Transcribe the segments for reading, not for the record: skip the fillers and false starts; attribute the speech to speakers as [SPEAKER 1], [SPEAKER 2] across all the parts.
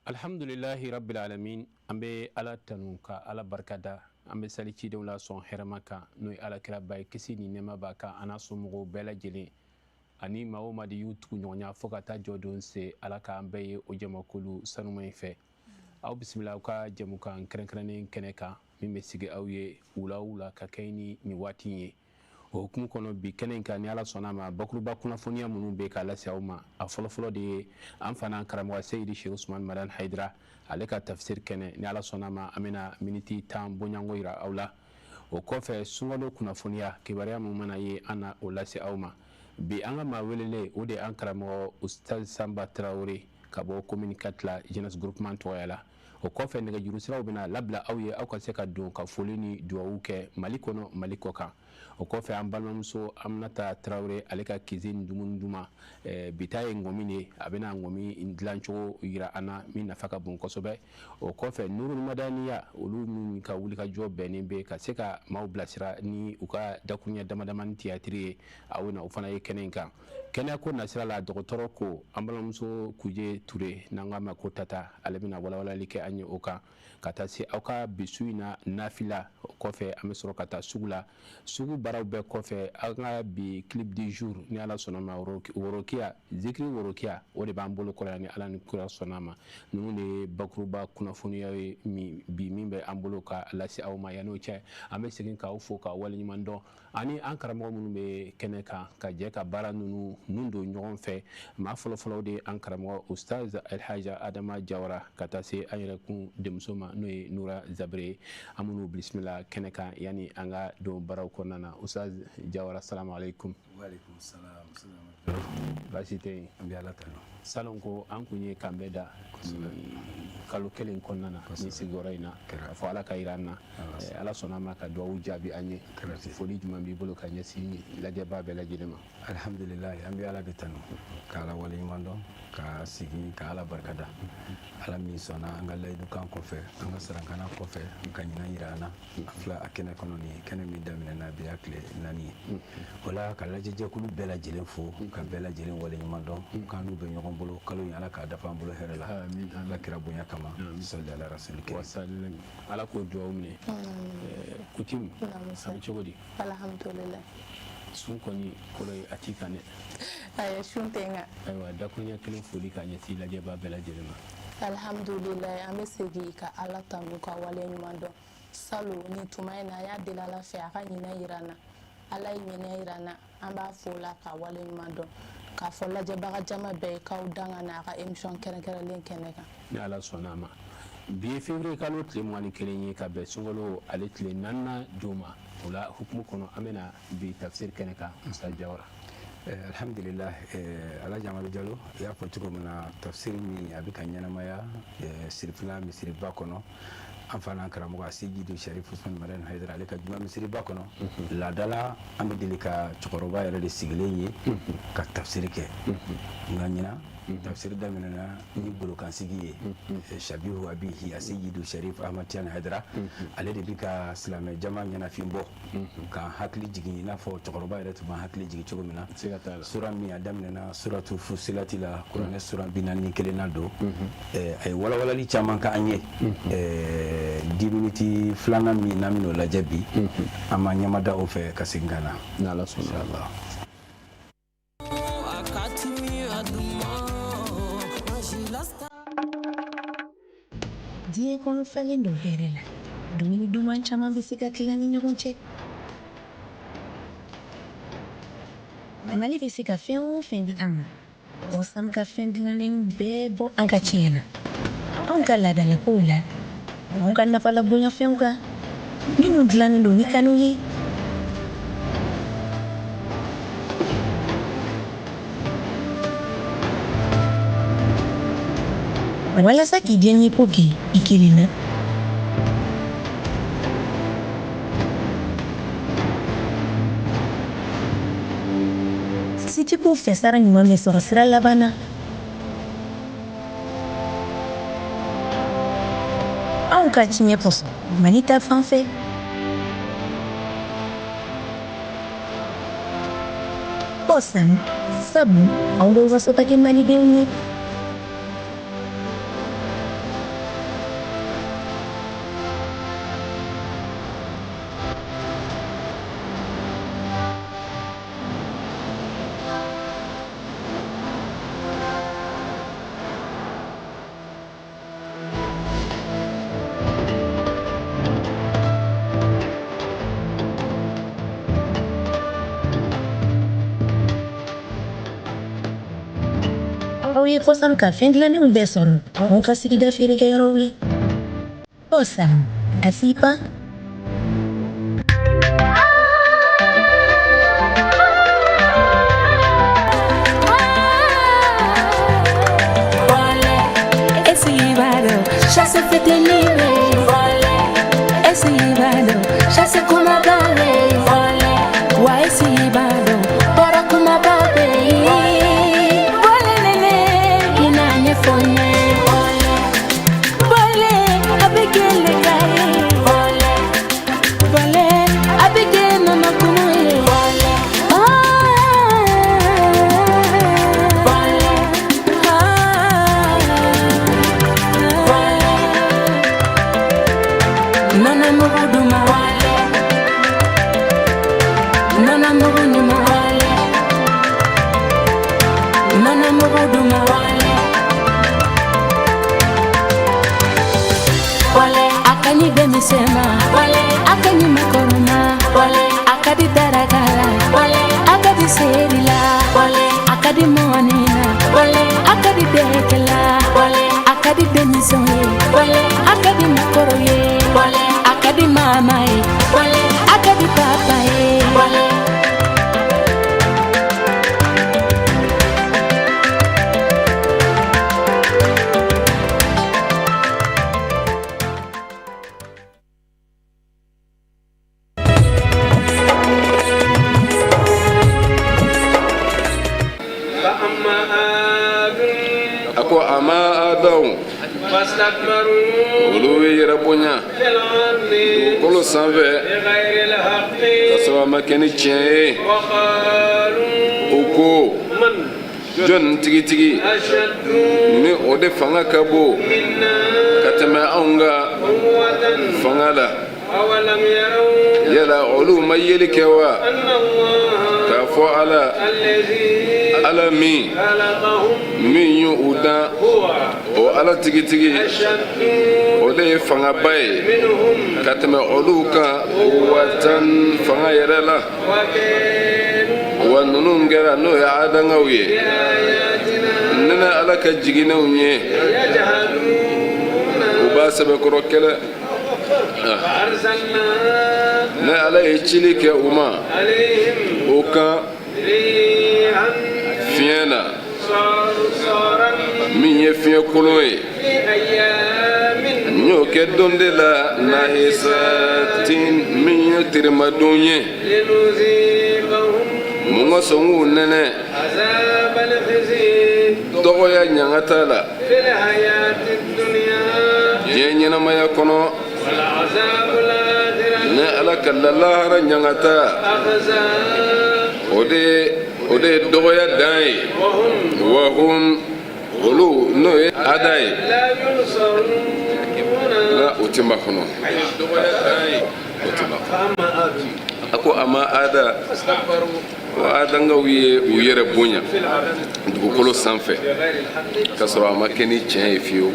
[SPEAKER 1] Alhamdulilahi rabbil alamin. An bɛ Ala tanu ka Ala barikada. An bɛ sali cidenw la sɔn hɛrɛma kan, n'o ye Ala kiraba ye, kisi ni nɛɛma b'a kan, a n'a somɔgɔw bɛɛ lajɛlen ani maa o maa de y'u tugu ɲɔgɔnya fo ka taa jɔ don se. Ala k'an bɛɛ ye o jamakulu sanuma in fɛ. Aw bisimila aw ka jɛmukan kɛrɛnkɛrɛnnen kɛnɛ kan, min bɛ sigi aw ye wula o wula ka kɛɲɛ ni nin waati in ye. O hukumu kɔnɔ, bi kɛnɛ in kan, ni Ala sɔnna a ma, bakuruba kunnafoniya minnu bɛ k'a lase aw ma, a fɔlɔfɔlɔ de ye an fana karamɔgɔ Seyidi Seku Usumani Madani Hayidara, ale ka tafsir kɛnɛ. Ni Ala sɔnna a ma, an bɛna miniti 10 bɔɲɔgɔnko yira aw la. O kɔfɛ, sunkalo kunnafoniya kibaruya min mana ye, an na o lase aw ma. Bi an ka maa welelen, o de ye an karamɔgɔ Ustaz Sanba Tarawele ka bɔ commune 4 la, jeunesse groupement tɔgɔya la. O kɔfɛ, nɛgɛjuru siraw bɛna labila aw ye, aw ka se ka don ka foli ni duwawu kɛ Mali kɔnɔ, Mali kɔ kan. O kɔfɛ, an balimamuso Aminata Tarawele, ale ka cuisine dumuni duman, bi ta ye ŋɔmi de ye. A bɛna ŋɔmi dilancogo yira an na min nafa ka bon kosɛbɛ. O kɔfɛ, Nurul Madaniya, olu minnu ka wulikajɔ bɛnnen bɛ ka se ka maaw bilasira ni u ka dakuruɲɛ damadamani tiyatiri ye, aw na o fana ye kɛnɛ in kan. Kɛnɛyako nasira la, dɔgɔtɔrɔ ko an balimamuso Kuje Ture, n'an k'a ma ko Tata, ale bɛna walawalali kɛ an ye o kan, ka taa se aw ka bi su in na nafila. O kɔfɛ, an bɛ sɔrɔ ka taa sugu la. Sugu baaraw bɛɛ kɔfɛ, an ka bi clip du jour, ni Ala sɔnna ma, worokiya zikiri worokiya, o de b'an bolo kɔrɔ yan, ni Ala ni kira sɔnna ma. Ninnu de ye bakuruba kunnafoniya ye bi min bɛ an bolo ka lase aw ma. Yan'o cɛ, an bɛ segin k'aw fo k'aw waleɲuman dɔn, ani an karamɔgɔ minnu bɛ kɛnɛ kan ka jɛ ka baara ninnu nun don ɲɔgɔn fɛ. Maa fɔlɔfɔlɔ de ye an karamɔgɔ Ustaz Elhaja Adama Jawara, ka taa se an yɛrɛ kun denmuso ma, n'o ye Nura Zabire ye. An minnu bisimila kɛnɛ kan yanni an ka don baaraw kɔnɔna na. Ustaz Jawara, salamu aleykum. Baasi tɛ yen.
[SPEAKER 2] An bɛ Ala tanu.
[SPEAKER 1] Salon ko an kun ye kanbɛ da kalo kelen kɔnɔna na ni sigiyɔrɔ in na, k'a fɔ Ala ka yira an na. Ala sɔnna a ma ka dugawu jaabi an ye. Foli jumɛn b'i bolo ka ɲɛsin lajɛbaa bɛɛ lajɛlen ma?
[SPEAKER 2] Alhamdulilayi, an bɛ Ala de tanu ka Ala waleɲuman dɔn, ka segin ka Ala barikada, Ala min sɔnna an ka layidukan kɔfɛ, an ka sarankana kɔfɛ, ka ɲinan yira an na. An filɛ a kɛnɛ kɔnɔ nin ye, kɛnɛ min daminɛna bi y'a tile 4 ye. O la, ka lajɛjɛkulu bɛɛ lajɛlen fo, ka bɛɛ lajɛlen waleɲuman dɔn, k'an n'u bɛ ɲɔgɔn bolo. Kalo in, Ala k'a dafa an bolo hɛrɛ la, Ala kira bonya kama, sali ala rasuli.
[SPEAKER 1] Ala k'o dugawu minɛ. Kutim, a bɛ cogo di?
[SPEAKER 3] Alhamdulillah.
[SPEAKER 1] Sun kɔni kɔrɔ ye a t'i kan dɛ.
[SPEAKER 3] Ayi, sun tɛ n kan.
[SPEAKER 1] Ayiwa, dakuruɲɛ kelen foli ka ɲɛsin lajɛbaa bɛɛ lajɛlen ma.
[SPEAKER 3] Alhamdulillah, an bɛ segin ka Ala tanu ka wale ɲuman dɔn. Salon nin tuma in na, an y'a deli Ala fɛ a ka ɲinɛ yira an na. Ala ye ɲinɛ yira an na, an b'a fo la ka wale ɲuman dɔn, k'a fɔ lajɛbaga jama bɛɛ ye k'aw dan ka na a ka émission kɛrɛnkɛrɛnlen kɛnɛ kan.
[SPEAKER 1] Ni Ala sɔnna a ma, bi ye février kalo tile 21 ye, ka bɛn sunkalo ale tile naaninan don ma. O la hukumu kɔnɔ, an bɛna bi tafsir kɛnɛ kan, Musa Jawara.
[SPEAKER 2] Alhamdulillah, Alhaji Amadu Jalo, i y'a fɔ cogo min na, tafsir min a bɛ ka ɲɛnamaya Sirifila misiriba kɔnɔ, an fana karamɔgɔ Seyidu Sharif Usman Madani Hayidara, ale ka juma misiriba kɔnɔ. Laadala, an bɛ deli ka cɛkɔrɔba yɛrɛ de sigilen ye ka tafsiri kɛ, nka ɲinan tafsiri daminɛna ni golokansigi ye. Shabihu Abihi Seyidu Sharif Ahmad Tijani Hayidara, ale de bɛ ka silamɛ jama ɲɛnafin bɔ, k'an hakili jigin i n'a fɔ cɛkɔrɔba yɛrɛ tun b'an hakili jigin cogo min na. Sura min a daminɛna, suratu Fusilati la, kuranɛ sura 41nan don. A ye walawalali caman k'an ye. 10 minutes filanan min n'an bɛn'o lajɛ bi, an b'an ɲɛmada o fɛ ka segin ka na.
[SPEAKER 1] N'Ala sɔnna.
[SPEAKER 4] Diɲɛ kɔnɔ falen don hɛrɛ la. Dumuni duman caman bɛ se ka tila ni ɲɔgɔn cɛ. Mali bɛ se ka fɛn o fɛn di an ma, Bɔsam ka fɛn dilannen bɛɛ bɔ an ka tiɲɛ na, anw ka laadalakow la, anw ka nafalabonyafɛnw kan, minnu dilannen don ni kanu ye. Walasa k'i diyaɲɛ ko kɛ i kelen na, setigiw fɛ, sara ɲuman bɛ sɔrɔ sira laban na. Anw ka tiɲɛ kosɔn, Mali ta fan fɛ. Bɔsam, sabu anw bɛ waso ka kɛ malidenw ye. ye Kosam ka fɛn dilannenw bɛɛ sɔrɔ anw ka sigida feerekɛyɔrɔw la. Kosam, a sipa.
[SPEAKER 5] A ko a ma adaw olu ye yɛrɛ bonya dugukolo sanfɛ ka sɔrɔ a ma kɛ ni tiɲɛ ye. U ko jɔn tigitigi ni o de fanga ka bon ka tɛmɛ anw ka fanga la. Yala olu ma yeli kɛ wa k'a fɔ ala ala min ye u dan, o ala tigitigi o de ye fangaba ye ka tɛmɛ olu kan watan fanga yɛrɛ la. Wa ninnu kɛra n'o ye adangaw ye nana ala ka jiginɛw ye u b'a sɛbɛkɔrɔ kɛlɛ. Ne ala ye cili kɛ u ma o kan fiɲɛ na min ye fiɲɛ kolon ye, n y'o kɛ don de la nahisatin min ye terimadon ye, mun ka sɔn k'u nɛnɛ dɔgɔya ɲangata la diɲɛ ɲɛnamaya kɔnɔ. Ne ala ka lahara ɲangata o de ye dɔgɔya dan ye. Wa hum olu n'o ye ada ye nka o tɛ makɔnɔ, o tɛ makɔnɔ. A ko a ma ada o adangaw ye u yɛrɛ bonya dugukolo sanfɛ ka sɔrɔ a ma kɛ ni tiɲɛ ye fiyewu.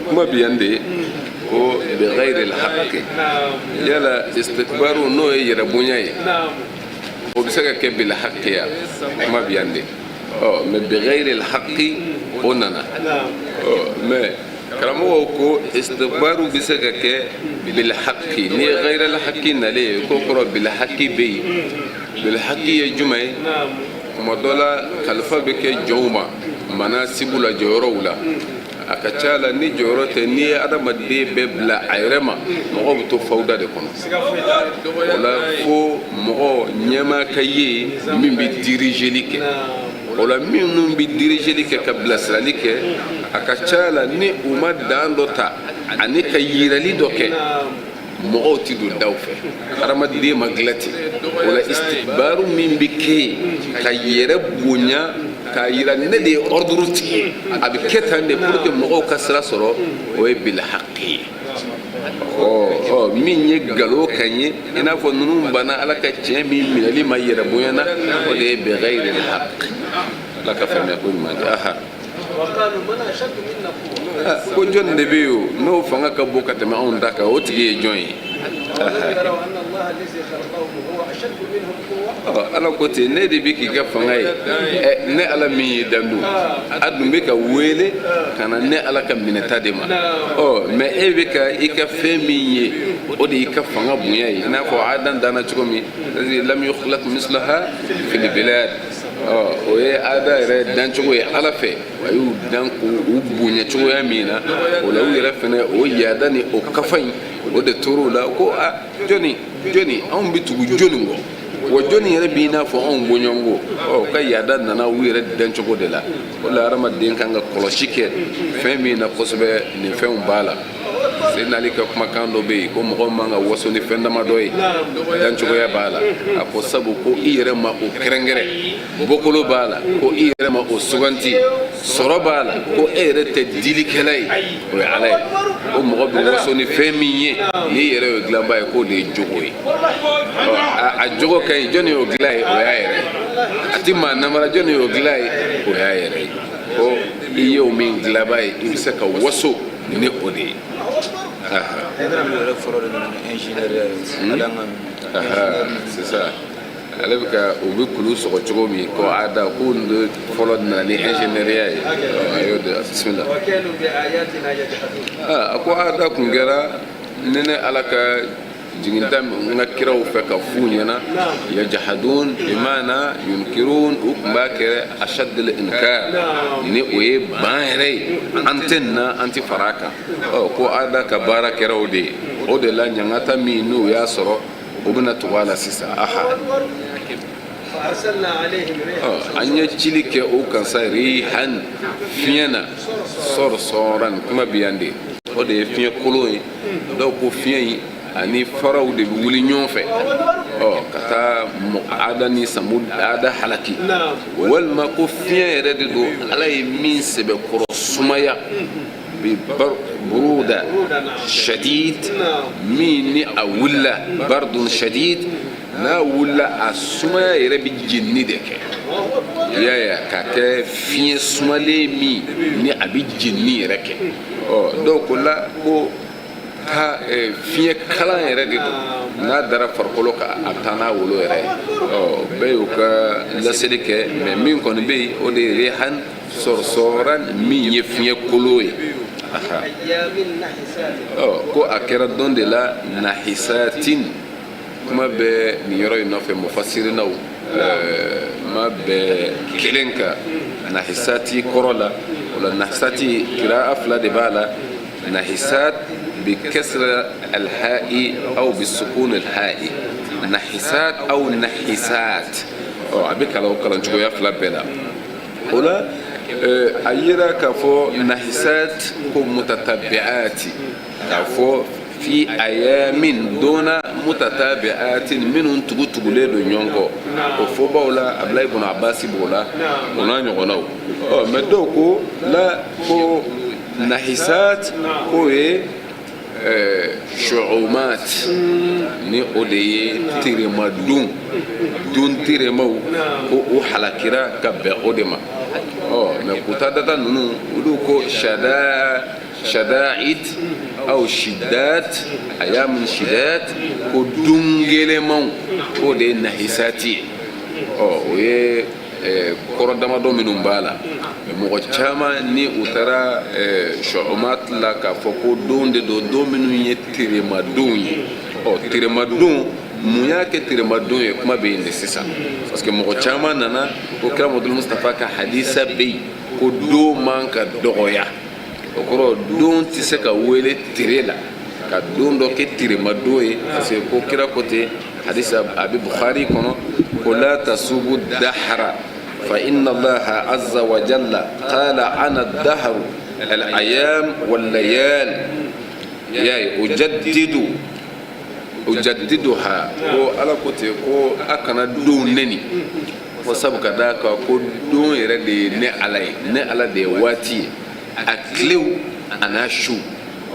[SPEAKER 5] Kuma bi yan de ko bi ghayri al-haqqi, yala istikbaru n'o ye yɛrɛ bonya ye, o bɛ se ka kɛ bil haqqi ya, kuma bi yan de. Mais bi ghayri al-haqqi o nana. Mais karamɔgɔw ko istikbaru bɛ se ka kɛ bil haqqi, ni ye ghayri al-haqqi nalen ye k'o kɔrɔ bil haqqi bɛ yen. Bil haqqi ye jumɛn ye? Kuma dɔ la kalifa bɛ kɛ jɔnw ma manasibu la, jɔyɔrɔw la. A ka ca la ni jɔyɔrɔ tɛ, n'i ye adamaden bɛɛ bila a yɛrɛ ma, mɔgɔw bɛ to fawuda de kɔnɔ. O la fo mɔgɔ ɲɛmaa ka ye min bɛ dirigeli kɛ. O la minnu bɛ dirigeli kɛ ka bilasirali kɛ, a ka ca la ni u ma dan dɔ ta ani ka yirali dɔ kɛ, mɔgɔw ti don daw fɛ. Hadamaden ma dilan ten. O la istikbaru min bɛ kɛ yen ka yɛrɛ bonya k'a yira ne de ye ordre tigi ye, a bɛ kɛ tan de pour que mɔgɔw ka sira sɔrɔ, o ye bil haqqi ye. Min ye nkalon kan ye, i n'a fɔ ninnu banna ala ka tiɲɛ min minɛli ma yɛrɛ bonya na, o de ye bi ghayri al-haqq. Ala ka faamuya ko ɲuman di. Aha, ko jɔn de bɛ yen o n'o fanga ka bon ka tɛmɛ anw ta kan, o tigi ye jɔn ye? Ala ko ten, ne de bɛ k'i ka fanga ye. Ne Ala min y'i dan dun, a dun bɛ ka wele ka na ne Ala ka minɛta de ma. Ɔ mais e bɛ ka i ka fɛn min ye, o de y'i ka fanga bonya ye. I n'a fɔ Adan danna cogo min, lam yukhlaq mislaha fil bilad. Ɔ o ye Ada yɛrɛ dancogo ye Ala fɛ. A y'u dan k'u bonya cogoya min na, o la u yɛrɛ fɛnɛ o yaada ni o kafa in, o de tor'o la ko a jɔni jɔni, anw bɛ tugu jɔni kɔ, wa jɔni yɛrɛ b'i n'a fɔ anw bɔɲɔgɔnko. Ɔ ka yaada nana u yɛrɛ dancogo de la. O la hadamaden kan ka kɔlɔsi kɛ fɛn min na kosɛbɛ, nin fɛnw b'a la. Seyidina Ali ka kumakan dɔ bɛ yen ko mɔgɔ man ka waso ni fɛn damadɔ ye, dancogoya b'a la. A ko sabu ko i yɛrɛ ma o kɛrɛnkɛrɛn, bɔkolo b'a la, ko i yɛrɛ ma o suganti, sɔrɔ b'a la, ko e yɛrɛ tɛ dilikɛla ye, o ye Ala ye. Ko mɔgɔ bɛ waso ni fɛn min ye, n'i yɛrɛ y'o dilanba ye, k'o de ye jogo ye. A jogo ka ɲi, jɔnni y'o dilan ye? O y'a yɛrɛ ye. A ti maa namara, jɔnni y'o dilan ye? O y'a yɛrɛ ye. Ko i ye o min dilanba ye, i bɛ se ka waso ni o de ye. C'est ça. Ale bɛ ka u bɛ kulu sɔgɔ cogo min, ko Ada k'u de fɔlɔ nana ni ingénieuriya ye. A y'o de bisimila. A ko Ada kun kɛra ni ne Ala ka jiginta n ka kiraw fɛ ka f'u ɲɛna, yajahadun bimaana yunkirun, u tun b'a kɛ ashaddul inkar, ni o ye ban yɛrɛ ye, an tɛ na, an tɛ fara a kan. Ɔ ko Ada ka baara kɛra o de ye. O de la ɲangata min n'u y'a sɔrɔ, o bɛna tugu a la sisan. Aha, an ye cili kɛ o kan sa, rihan, fiɲɛ na, sɔrɔsɔran. Kuma bɛ yan de, o de ye fiɲɛ kolon ye. Dɔw ko fiɲɛ in ani faraw de bɛ wuli ɲɔgɔn fɛ, ɔ ka taa Ada ni Samud, Ada halaki. Walima ko fiɲɛ yɛrɛ de don, Ala ye min sɛbɛkɔrɔ sumaya bi buruda shadid, min ni a wulila, bardun shadid, n'a wulila a sumaya yɛrɛ bɛ jenini de kɛ. I y'a ye, ka kɛ fiɲɛ sumalen min ni a bɛ jenini yɛrɛ kɛ. Ɔ dɔw ko la ko ka fiɲɛ kalan yɛrɛ de don, n'a dara farikolo kan, a bɛ taa n'a wolo yɛrɛ ye. Ɔ bɛɛ y'u ka laseli kɛ, mais min kɔni bɛ yen, o de ye rehan sɔrɔsɔran, min ye fiɲɛ kolo ye. Ɔ ko a kɛra don de la, nahisatin. Kuma bɛ nin yɔrɔ in nɔfɛ, mufasirinaw ma bɛɛ kelen kan nahisati kɔrɔ la. O la nahisati, kiraa fila de b'a la: nahisat bi kasra alha'i aw bi sukun alha'i, nahisat aw nahisat. Ɔ a bɛ kalan o kalan cogoya fila bɛɛ la. O la a yira k'a fɔ nahisat ko mutatabi'ati, k'a fɔ fi ayamin donna mutatabi'atin, minnu tugutugulen don ɲɔgɔn kɔ. O fɔbaw la, Abulayi ibn Abbas b'o la, o n'a ɲɔgɔnnaw. Ɔ mais dɔw ko la ko nahisat k'o ye shu'umat, ni o de ye teremadon, don teremaw, ko o halakira ka bɛn o de ma. Ɔ mais Kutadata ninnu, olu ko shada'id aw shidat, ayamun shidat, ko don gɛlɛnmanw, k'o de ye nahisati ye. Ɔ o ye kɔrɔ damadɔ minnu b'a la. Mɔgɔ caman ni u taara shu'umat la, k'a fɔ ko don de don, don minnu ye teremadonw ye. Ɔ teremadon, mun y'a kɛ teremadon ye? Kuma bɛ yen de sisan, parce que mɔgɔ caman nana ko kira Muhamadu Mustafa ka hadisa bɛ yen ko don man ka dɔgɔya. O kɔrɔ, don tɛ se ka wele tere la, ka don dɔ kɛ teremadon ye, parce que ko kira ko ten, hadisa a bɛ Bukhari kɔnɔ, ko la tasubu dahara fa inna Allaha azza wa jalla qala ana dahru al ayam wal layal, ya ye ujaddiduha. Ko Ala ko ten ko a kana don neni, ko sabu ka d'a kan ko don yɛrɛ de ye ne Ala ye, ne Ala de ye waati ye, a tilew a n'a su.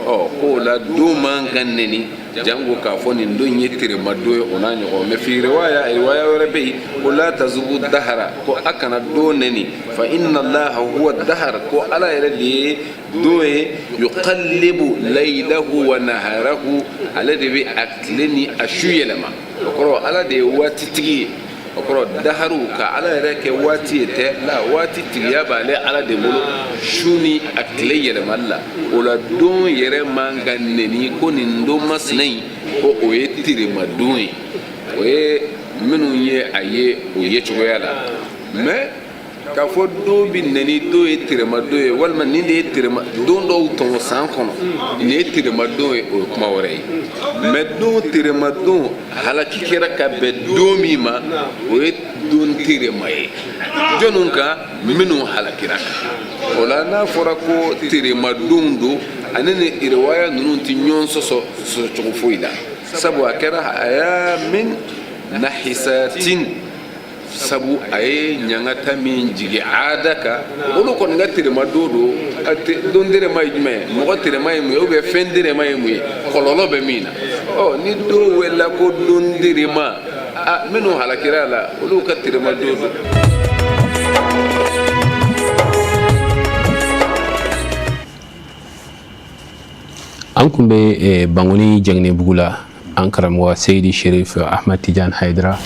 [SPEAKER 5] Ɔ k'o la don man ka neni jango k'a fɔ nin don ye terema don ye, o n'a ɲɔgɔn. Mais fi riwaya, riwaya wɛrɛ bɛ yen ko la tasubu dahara, ko a kana don neni, fa inna allaha huwa dahar, ko ala yɛrɛ de ye don ye, yuqallibu laylahu wa naharahu, ale de bɛ a tile ni a su yɛlɛma. O kɔrɔ ala de ye waati tigi ye. O kɔrɔ daharu ka ala yɛrɛ kɛ waati ye tɛ la, waati tigiya b'ale ala de bolo su ni a tile yɛlɛmali la. O la don yɛrɛ man ka neni ko nin don masina in ko o ye terema don ye. O ye minnu ye a ye o ye cogoya la. Mais k'a fɔ don bɛ neni, don ye terema don ye, walima nin de ye terema don dɔw tɔmɔ san kɔnɔ, nin ye terema don ye, o ye kuma wɛrɛ ye. Mais don terema don halaki kɛra ka bɛn don min ma, o ye don terema ye jɔnniw kan? Minnu halakira kan. O la n'a fɔra ko terema don don, ani ni riwaya ninnu tɛ ɲɔgɔn sɔsɔ sɔsɔcogo foyi la, sabu a kɛra ayamin nahisatin, sabu a ye ɲangata min jigin aada kan, olu kɔni ka terema don don. Don terema ye jumɛn ye? Mɔgɔ terema ye mun ye? Ou bien fɛn terema ye mun ye? Kɔlɔlɔ bɛ min na. Ɔ ni don welela ko don terema, a minnu halakira a la, olu ka terema don don.
[SPEAKER 1] An kun bɛ Bankoni Jɛngɛnɛbugu la, an karamɔgɔ Seyidi Sherif Ahmad Tijan Haidara,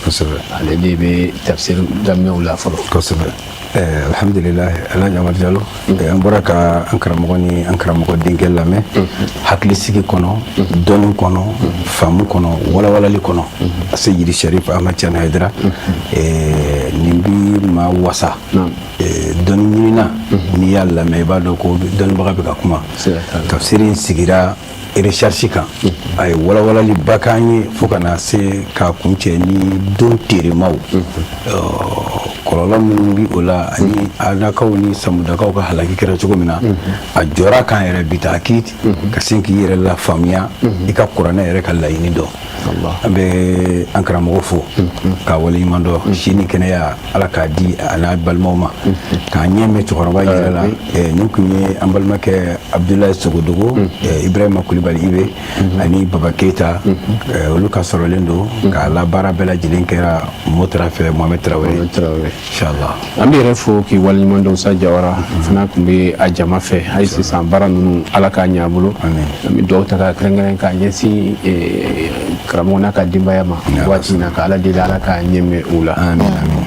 [SPEAKER 1] ale de bɛ tafsir daminɛw la fɔlɔ.
[SPEAKER 2] Kosɛbɛ, alhamdulilayi, Alhaji Amadu Jalo, an bɔra ka an karamɔgɔ ni an karamɔgɔ denkɛ lamɛn hakilisigi kɔnɔ, dɔnni kɔnɔ, faamu kɔnɔ, walawalali kɔnɔ. Seyidi Sherif Ahmad Tijan Haidara, nin bi maa wasa dɔnni ɲinina. N'i y'a lamɛn, i b'a dɔn ko dɔnnibaga bɛ ka kuma. Tafsiri in sigira recherche kan, a ye walawalali ba k'an ye fo ka na se k'a kuncɛ ni don teremaw kɔlɔlɔ minnu bi o la, ani adakaw ni samudakaw ka halaki kɛra cogo min na. A jɔra kan yɛrɛ bi taakid ka sin k'i yɛrɛ la faamuya, i ka kuranɛ yɛrɛ ka laɲini dɔn. An bɛ an karamɔgɔ fo k'a waleɲuman dɔn. Si ni kɛnɛya, ala k'a di a n'a balimaw ma, k'a ɲɛ mɛn cɛkɔrɔba yɛrɛ la. Nin kun ye an balimakɛ Abudulayi Sogodogo, Ibrahima Kulibali Ibe ani Baba Keyita, olu ka sɔrɔlen don k'a labaara bɛɛ lajɛlen kɛra Motra fɛ, Mohamed Traoré, inshallah.
[SPEAKER 1] An bɛ yɛrɛ fo k'i waleɲuman dɔn. Sa Jawara fana tun bɛ a jama fɛ. Hali sisan baara ninnu, ala k'a ɲɛ a bolo. An bɛ dugawu ta k'a kɛrɛnkɛrɛn k'a ɲɛsin karamɔgɔ n'a ka denbaya ma waati in na, ka ala deli ala k'a ɲɛmɛ u la.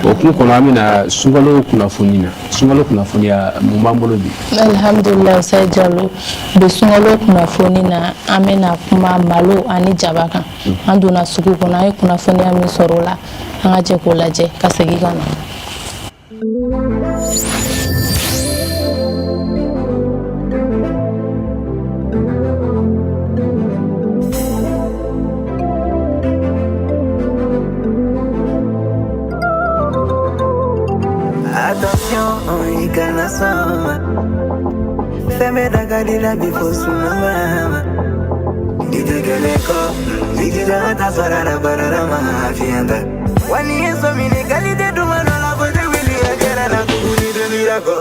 [SPEAKER 1] O hukumu kɔnɔ, an bɛna sunkalo kunnafoni na. Sunkalo kunnafoniya mun b'an bolo bi?
[SPEAKER 3] Alhamdulilayi, Sayi Jalo, bi sunkalo kunnafoni na, an bɛna kuma malo ani jaba kan. An donna sugu kɔnɔ, an ye kunnafoniya min sɔrɔ o la, an ka jɛ k'o lajɛ ka segin ka na.
[SPEAKER 6] Attention, i kana sɔn fɛn bɛɛ da ka di la bi fo sunama i tɛ kelen kɔ i jija ka taa sɔrɔ la baara ma fiɲɛ ta wa ni ye sɔn minɛ qualité duman dɔ la fo tɛ wuli a kɛra la tuguni tɛ kɔ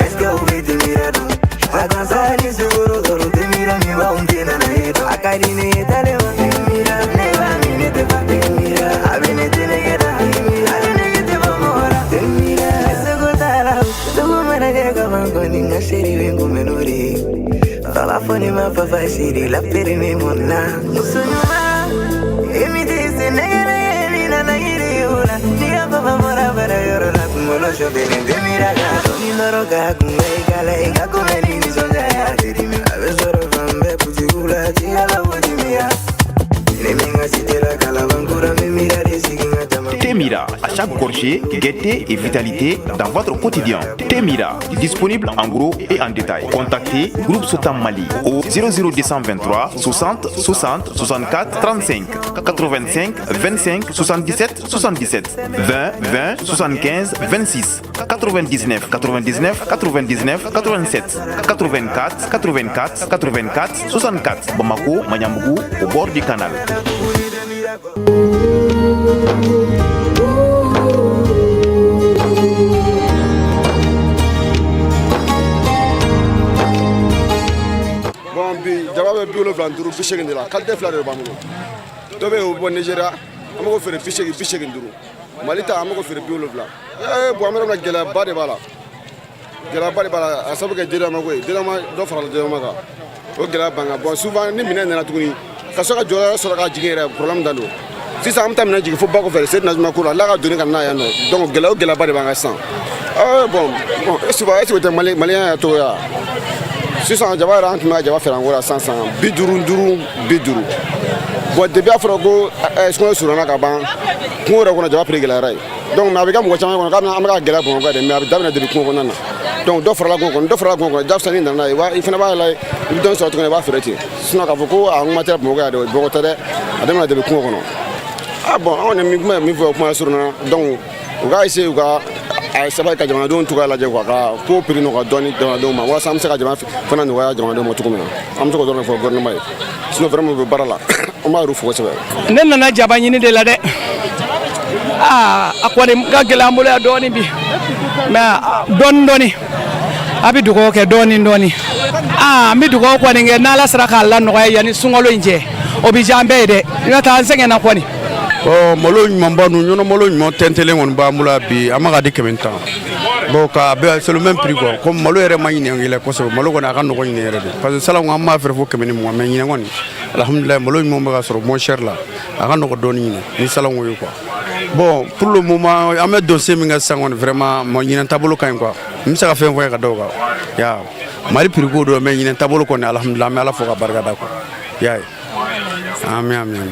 [SPEAKER 6] est-ce que u bɛ tɛmɛ dɔn a kan sa ni sukaro dɔrɔn tɛmɛ min b'anw tɛna na ye dɔn a ka di ne ye tale ma tɛmɛ ne b'a min ne tɛ fa tɛmɛ a bɛ ne tɛnɛkɛ da ale nege tɛ bɔ mɔgɔ la tɛmɛ seko t'a la dugu mana jɛ ka ban kɔni n ka seri bɛ n kunbɛn n'o de ye fa b'a fɔ ne ma papa chéri la feere ne mɔnna muso ɲuman e min tɛ se nɛgɛ nɛgɛ ni nana yiri o la n'i ka papa bɔra baara yɔrɔ la kunkolo sɔbɛlen tɛ miira k'a dɔn ni nɔrɔ k'a kunbɛ i ka la i ka kunbɛ ni nisɔndiya ye a tɛ dimi a bɛ sɔrɔ fan bɛɛ butigiw la jiya la o dimiya ne min ka cité la kalabankura min miira de sigi n ka jama.
[SPEAKER 7] Temira, à chaque gorgée, gaieté et vitalité dans votre quotidien. Temira, disponible en gros et en détail. Contactez Groupe Sotam Mali au 00223 60 60 64 35 85 25 77 77 20 20 75 26 99 99 99 87 84 84 84 64. Bamako, Magnambougou, au bord du canal.
[SPEAKER 8] Bon, bi Jaba bɛ 75, 80 de la. Qualité fila de b'an bolo. Dɔ bɛ yen, o bɛ bɔ Nigéria, an bɛ k'o feere 80, 85. Mali ta, an bɛ k'o feere 70. Ee bon, an bɛ yɔrɔ min na, gɛlɛyaba de b'a la, gɛlɛyaba de b'a la, a sababu kɛ dédouanement ko ye. Dédouanement, dɔ farala dédouanement kan, o gɛlɛya b'an kan. Bon, souvent ni minɛn nana tuguni, ka se ka jɔyɔrɔ sɔrɔ ka jigin yɛrɛ, problème da don. Sisan an bɛ taa minɛn jigin fo ba kɔfɛ, Seyidi Najuma ko la, ala ka doni ka na yan nɔ. Donc gɛlɛya o gɛlɛyaba de b'an kan sisan. Bon bon, souvent est ce que o tɛ maliyɛn yɛrɛ cogo ye wa? Sisan jaba yɛrɛ, an tun bɛ ka jaba feere an ko la sisan sisan 55, 50. Bon, depuis a fɔra ko sunkalo surunna ka ban, kungo yɛrɛ kɔnɔ, jaba prix gɛlɛyara yen. Donc mais a bɛ kɛ mɔgɔ caman kɔnɔ k'a an bɛ ka gɛlɛya Bamakɔ de, mais a bɛ daminɛ depuis kungo kɔnɔna na. Donc dɔ farala kungo kɔnɔ, dɔ farala kungo kɔnɔ, jagosa n'i nana n'a ye, i fana b'a lajɛ, i bɛ dɔɔnin sɔrɔ tuguni, i b'a feere ten. Sinon k'a fɔ ko a kuma tɛ Bamakɔ yan dɛ, Bamakɔ tɛ dɛ, a daminɛ depuis kungo kɔnɔ. Ah bon, anw kɔni min kuma min fɔ kuma surunna, donc u k'a essayer, u ka a sabali ka jamanadenw cogoya lajɛ quoi, ka ko prix nɔgɔya dɔɔni jamanadenw ma, walasa an bɛ se ka jama fana nɔgɔya jamanadenw ma cogo min na. An bɛ se k'o dɔrɔn de fɔ gouvernement ye. Sinon vraiment, u bɛ baara la, an b'a yɛrɛ fo kosɛbɛ.
[SPEAKER 9] Ne nana jaba ɲini de la dɛ. Aa, a kɔni ka gɛlɛn an bolo yan dɔɔni bi, mais dɔɔni dɔɔni, a bɛ dugawu kɛ dɔɔni dɔɔni. Aa, an bɛ dugawu kɔni kɛ, n'Ala sera k'a la nɔgɔya yanni sunkalo in cɛ, o bɛ diya an bɛɛ ye dɛ. N'o tɛ, an sɛgɛnna kɔni.
[SPEAKER 10] Bon, malo ɲumanba ninnu, ɲɔnɔ malo ɲuman tɛntɛlen kɔni b'an bolo yan bi, an b'a ka di 110. Bon, k'a bɛɛ, c'est le même prix quoi. Comme malo yɛrɛ ma ɲinɛ yɛlɛ kosɛbɛ, malo kɔni a ka nɔgɔn ɲinɛ yɛrɛ de, parce que salon an b'a feere fo 120, mais ɲinɛ kɔni, alhamdulilayi, malo ɲuman bɛ ka sɔrɔ moins cher la, a ka nɔgɔn dɔɔni ɲinɛ ni salon ye quoi. Bon, pour le moment, an bɛ dossier min kɛ sisan kɔni, vraiment ma ɲinɛ taabolo ka ɲi quoi. N bɛ se ka fɛn fɔ ye ka da o kan ya, Mali prix ko don, mais ɲinɛ taabolo kɔni, alhamdulilayi, an bɛ Ala fo ka barika da quoi, y'a ye. Ami, ami, ami.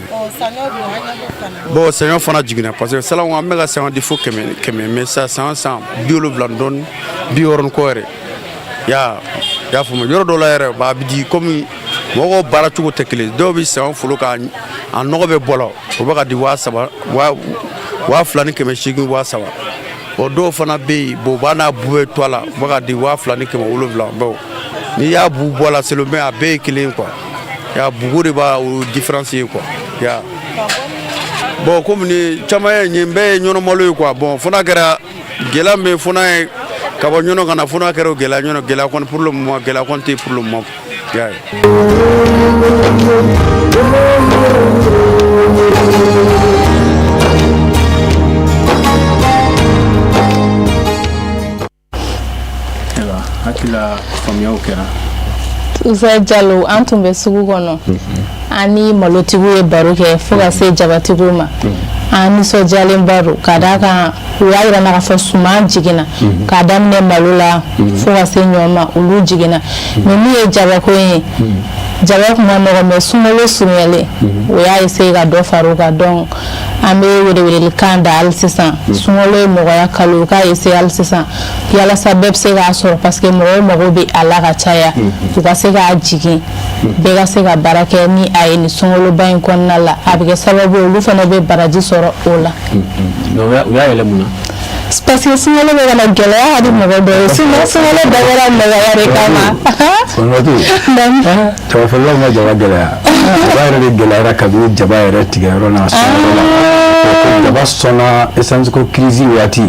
[SPEAKER 10] Bon, saɲɔ fana jiginna, parce que salon an bɛ ka saɲɔ di fo 100 100, mais sisan san san 70 dɔɔni, 60 ni kɔ yɛrɛ ya. I y'a faamu, yɔrɔ dɔw la yɛrɛ a bɛ di komi mɔgɔw baara cogo tɛ kelen. Dɔw bɛ saɲɔ folo ka a nɔgɔ bɛ bɔ la, o bɛ ka di 3000, 2800, 3000. Bon, dɔw fana bɛ yen, bon, u b'a n'a bu bɛ to a la, u bɛ ka di 2700. Bon, n'i y'a bu bɔ a la, c'est le même, a bɛɛ ye kelen ye quoi. Ya bugu de b'a o différence ye quoi ya. Bon, komi ni caman ye nin bɛɛ ye ɲɔnɔ malo ye quoi. Bon, fo n'a kɛra gɛlɛya min fo n'a ye ka bɔ ɲɔnɔ ka na, fo n'a kɛra o gɛlɛya ɲɔnɔ gɛlɛya kɔni, pour le moment gɛlɛya kɔni tɛ pour le moment, y'a ye.
[SPEAKER 1] Ayiwa, hakili faamuyaw kɛra.
[SPEAKER 3] Usa Jalo, an tun bɛ sugu kɔnɔ, an ni malotigiw ye baro kɛ fo ka se jabatigiw ma. An nisɔndiyalenba don ka d'a kan, u y'a yira k'a fɔ suman jiginna, k'a daminɛ malo la fo ka se ɲɔ ma, olu jiginna. Mais min ye jabako ye, jaba kun ka nɔgɔn, mais sunkalo surunyalen, o y'a essayer ka dɔ far'o kan. Donc an bɛ welewelekan da hali sisan, sunkalo ye nɔgɔya kalo, u k'a essayer hali sisan yalasa bɛɛ bɛ se k'a sɔrɔ, parce que mɔgɔw mago bɛ a la ka caya, u ka se k'a jigin, bɛɛ ka se ka baara kɛ ni a ye nin sunkaloba in kɔnɔna la. A bɛ kɛ sababu ye, olu fana bɛ baraji sɔrɔ o la.
[SPEAKER 1] U y'a yɛlɛ mun na?
[SPEAKER 3] Parce que sunkalo bɛ ka na gɛlɛya ka di mɔgɔ dɔw ye, sinon sunkalo dabɔra nɔgɔya de kama.
[SPEAKER 2] Jabafeerelaw ma jaba gɛlɛya, jaba yɛrɛ de gɛlɛyara kabini jaba yɛrɛ tigɛyɔrɔ n'a sɔnyɔrɔ la. Ko jaba sɔnna essence ko crise waati,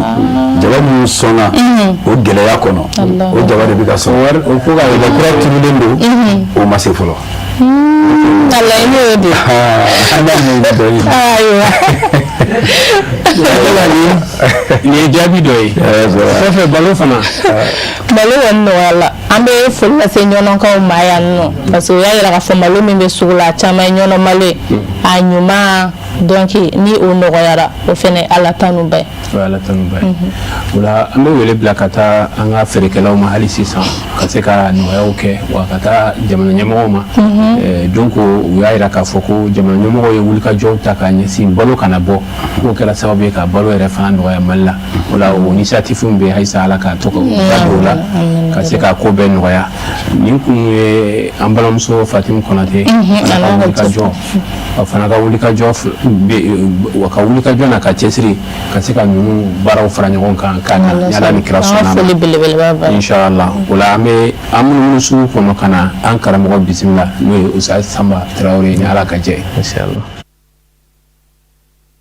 [SPEAKER 2] jaba minnu sɔnna o gɛlɛya kɔnɔ, o jaba de bɛ ka sɔn. O ko ka jaba kura turulen don, o ma se fɔlɔ.
[SPEAKER 3] A laɲini y'o de ye.
[SPEAKER 2] An b'a ɲɛɲini dɔɔni.
[SPEAKER 3] Ayiwa.
[SPEAKER 1] Nin ye jaabi dɔ ye. Kɔfɛ, balo fana.
[SPEAKER 3] Malo kɔni nɔgɔyala. An bɛ foli lase ɲɔnɔkaw ma yan nɔ, parce que o y'a yira k'a fɔ malo min bɛ sugu la, a caman ye ɲɔnɔ malo ye, a ɲuman. Donc ni o nɔgɔyara, o fɛnɛ Ala tanu ba ye.
[SPEAKER 1] O ye Ala tanu ba ye. O la, an bɛ wele bila ka taa an ka feerekɛlaw ma hali sisan, ka se ka nɔgɔyaw kɛ, wa ka taa jamana ɲɛmɔgɔw ma. Donc u y'a yira k'a fɔ ko jamana ɲɛmɔgɔw ye wulikajɔw ta k'a ɲɛsin balo kana bɔ, k'o kɛra sababu ye ka balo yɛrɛ fana nɔgɔya Mali la. O la, o initiative min bɛ yen halisa, Ala k'a to ka da don o la, ka se ka ko bɛɛ nɔgɔya. Nin kun ye an balimamuso Fatimu Konate fana ka wulikajɔ, a fana ka wulikajɔ wa ka wulikajɔ n'a ka cɛsiri ka se ka ninnu baaraw fara ɲɔgɔn kan k'a na, ni Ala ni kira sɔnna ma, inshallah. O la, an bɛ an munumunu sugu kɔnɔ ka na an karamɔgɔ bisimila, n'o ye Ustaz Sanba Tarawele, ni Ala ka jɛ ye, inshallah.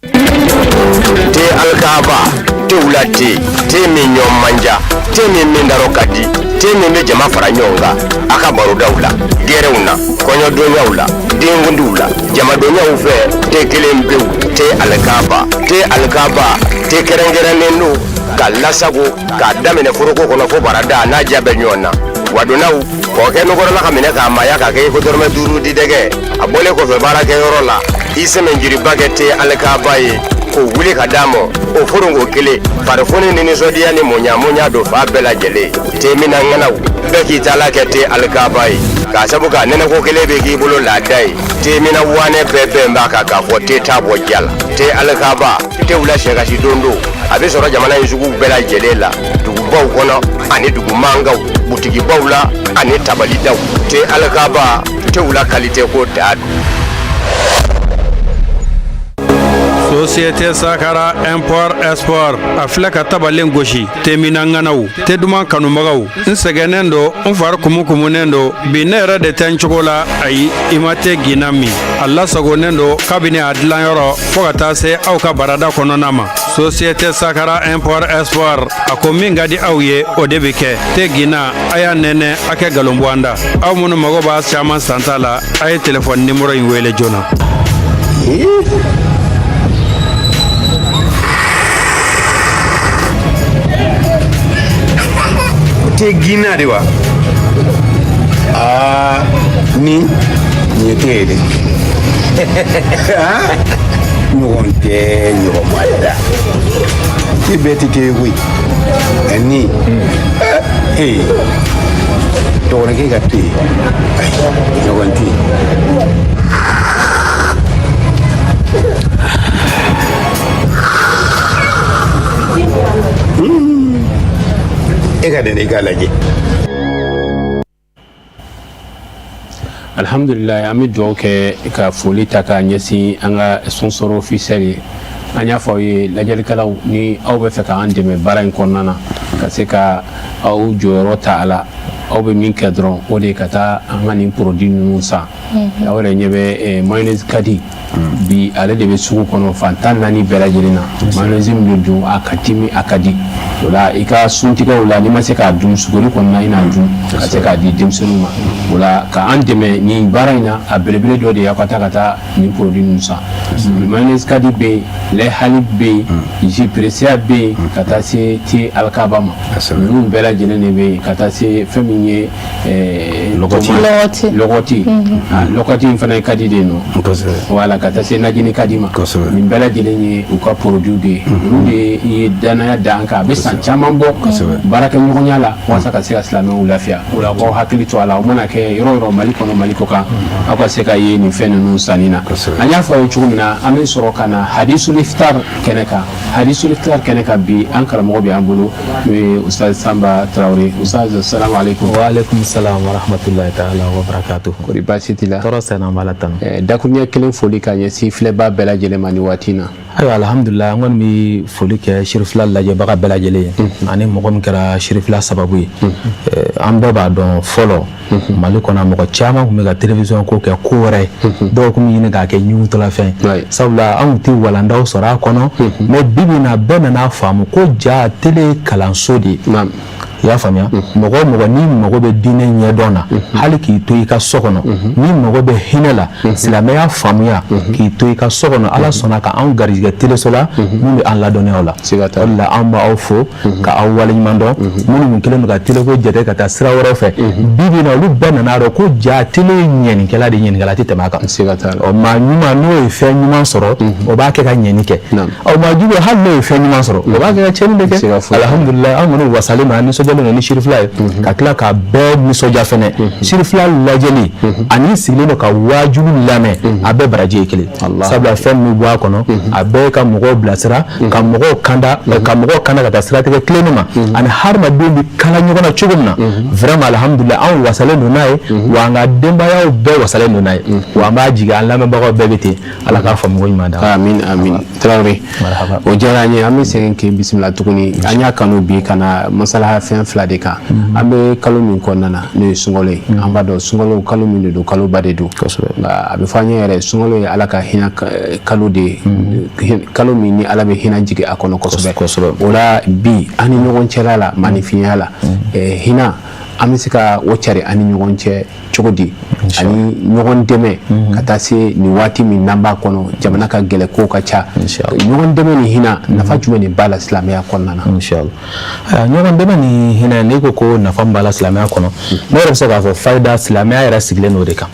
[SPEAKER 11] Te alkaba, te wula te, te min ɲɔ manja, te min min darɔ ka di. Te min bɛ jama fara ɲɔgɔn kan a ka barodaw la, gɛrɛnw na, kɔɲɔdonyaw la, denkundiw la, jamadonyaw fɛ. Te kelen pewu, te alikaba. Te alikaba, te kɛrɛnkɛrɛnnen don ka lasago k'a daminɛ foroko kɔnɔ fo barada n'a ja bɛ ɲɔgɔn na. Wadonnaw kɔkɛ nukɔrɔla ka minɛ k'a maaya k'a kɛ i ko dɔrɔmɛ 5 di dɛgɛ. A bɔlen kɔfɛ baarakɛyɔrɔ la, i sɛmɛnjiriba kɛ te alikaba ye k'o wuli ka d'a ma. O foronko kelen, farifoni ni nisɔndiya ni muɲa don fa bɛɛ lajɛlen. Te minna ŋanaw bɛɛ k'i ta la kɛ te alikaba ye, k'a sabu k'a nɛnɛko kelen bɛ k'i bolo laada ye. Te minna wanɛ bɛɛ bɛn b'a kan k'a fɔ te t'a bɔ ja la. Te alikaba, tew la sɛkasi don don. A bɛ sɔrɔ jamana in suguw bɛɛ lajɛlen la, dugubaw kɔnɔ ani dugu mankanw, butigibaw la ani tabalidaw. Te alikaba, tew la kalite ko da don.
[SPEAKER 10] Société Sakara Import Export a filɛ ka tabalen gosi. Temina ŋanaw, te duman kanubagaw, n sɛgɛnnen don, n fari kumukumunen don bi, ne yɛrɛ de tɛ n cogo la. Ayi, i ma te ginna min, a lasagonnen don kabini a dilanyɔrɔ fo ka taa se aw ka barada kɔnɔna ma. Société Sakara Import Export a ko min ka di aw ye, o de bɛ kɛ. Te ginna, a y'a nɛnɛ, a kɛ nkalon bɔ an da. Aw minnu mago b'a caman santa la, a ye telefɔni nimoro in wele joona.
[SPEAKER 2] Te ginna de wa? Aa, nin ye te ye dɛ. Ɲɔgɔn tɛ ɲɔgɔn ma da, te bɛɛ tɛ te ye koyi. Ni ee dɔgɔnɔkɛ ka te, ayi, ɲɔgɔn tɛ. E ka dɛnɛ, i k'a lajɛ.
[SPEAKER 1] Alhamdulilayi, an bɛ dugawu kɛ ka foli ta k'a ɲɛsin an ka sponsor officiel ye. An y'a fɔ aw ye, lajɛlikɛlaw, ni aw bɛ fɛ k'an dɛmɛ baara in kɔnɔna na, ka se ka aw jɔyɔrɔ ta a la, aw bɛ min kɛ dɔrɔn, o de ye ka taa an ka nin produit ninnu san. Aw yɛrɛ ɲɛ bɛ mayonnaise kadi bi, ale de bɛ sugu kɔnɔ fan 14 bɛɛ lajɛlen na. Mayonnaise min bɛ dun, a ka timi, a ka di. O la, i ka suntigɛw la, n'i ma se k'a dun sugori kɔnɔna, i n'a dun ka se k'a di denmisɛnninw ma. O la, ka an dɛmɛ nin baara in na, a belebele dɔ de ye aw ka taa ka taa nin produit ninnu san. Mayonnaise kadi bɛ yen, lait halib bɛ yen, jus Pressia bɛ yen, ka taa se thé alikaba ma. Ninnu bɛɛ lajɛlen de bɛ yen, ka taa se fɛn min ye lɔgɔti, lɔgɔti in fana ye kadi de ye nɔ. Wala ka taa se najini kadi ma. Nin bɛɛ lajɛlen ye u ka produit de ye. Olu de ye danaya da an kan, a bɛ san caman bɔ baarakɛɲɔgɔnya la, walasa ka se ka silamɛw lafiya. O la, k'aw hakili to a la, o mana kɛ yɔrɔ yɔrɔ, Mali kɔnɔ, Mali kɔ kan, aw ka se ka ye nin fɛn ninnu sanni na. An y'a fɔ aw ye cogo min na, an bɛ sɔrɔ ka na hadisul iftar kɛnɛ kan. Hadisul iftar kɛnɛ kan bi, an karamɔgɔ bɛ an bolo, n'o ye Ustaz Sanba Tarawele. Ustaz, salamu aleykum.
[SPEAKER 12] Wa aleykum salam wa rahmatulahi taala wa barakatuhu.
[SPEAKER 1] Kori baasi t'i la?
[SPEAKER 12] Tɔɔrɔ sɛnɛ, an b'Ala tanu.
[SPEAKER 1] Dakuruɲɛ kelen foli ka ɲɛsin filɛbaa bɛɛ lajɛlen ma nin waati in na.
[SPEAKER 12] Ayiwa, alhamdulilayi, an kɔni bɛ foli kɛ Sirifila lajɛbaga bɛɛ lajɛlen ye, ani mɔgɔ min kɛra Sirifila sababu ye. An bɛɛ b'a dɔn, fɔlɔ Mali kɔnɔ, mɔgɔ caman tun bɛ ka télévision ko kɛ ko wɛrɛ ye. Dɔw tun bɛ ɲini k'a kɛ ɲugutɔlafɛn, sabula an tun tɛ walandaw sɔrɔ a kɔnɔ. Mais bi bi in na, bɛɛ nana faamu ko ja télé ye kalanso de ye. I y'a faamuya? Mɔgɔ o mɔgɔ n'i mago bɛ diinɛ ɲɛdɔn na, hali k'i to i ka so kɔnɔ, n'i mago bɛ hinɛ la, silamɛya faamuya, k'i to i ka so kɔnɔ, Ala sɔnna ka anw garijɛgɛ teleso la min bɛ an ladɔnniya o la. O de la, an b'aw fo ka aw waleɲuman dɔn. Minnu kɛlen don ka télé ko jate ka taa sira wɛrɛw fɛ, bi bi in na, olu bɛɛ nana dɔn ko ja télé ye ɲɛnikɛla de ye, ɲɛnikɛla tɛ tɛmɛ a kan. Ɔ, maa ɲuman, n'o ye fɛn ɲuman sɔrɔ, o b'a kɛ ka ɲɛni kɛ. Ɔ, maa jugu, hali n'o ye fɛn ɲuman sɔrɔ, o b'a kɛ ka tiɲɛni de kɛ. Alhamdulilayi, an kɔni wasalen don, an nisɔndiyalen don ni Sirifila ye, ka tila ka bɛɛ nisɔndiya fɛnɛ. Sirifila lajɛli ani sigilen don ka waajuli lamɛn, a bɛɛ baraji ye kelen, sabula fɛn min bɛ bɔ a kɔnɔ, a bɛɛ ka mɔgɔw bilasira, ka mɔgɔw kanda ka taa siratigɛ tilennen ma, ani hadamadenw bɛ kala ɲɔgɔn na cogo min na. Vraiment, alhamdulilayi, anw wasalen don n'a ye, wa an ka denbayaw bɛɛ wasalen don n'a ye, wa an b'a jigi an lamɛnbagaw bɛɛ bɛ ten. Ala k'a faamu ko ɲuman d'an ma.
[SPEAKER 1] Amin, amin. Tarawele, o diyara an ye. An bɛ segin k'i bisimila tuguni. An y'a kanu bi ka na masalaha fɛn fila de kan. An bɛ kalo min kɔnɔna na, n'o ye sunkalo ye, an b'a dɔn sunkalo kalo min de don, kaloba de don. Nka a bɛ fɔ an ye yɛrɛ, sunkalo ye Ala ka hinɛ kalo de ye, kalo min ni Ala bɛ hinɛ jigin a kɔnɔ kosɛbɛ. O la bi, an ni ɲɔgɔn cɛla la, maanifinya la, hinɛ An bɛ se ka o cari an ni ɲɔgɔn cɛ cogo di, ani ɲɔgɔn dɛmɛ ka taa se nin waati min n'an b'a kɔnɔ, jamana ka gɛlɛ, kow ka ca, ɲɔgɔn dɛmɛ ni hinɛ, nafa jumɛn de b'a la silamɛya kɔnɔna na?
[SPEAKER 12] Inshallah. Ɲɔgɔn dɛmɛ ni hinɛ, n'i ko ko nafa min b'a la silamɛya kɔnɔ, ne yɛrɛ bɛ se k'a fɔ fayida silamɛya yɛrɛ sigilen don o de kan,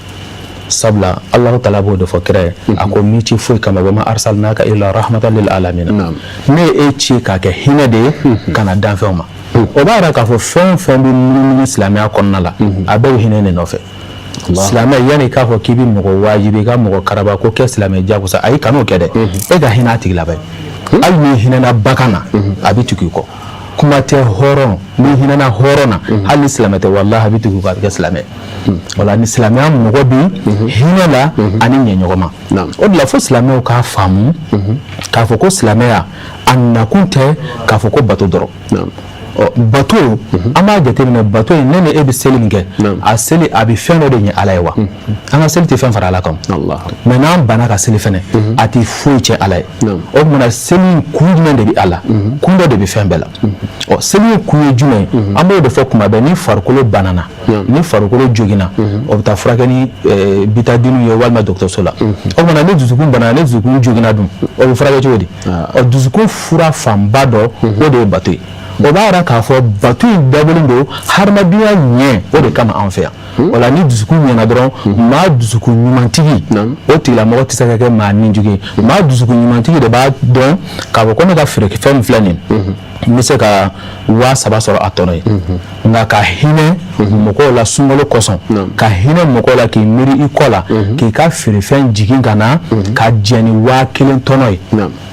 [SPEAKER 12] sabula Alahu taala b'o de fɔ kira ye. A ko m'i ci foyi kama, wama arsalnaka illa rahmatan lil alamina, ne ye e ci k'a kɛ hinɛ de ye ka na danfɛnw ma. O b'a yira k'a fɔ fɛn o fɛn bɛ munumunu silamɛya kɔnɔna la, a bɛɛ bɛ hinɛ de nɔfɛ. Silamɛ, yanni k'a fɔ k'i bɛ mɔgɔ wajibi, i ka mɔgɔ karaba ko kɛ silamɛ jagosa, ayi, kan'o kɛ dɛ. E ka hinɛ a tigi laban ye. Hali n'i hinɛna bagan na, a bɛ tugu i kɔ. Kuma tɛ hɔrɔn, n'i hinɛna hɔrɔn na, hali ni silamɛ tɛ, walahi a bɛ tugu i kɔ, a bɛ kɛ silamɛ. Wala ni silamɛya mɔgɔ bi hinɛ la ani ɲɛɲɔgɔnma. O de la fo silamɛw k'a faamu k'a fɔ ko silamɛya a nakun tɛ k'a fɔ ko bato dɔrɔn. Ɔ, bato, an b'a jateminɛ, bato in, ne ni e bɛ seli min kɛ, a seli a bɛ fɛn dɔ de ɲɛ Ala ye wa? An ka seli tɛ fɛn fara Ala kan, mais n'an banna ka seli fɛnɛ, a tɛ foyi tiɲɛ Ala ye. O tuma na, seli in kun jumɛn de bɛ a la? Kun dɔ de bɛ fɛn bɛɛ la. Ɔ, seli in kun ye jumɛn ye? An b'o de fɔ kuma bɛɛ. Ni farikolo banana, ni farikolo joginna, o bɛ taa furakɛ ni bitadiniw ye walima dɔgɔtɔrɔso la. O tuma na, ni dusukun banana, ni dusukun joginna dun, o bɛ furakɛ cogo di? Ɔ, dusukun fura fanba dɔ, o de ye bato ye. O b'a yira k'a fɔ bato in dabɔlen don hadamadenya ɲɛ o de kama an fɛ yan. O la, ni dusukun ɲɛna dɔrɔn, maa dusukun ɲumantigi, o tigilamɔgɔ tɛ se ka kɛ maa nijugu ye. Maa dusukun ɲumantigi de b'a dɔn k'a fɔ ko ne ka feerekɛfɛn min filɛ nin ye, n bɛ se ka 3000 sɔrɔ a tɔnɔ ye, nka ka hinɛ mɔgɔw la sunkalo kosɔn, ka hinɛ mɔgɔw la k'i miiri i kɔ la, k'i ka feerefɛn jigin ka na ka jɛn ni 1000 tɔnɔ ye.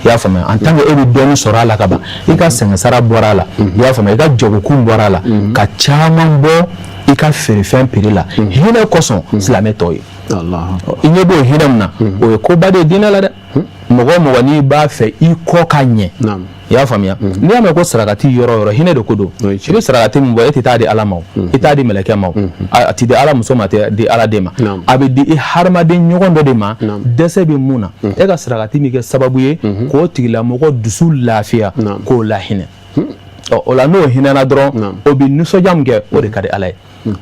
[SPEAKER 12] I y'a faamuya? En tant que e bɛ dɔɔnin sɔrɔ a la ka ban, i ka sɛgɛnsara bɔra a la, i y'a faamuya, i ka jagokun bɔra a la, ka caman bɔ i ka feerefɛn prix la, hinɛ kosɔn silamɛ tɔw ye. I ɲɛ b'o hinɛ min na, o ye koba de ye diinɛ la dɛ. Mɔgɔ o mɔgɔ n'i b'a fɛ i kɔ ka ɲɛ, i y'a faamuya, n'i y'a mɛn ko sarakati yɔrɔ o yɔrɔ, hinɛ de ko don. I bɛ sarakati min bɔ, e tɛ taa di Ala ma, i t'a di mɛlɛkɛ ma, a tɛ di Ala muso ma, a tɛ di Ala den ma, a bɛ di i hadamaden ɲɔgɔn dɔ de ma, dɛsɛ bɛ mun na. E ka sarakati bɛ kɛ sababu ye k'o tigilamɔgɔ dusu lafiya, k'o lahinɛ. Ɔ, o la, n'o hinɛna dɔrɔn, o bɛ nisɔndiya min kɛ, o de ka di Ala ye.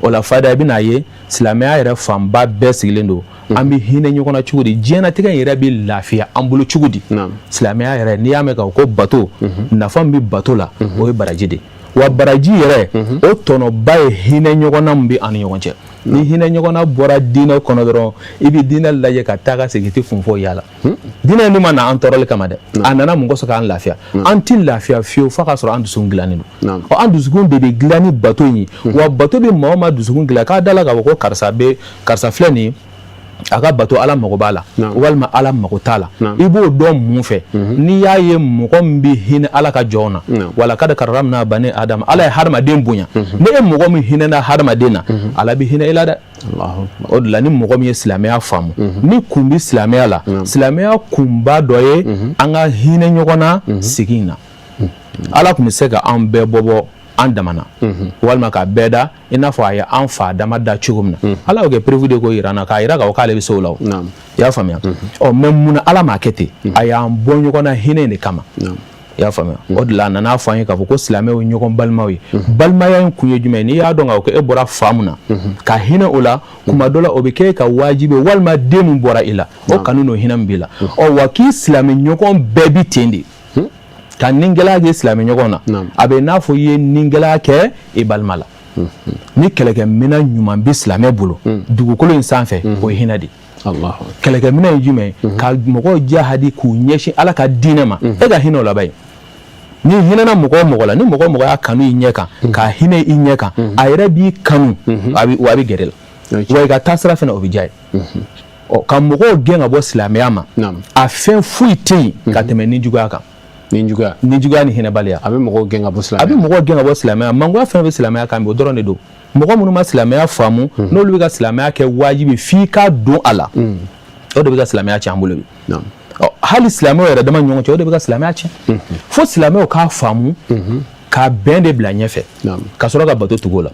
[SPEAKER 12] O la fayida, i bɛn'a ye silamɛya yɛrɛ fanba bɛɛ sigilen don an bɛ hinɛ ɲɔgɔn na cogo di, diɲɛnatigɛ in yɛrɛ bɛ lafiya an bolo cogo di. Silamɛya yɛrɛ, n'i y'a mɛn k'a fɔ ko bato, nafa min bɛ bato la, o ye baraji de ye. Wa baraji yɛrɛ, o tɔnɔba ye hinɛ ɲɔgɔnna min bɛ an ni ɲɔgɔn cɛ. Ni hinɛ ɲɔgɔnna bɔra diinɛ kɔnɔ dɔrɔn, i bɛ diinɛ lajɛ ka taa ka segin, i tɛ kun foyi y'a la. Diinɛ in dun ma na an tɔɔrɔli kama dɛ, a nana mun kosɔn? K'an lafiya. An ti lafiya fiyewu f'a ka sɔrɔ an dusukun dilannen don. Ɔ, an dusukun de bɛ dilan ni bato in ye. Wa bato bɛ maa o maa dusukun dilan, k'a da la k'a fɔ ko karisa bɛ, karisa filɛ nin ye, a ka bato, Ala mago b'a la walima Ala mago t'a la, i b'o dɔn mun fɛ? N'i y'a ye mɔgɔ min bɛ hinɛ Ala ka jɔnw na, walakad karamna bani adama, Ala ye hadamaden bonya. Ni e mɔgɔ min hinɛna hadamaden na, Ala bɛ hinɛ i la dɛ. O de la, ni mɔgɔ min ye silamɛya faamu, ni kun bɛ silamɛya la, silamɛya kunba dɔ ye an ka hinɛ ɲɔgɔn na sigi in na. Ala tun bɛ se ka an bɛɛ bɔ bɔ an dama na, walima ka bɛɛ da i n'a fɔ a ye an fa dama da cogo min na. Ala y'o kɛ preuve de ko yira an na, k'a yira k'a fɔ k'ale bɛ se o la. O, i y'a faamuya? Ɔ, mais mun na Ala m'a kɛ ten? A y'an bɔ ɲɔgɔn na hinɛ in de kama. I y'a faamuya? O de la, a nana fɔ an ye k'a fɔ ko silamɛw ye ɲɔgɔn balimaw ye. Balimaya in kun ye jumɛn ye? N'i y'a dɔn k'a fɔ ko e bɔra fa mun na, ka hinɛ o la, kuma dɔ la o bɛ kɛ e ka wajibi ye, walima den min bɔra i la, o kanu n'o hinɛ min b'i la. Ɔ, wa k'i silamɛ ɲɔgɔn bɛɛ bi ten de, ka ningɛlɛya kɛ silamɛ ɲɔgɔn na, a bɛ n'a fɔ i ye ningɛlɛya kɛ i balima la. Ni kɛlɛkɛminɛn ɲuman bɛ silamɛ bolo dugukolo in sanfɛ, o ye hinɛ de ye. Kɛlɛkɛminɛn ye jumɛn ye? Ka mɔgɔw jahadi k'u ɲɛsin Ala ka diinɛ ma. E ka hinɛ o laban ye. Ni hinɛna mɔgɔ o mɔgɔ la, ni mɔgɔ o mɔgɔ y'a kanu i ɲɛ kan, ka hinɛ i ɲɛ kan, a yɛrɛ b'i kanu, a bɛ wa a bɛ gɛrɛ la, wa i ka taasira fana, o bɛ diya ye. Ɔ, ka mɔgɔw gɛn ka bɔ silamɛya ma, a fɛn foyi tɛ yen ka tɛmɛ nijuguya kan.
[SPEAKER 1] Nijuguya.
[SPEAKER 12] Nijuguya ni hinɛbaliya.
[SPEAKER 1] A bɛ mɔgɔw gɛn ka bɔ silamɛya.
[SPEAKER 12] A bɛ mɔgɔw gɛn ka bɔ silamɛya. Mangoya fɛn bɛ silamɛya kan bi, o dɔrɔn de don. Mɔgɔ minnu ma silamɛya faamu, n'olu bɛ ka silamɛya kɛ wajibi f'i ka don a la, o de bɛ ka silamɛya tiɲɛ an bolo bi. Ɔ, hali silamɛw yɛrɛ dama ɲɔgɔn cɛ, o de bɛ ka silamɛya tiɲɛ. Fo silamɛw k'a faamu ka bɛn de bila ɲɛfɛ, ka sɔrɔ ka bato tugu o la.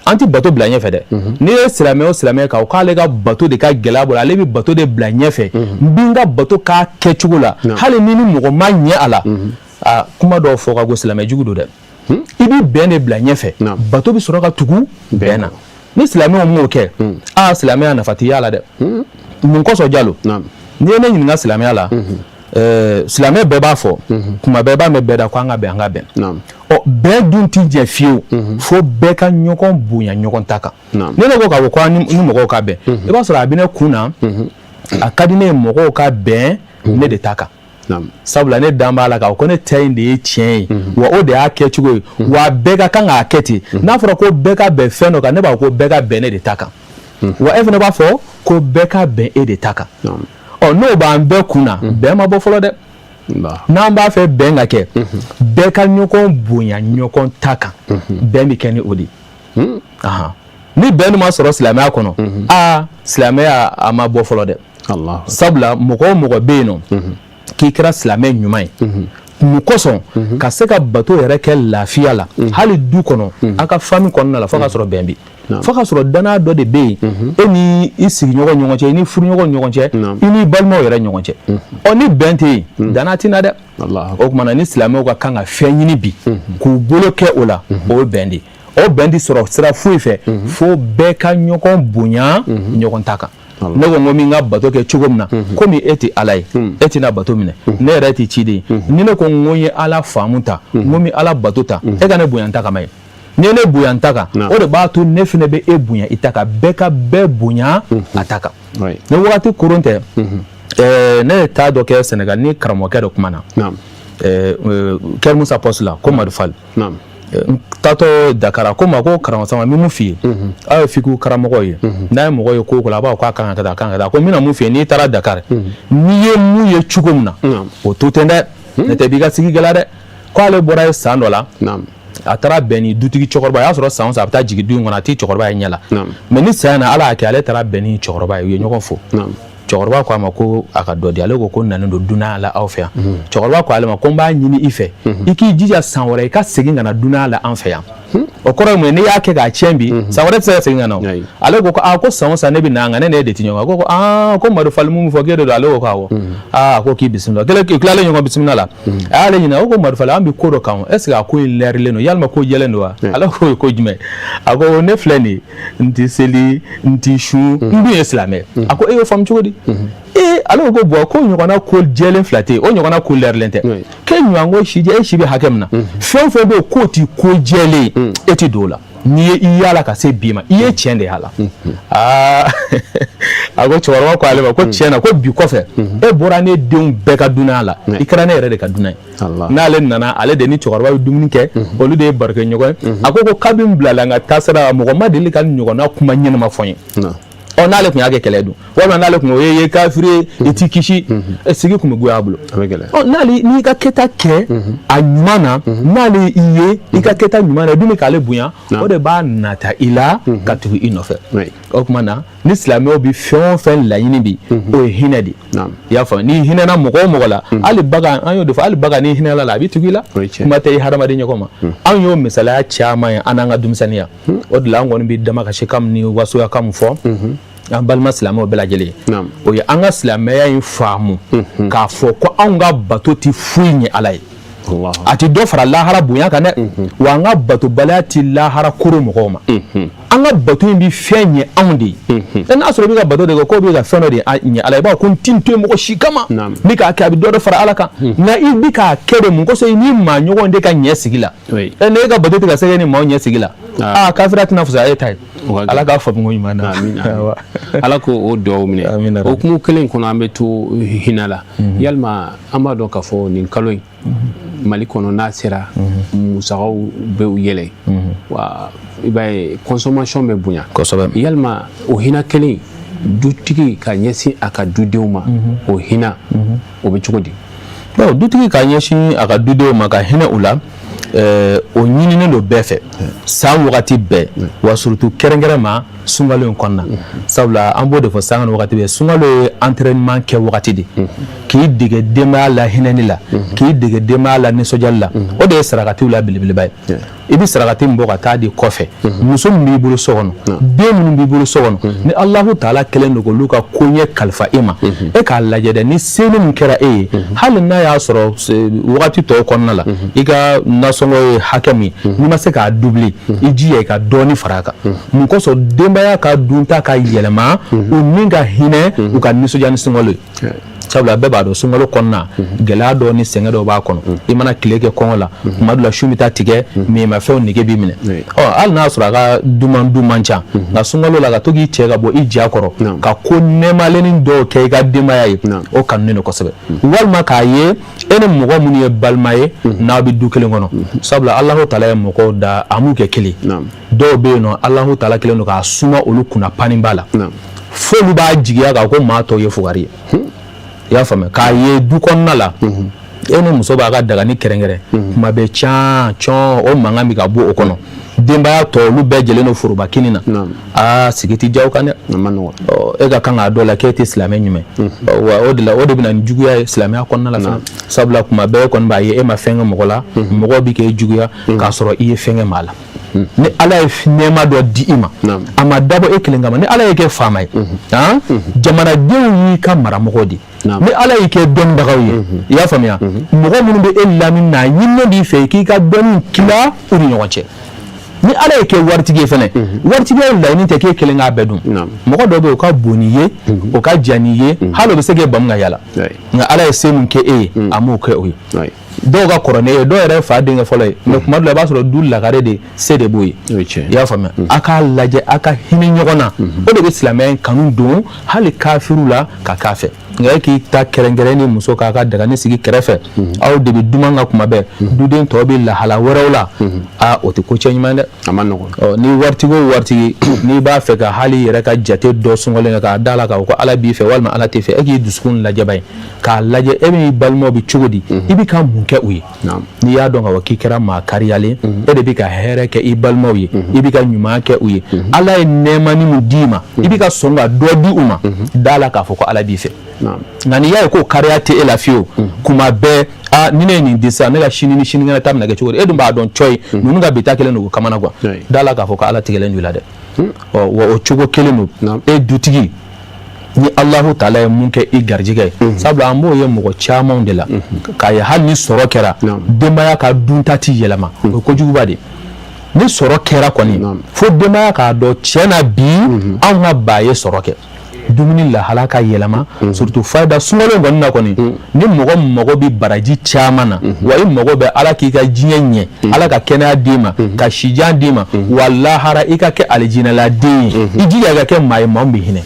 [SPEAKER 12] An tɛ bato bila ɲɛfɛ dɛ. N'i ye silamɛ o silamɛ kan k'ale ka bato de ka gɛlɛya bolo, ale bɛ bato de bila ɲɛfɛ, n bɛ n ka bato k'a kɛcogo la, hali ni ni mɔgɔ ma ɲɛ a la, a kuma dɔw fɔ ka go, silamɛ jugu don dɛ. I bɛ bɛn de bila ɲɛfɛ, bato bɛ sɔrɔ ka tugu bɛn na. Ni silamɛw m'o kɛ, aa, silamɛya nafa tɛ y'a la dɛ. Mun kosɔn, Jalo? N'i ye ne ɲininka silamɛya la, silamɛ bɛɛ b'a fɔ kuma bɛɛ, b'a mɛn bɛɛ da ko an ka bɛn, an ka bɛn. Ɔ, bɛn dun ti jɛ fiyewu fo bɛɛ ka ɲɔgɔn bonya ɲɔgɔn ta kan. Ne ne ko k'a fɔ ko an ni mɔgɔw ka bɛn, i b'a sɔrɔ a bɛ ne kun na, a ka di ne ye mɔgɔw ka bɛn ne de ta kan, sabula ne dan b'a la k'a fɔ ko ne ta in de ye tiɲɛ ye, wa o de y'a kɛcogo ye, wa bɛɛ ka kan k'a kɛ ten. N'a fɔra ko bɛɛ ka bɛn fɛn dɔ kan, ne b'a fɔ ko bɛɛ ka bɛn ne de ta kan, wa e fana b'a fɔ ko bɛɛ ka bɛn e de ta kan. Ɔ, n'o b'an bɛɛ kun na, bɛn ma bɔ fɔlɔ dɛ. N'an b'a fɛ bɛn ka kɛ, bɛɛ ka ɲɔgɔn bonya ɲɔgɔn ta kan, bɛn bɛ kɛ ni o de ye. Ni bɛn ma sɔrɔ silamɛya kɔnɔ, aa, silamɛya a ma bɔ fɔlɔ dɛ, sabula mɔgɔ o mɔgɔ bɛ yen nɔ k'i kɛra silamɛ ɲuman ye, mun kosɔn ka se ka bato yɛrɛ kɛ lafiya la, hali du kɔnɔ, a ka famille kɔnɔna la, fo ka sɔrɔ bɛn bi, fo ka sɔrɔ danaya dɔ de bɛ yen e ni i sigiɲɔgɔn ɲɔgɔn cɛ, i ni furuɲɔgɔn ɲɔgɔn cɛ, i ni balimaw yɛrɛ ɲɔgɔn cɛ. Ɔ, ni bɛn tɛ yen, danaya tɛ na dɛ. O tuma na, ni silamɛw ka kan ka fɛn ɲini bi k'u bolo kɛ o la, o ye bɛn de ye. O bɛn tɛ sɔrɔ sira foyi fɛ fo bɛɛ ka ɲɔgɔn bonya ɲɔgɔn ta kan. Ne ko n ko min ka bato kɛ cogo min na, komi e tɛ Ala ye, e tɛna bato minɛ, ne yɛrɛ tɛ ciden ye. Ni ne ko n ko n ye Ala faamu ta, n ko n bɛ Ala bato ta, e ka ne bonya n ta kama ye. N'i ye ne bonya n ta kan, o de b'a to ne fana bɛ e bonya i ta kan. Bɛɛ ka bɛɛ bonya a ta kan. Ni wagati koron tɛ, ne ye taa dɔ kɛ Sɛnɛgali ni karamɔgɔkɛ dɔ kuma na Kɛri Musa poste la, ko Madu Fali. N taatɔ Dakar, ko ma ko karamɔgɔ Sama, n bɛ mun f'i ye? Aw ye fiqhu karamɔgɔ ye, n'a ye mɔgɔ ye ko o ko la, a b'a fɔ k'a kan ka kɛ tan, a kan ka kɛ tan. Ko n bɛna mun f'i ye? N'i taara Dakar, n'i ye mun ye cogo min na, o to ten dɛ, n'o tɛ i b'i ka sigi gɛlɛya dɛ. K'ale bɔra ye san dɔ la, a taara bɛn ni dutigi cɛkɔrɔba. A y'a sɔrɔ san o san a bɛ taa jigin du in kɔnɔ, a t'i cɛkɔrɔba ye ɲɛ la, mais ni san in na, Ala y'a kɛ ale taara bɛn ni cɛkɔrɔba ye, u ye ɲɔgɔn fo. Cɛkɔrɔba ko a ma ko a ka dɔ di. Ale ko ko nalen don dunanya la aw fɛ yan. Cɛkɔrɔba ko ale ma ko n b'a ɲini i fɛ, i k'i jija san wɛrɛ i ka segin ka na dunanya la an fɛ yan. O kɔrɔ ye mun ye? N'i y'a kɛ k'a tiɲɛ bi, san wɛrɛ tɛ se ka segin ka na o. Ale ko ko aa, ko san o san ne bɛ na, nka ne n'e de tɛ ɲɔgɔn kan. Ko aa, ko Madu Fali mun fɔ k'e de don? Ale ko ko awɔ. Aa, ko k'i bisimila. Kelen tilalen ɲɔgɔn bisimila la, a y'ale ɲininka, ko Madu Fali, an bɛ ko dɔ kan, est ce que a ko in lɛrilen don, yalima ko jɛlen don wa? Ale ko ko jumɛn? A ko ne filɛ nin ye, n tɛ seli, n tɛ sun, n dun ye silamɛ. A ko e y'o faamu cogo di? Ee, ale ko bon, ko ɲɔgɔnna ko jɛlen fila tɛ yen, o ɲɔgɔnna ko lɛrilen tɛ k'e ɲɔgɔn ko si e si bɛ hakɛ min na, fɛn o fɛn bɛ yen k'o ti ko jɛlen ye, e ti don o la. N'i ye i yaala ka se bi ma, i ye tiɲɛ de y'a la. Aa, a ko cɛkɔrɔba ko ale ma ko tiɲɛ na, ko bi kɔfɛ e bɔra ne denw bɛɛ ka dunanya la, i kɛra ne yɛrɛ de ka dunan ye. N'ale nana, ale de ni cɛkɔrɔba bɛ dumuni kɛ, olu de ye barokɛɲɔgɔn ye. A ko ko kabi n bilala n ka taasira, mɔgɔ ma deli ka ɲɔgɔnna kuma ɲɛnama fɔ n ye. Ɔ, n'ale tun y'a kɛ kɛlɛ dun, walima n'ale tun o ye kafiri ye, i t'i kisi, sigi tun bɛ goya a bolo. Ɔ, n'ale n'i ka kɛta kɛ a ɲuman na, n'ale i ye i ka kɛta ɲuman na, i dun bɛ k'ale bonya, o de b'a nata i la ka tugu i nɔfɛ. O tuma na, ni silamɛw bɛ fɛn o fɛn laɲini bi, o ye hinɛ de ye. I y'a faamu? N'i hinɛna mɔgɔ o mɔgɔ la, hali bagan, an y'o de fɔ, hali bagan, n'i hinɛna la, a bɛ tugu i la, kuma tɛ i hadamaden ɲɔgɔn ma. Anw y'o misaliya caman ye an n'an ka denmisɛnninya. O de la, an kɔni bɛ damakasikan ni wasoyakan min fɔ an balima silamɛw bɛɛ lajɛlen, o ye an ka silamɛya in faamu k'a fɔ ko anw ka bato tɛ foyi ɲɛ Ala ye, a tɛ dɔ fara lahara bonya kan dɛ, wa an ka batobaliya tɛ lahara koro mɔgɔw ma. An ka bato in bɛ fɛn ɲɛ anw de ye. N'a sɔrɔ i bɛ ka bato de kɛ k'o bɛ ka fɛn dɔ de ɲɛ Ala ye, i b'a fɔ ko n tɛ n to yen mɔgɔ si kama, n bɛ k'a kɛ, a bɛ dɔ de fara Ala kan. Nka i bɛ k'a kɛ de mun kosɔn? I ni maa ɲɔgɔn de ka ɲɛ sigi la. N'e ka bato tɛ ka se kɛ ni maaw ɲɛ sigi la, aa, kafiriya tɛna fisaya e ta ye. Ala k'a faamu ko ɲuman na.
[SPEAKER 1] Ala k'o o dugawu minɛ. O hukumu kelen kɔnɔ, an bɛ to hinɛ la. Yalima an b'a dɔn k'a fɔ nin kalo in, Mali kɔnɔ, n'a sera, musakaw bɛ yɛlɛ, wa i b'a ye consommation bɛ bonya. Yalima o hinɛ kelen, dutigi ka ɲɛsin a ka dudenw ma, o hinɛ o bɛ cogo di?
[SPEAKER 12] Bon, dutigi ka ɲɛsin a ka dudenw ma ka hinɛ u la, o ɲininen don bɛɛ fɛ san wagati bɛɛ, wa surtout kɛrɛnkɛrɛn ma sunkalo in kɔnɔna, sabula an b'o de fɔ sanga ni wagati bɛɛ, sunkalo ye entraînement kɛ wagati de. K'i dege denbaya la hinɛni la, k'i dege denbaya la nisɔndiyali la, o de ye sarakatiw la belebeleba ye. I bɛ sarakati min bɔ ka taa di kɔfɛ, muso min b'i bolo so kɔnɔ, den minnu b'i bolo so kɔnɔ, ni Alahu taala kɛlen don k'olu ka koɲɛ kalifa e ma, e k'a lajɛ dɛ, ni seli min kɛra e ye, hali n'a y'a sɔrɔ wagati tɔw kɔnɔna la i ka nasɔngɔ ye hakɛ min ye, n'i ma se k'a doubler, i jija i ka dɔɔni fara a kan. Mun kosɔn? Denbaya ka dunta ka yɛlɛma, u ni ka hinɛ, u ka nisɔndiya ni sunkalo ye. Sabula bɛɛ b'a dɔn, sunkalo kɔnɔna gɛlɛya dɔw ni sɛgɛn dɔw b'a kɔnɔ. I mana tile kɛ kɔngɔ la, tuma dɔ la su bɛ taa tigɛ, minmafɛnw nege b'i minɛ. Ɔ hali n'a sɔrɔ a ka duman dun man ca, nka sunkalo la, ka to k'i cɛ ka bɔ i ja kɔrɔ ka ko nɛɛmalennin dɔw kɛ i ka denbaya ye, o kanunen don kosɛbɛ. Walima k'a ye e ni mɔgɔ minnu ye balima ye, n'aw bɛ du kelen kɔnɔ. Sabula Alahu taala ye mɔgɔw da, a m'u kɛ kelen. Dɔw bɛ yen nɔ, Alahu taala kɛlen don k'a suma olu kunna paniba la, f'olu b'a jigiya k'a ko maa tɔw ye fugari ye. I y'a faamuya? K'a ye du kɔnɔna la, e ni muso b'a ka dagani kɛrɛnkɛrɛn, kuma bɛɛ can cɔn, o mankan bɛ ka bɔ o kɔnɔ. Denbaya tɔ olu bɛɛ jɛlen don foroba kini na. Aa, sigi tɛ diya o kan dɛ. E ka kan k'a dɔn la k'e tɛ silamɛ ɲuman ye. Wa o de la, o de bɛ na ni juguya ye silamɛya kɔnɔna la fana. Sabula kuma bɛɛ e kɔni b'a ye e ma fɛn kɛ mɔgɔ la, mɔgɔ bɛ k'e juguya k'a sɔrɔ i ye fɛn kɛ maa la. Ni Ala ye nɛɛma dɔ di i ma, a ma dabɔ e kelen kama. Ni Ala y'i kɛ faama ye, jamanadenw y'i ka maramɔgɔw de. Ni Ala y'i kɛ dɔnnibagaw ye, i y'a faamuya, mɔgɔ minnu bɛ e lamini na, a ɲininen b'i fɛ k'i ka dɔnni tila u ni ɲɔgɔn cɛ. Ni Ala y'i kɛ waritigi ye fɛnɛ, waritigiya laɲini tɛ k'e kelen k'a bɛɛ dun. Mɔgɔ dɔw bɛ yen, o ka bon n'i ye, o ka jan n'i ye, hali o bɛ se k'e bamu ka yala, nka Ala ye se min kɛ e ye, a m'o kɛ o ye. Dɔw ka kɔrɔ n'e ye, dɔw yɛrɛ fa denkɛ fɔlɔ ye, mais kuma dɔ la i b'a sɔrɔ du lagare de se de b'o ye. I y'a faamuya? A k'a lajɛ a ka hinɛ ɲɔgɔn na, o de bɛ silamɛya in kanu don hali kafiriw la ka k'a fɛ. Nka e k'i ta kɛrɛnkɛrɛn ni muso k'a ka dagani sigi kɛrɛfɛ, aw de bɛ duman kan kuma bɛɛ, duden tɔw bɛ lahala wɛrɛw la, aa, o tɛ ko cɛ ɲuman dɛ.
[SPEAKER 1] A ma nɔgɔn.
[SPEAKER 12] Ni waritigi o waritigi, n'i b'a fɛ ka hali yɛrɛ ka jate dɔ sunkalo k'a da la k'a fɔ ko Ala b'i fɛ walima Ala t'i fɛ, e k'i dusukun lajɛ ba ye, k'a lajɛ e b'i balimaw bɛ cogo di, i bɛ ka mun kɛ u ye. N'i y'a dɔn k'a fɔ k'i kɛra maa kariyalen, e de bɛ ka hɛrɛ kɛ i balimaw ye, i bɛ ka ɲuman kɛ u ye, Ala ye nɛɛmani min d'i ma, i bɛ ka sɔn ka dɔ di u ma, da la k'a fɔ ko Ala b'i fɛ. Nka n'i y'a ye ko kariya tɛ e la fiyewu, kuma bɛɛ, aa, ni ne ye nin di sisan, ne ka sini ni sinikɛnɛ ta bɛna kɛ cogo di? E dun b'a dɔn cɔ ye ninnu ka bi ta kɛlen don k'u kamana gan. Da la k'a fɔ ko Ala tigɛlen don i la dɛ. Ɔ wa o cogo kelen don, e dutigi, ni Alahu taala ye mun kɛ i garijɛgɛ ye. Sabula an b'o ye mɔgɔ camanw de la, k'a ye hali ni sɔrɔ kɛra, denbaya ka dunta ti yɛlɛma. O ye kojuguba de ye. Ni sɔrɔ kɛra kɔni, fo denbaya k'a dɔn tiɲɛ na bi anw ka ba ye sɔrɔ kɛ, dumuni lahala ka yɛlɛma, surtout fayida sunkalo kɔni na kɔni. Ni mɔgɔ mago bɛ baraji caman na, wa i mago bɛ Ala k'i ka diɲɛ ɲɛ, Ala ka kɛnɛya d'i ma, ka sijan d'i ma, wa lahara i ka kɛ alijinɛladen ye, i jija i ka kɛ maa ye, maa min bɛ hinɛ.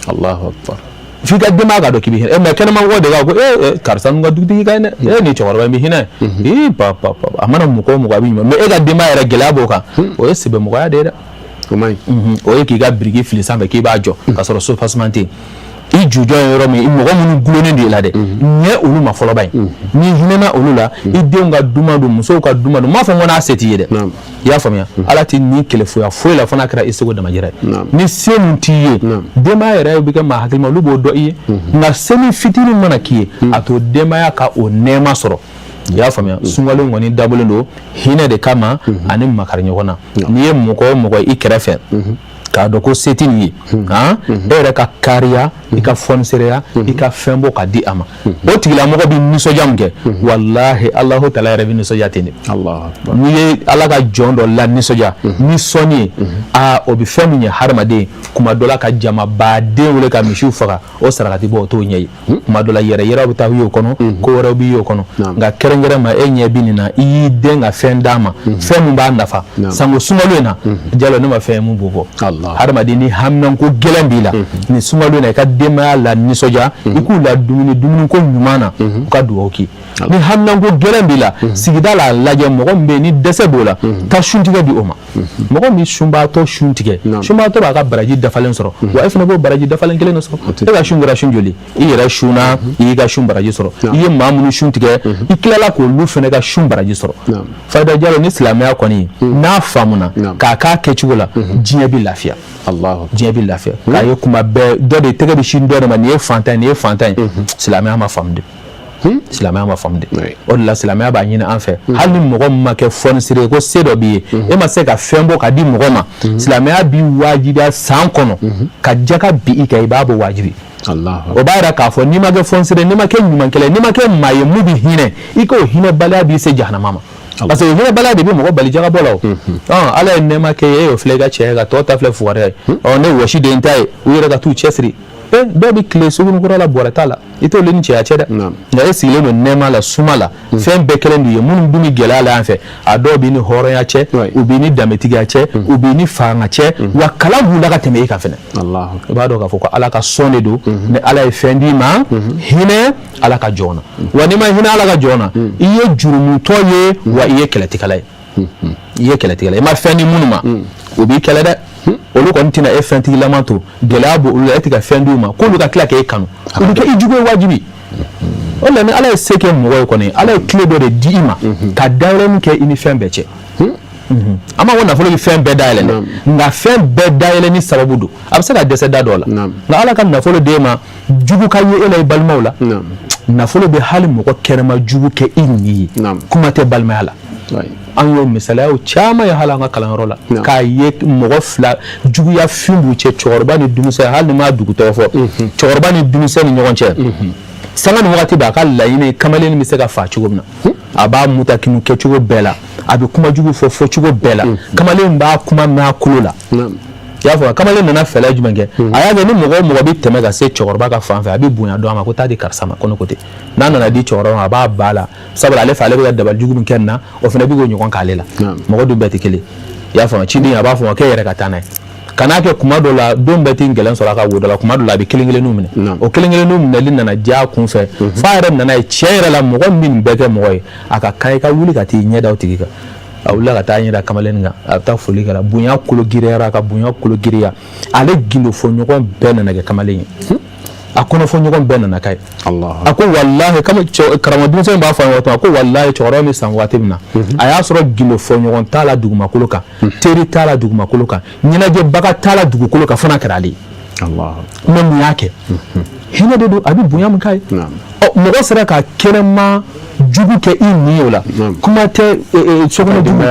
[SPEAKER 1] Allahu akbar.
[SPEAKER 12] F'i ka denbaya k'a dɔn k'i bɛ hinɛ. Mais kɛnɛmamɔgɔw de k'a ko ee, karisa ninnu ka dutigi ka ɲi dɛ, ee, nin cɛkɔrɔba in bɛ hinɛ, ee, pa pa pa, a mana mɔgɔ o mɔgɔ a bɛ ɲuman. Mais e ka denbaya yɛrɛ, gɛlɛya b'o kan, o ye sɛbɛmɔgɔya de ye dɛ.
[SPEAKER 1] O man
[SPEAKER 12] ɲi. O ye k'i ka biriki fili sanfɛ k'i b'a jɔ k'a sɔrɔ soubassement tɛ yen. I jujɔ ye yɔrɔ min, mɔgɔ minnu gulonnen don i la dɛ, ɲɛ olu ma fɔlɔ ba ye. N'i hinɛna olu la, i denw ka duman don, musow ka duman don. N m'a fɔ n ko n'a se t'i ye dɛ. I y'a faamuya? Ala tɛ ni kelefoya foyi la fo n'a kɛra i seko damajira ye. Ni se min t'i ye, denbaya yɛrɛ bɛ kɛ maa hakilima, olu b'o dɔn i ye. Nka se min fitinin mana k'i ye, a to denbaya ka o nɛɛma sɔrɔ. I y'a faamuya? Sunkalo kɔni dabɔlen don hinɛ de kama ani makari ɲɔgɔn na. N'i ye mɔgɔ o mɔgɔ i kɛrɛfɛ k'a dɔn ko se tɛ nin ye, han, e yɛrɛ ka kariya, i ka fɔnisereya, i ka fɛn bɔ ka di a ma, o tigilamɔgɔ bɛ nisɔndiya min kɛ, walahi, Alahu taala yɛrɛ bɛ nisɔndiya ten de. N'i ye Ala ka jɔn dɔ la nisɔndiya ni sɔnni ye, aa, o bɛ fɛn min ɲɛ hadamaden, kuma dɔ la ka jamabaden wele ka misiw faga, o sarakati bɔ, o t'o ɲɛ ye. Kuma dɔ la yɛrɛ yɛrɛw bɛ taa y'o kɔnɔ, ko wɛrɛw bɛ y'o kɔnɔ. Nka kɛrɛnkɛrɛn ma, e ɲɛ bɛ nin na, i y'i den ka fɛn d'a ma, fɛn min b'a nafa sango sunkalo in na. Jalo, ne ma fɛn ye mun b'o bɔ. Hadamaden, ni haminanko gɛlɛn b'i la nin sunkalo in na, i ka denbaya la nisɔndiya, i k'u la dumuni dumuniko ɲuman na, u ka dugawu k'i. Ni haminanko gɛlɛn b'i la sigida la, lajɛ mɔgɔ min bɛ yen ni dɛsɛ b'o la, taa suntigɛ di o ma. Mɔgɔ min sunbaatɔ sun tigɛ, sunbaatɔ b'a ka baraji dafalen sɔrɔ, wa e fana b'o baraji dafalen kelen de sɔrɔ. E ka sun kɛra sun joli? I yɛrɛ sunna, i y'i ka sun baraji sɔrɔ, i ye maa minnu sun tigɛ, i tilala k'olu fana ka sun baraji sɔrɔ. Fayida Jalo, ni silamɛya kɔni n'a faamuna k'a k'a kɛcogo la, diɲɛ bɛ lafiya. Diɲɛ bɛ lafiya k'a ye kuma bɛɛ dɔ de tɛgɛ bɛ sin dɔ de ma, nin ye fantan ye, nin ye fantan ye. Silamɛya ma faamu de, silamɛya ma faamu de. O de la silamɛya b'a ɲini an fɛ, hali ni mɔgɔ min ma kɛ fɔnisire ye, ko se dɔ b'i ye, e ma se ka fɛn bɔ ka di mɔgɔ ma, silamɛya b'i wajibiya san kɔnɔ ka jaka bin i kan, i b'a bɔ wajibi. O b'a yira k'a fɔ n'i ma kɛ fɔnisire, n'i ma kɛ ɲumankɛla, n'i ma kɛ maa ye mun bɛ hinɛ, i k'o hinɛbaliya b'i se jahanama ma, parce que hinɛbaliya de bɛ mɔgɔ bali jaka bɔ la. O Ala ye nɛɛma kɛ e y'o filɛ i ka cɛ ye, ka tɔ ta filɛ fugariya ye. Ɔ ne wɔsi den ta ye, u yɛrɛ ka t'u cɛsiri. Dɔw bɛ tile sugunikura la, bɔrɛ t'a la, i t'olu ni cɛya cɛ dɛ. Nka e sigilen don nɛɛma la, suma la, fɛn bɛɛ kɛlen don i ye. Minnu dun bɛ gɛlɛya la yan fɛ, a dɔw b'i ni hɔrɔnya cɛ, u b'i ni danbetigiya cɛ, u b'i ni fanga cɛ, wa kalan b'u la ka tɛmɛ e kan fɛnɛ. I b'a dɔn k'a fɔ ko Ala ka sɔn de don. Ni Ala ye fɛn d'i ma, hinɛ Ala ka jɔn na. Wa n'i ma hinɛ Ala ka jɔn na, i ye jurumutɔ ye, wa i ye kɛlɛtigɛla ye, i ye kɛlɛtigɛla ye. I ma fɛn di minnu ma, u b'i kɛlɛ dɛ. Olu kɔni tɛna e fɛntigilama to gɛlɛya b'olu la, e tɛ ka fɛn d'u ma, k'olu ka tila k'e kanu, u bɛ kɛ i jugu ye wajibi. O la ni Ala ye se kɛ mɔgɔ ye kɔni, Ala ye tile dɔ de di i ma ka dayɛlɛnni kɛ i ni fɛn bɛɛ cɛ. An b'a fɔ nafolo bɛ fɛn bɛɛ dayɛlɛ dɛ, nka fɛn bɛɛ dayɛlɛnni sababu don. A bɛ se ka dɛsɛ da dɔ la, nka Ala ka nafolo d'e ma, jugu ka ye e la i balimaw la. Nafolo bɛ hali mɔgɔ kɛnɛma jugu kɛ i ni ye, kuma tɛ balimaya la. An y'o misaliyaw caman ye hali an ka kalanyɔrɔ la, k'a ye mɔgɔ fila juguya fin b'u cɛ, cɛkɔrɔba ni denmisɛn, hali ni m'a dugu tɔgɔ fɔ, cɛkɔrɔba ni denmisɛn ni ɲɔgɔn cɛ. Sanga ni wagati bɛɛ a ka laɲini kamalen bɛ se ka faa cogo min na, a b'a mutakinu kɛcogo bɛɛ la, a bɛ kuma jugu fɔ fɔcogo bɛɛ la, kamalen b'a kuma mɛn a tulo la. I y'a fɔ kamalen nana fɛɛrɛ jumɛn kɛ? A y'a kɛ ni mɔgɔ o mɔgɔ bɛ tɛmɛ ka se cɛkɔrɔba ka fan fɛ, a bɛ bonya dɔn a ma ko taa di karisa ma. Ko ne ko ten, n'a nana di cɛkɔrɔba ma, a b'a ba la, sabula ale fɛ, ale bɛ ka dabali jugu min kɛ nin na, o fana bɛ k'o ɲɔgɔn k'ale la. Mɔgɔ dun bɛɛ tɛ kelen. I y'a faamu, ciden a b'a fɔ k'e yɛrɛ ka taa n'a ye, kan'a kɛ kuma dɔ la, don bɛɛ tɛ gɛlɛn sɔrɔ a ka wo dɔ la, kuma dɔ la a bɛ kelen kelenninw minɛ. O kelen kelenninw minɛli nana diya a kun fɛ, f'a yɛrɛ nana ye tiɲɛ yɛrɛ la, mɔgɔ min nin bɛɛ kɛ mɔgɔ ye, a ka kan i ka wuli ka t'i ɲɛ da o tigi kan. A wulila ka taa ɲɛ da kamalennin kan, a bɛ taa foli kɛ la, bonya kolo giriyara, ka bonya kolo giriya. Ale gindofɔɲɔgɔn bɛɛ nana kɛ kamalen ye, a kɔnɔfɔɲɔgɔn bɛɛ nana k'a ye. A ko walahi, karamɔgɔ denmisɛn b'a fɔ a ye waati, a ko walahi, cɛkɔrɔba bɛ san waati min na, a y'a sɔrɔ gindofɔɲɔgɔn t'a la dugumakolo kan, teri t'a la dugumakolo kan, ɲɛnajɛbaga t'a la dugukolo kan, fo n'a kɛra ale ye. Mais mun y'a kɛ? Hinɛ de don. A bɛ bonya min k'a ye. Ɔ mɔgɔ sera ka kɛnɛma jugu kɛ i ni o la, kuma tɛ sokɔnɔ jugu.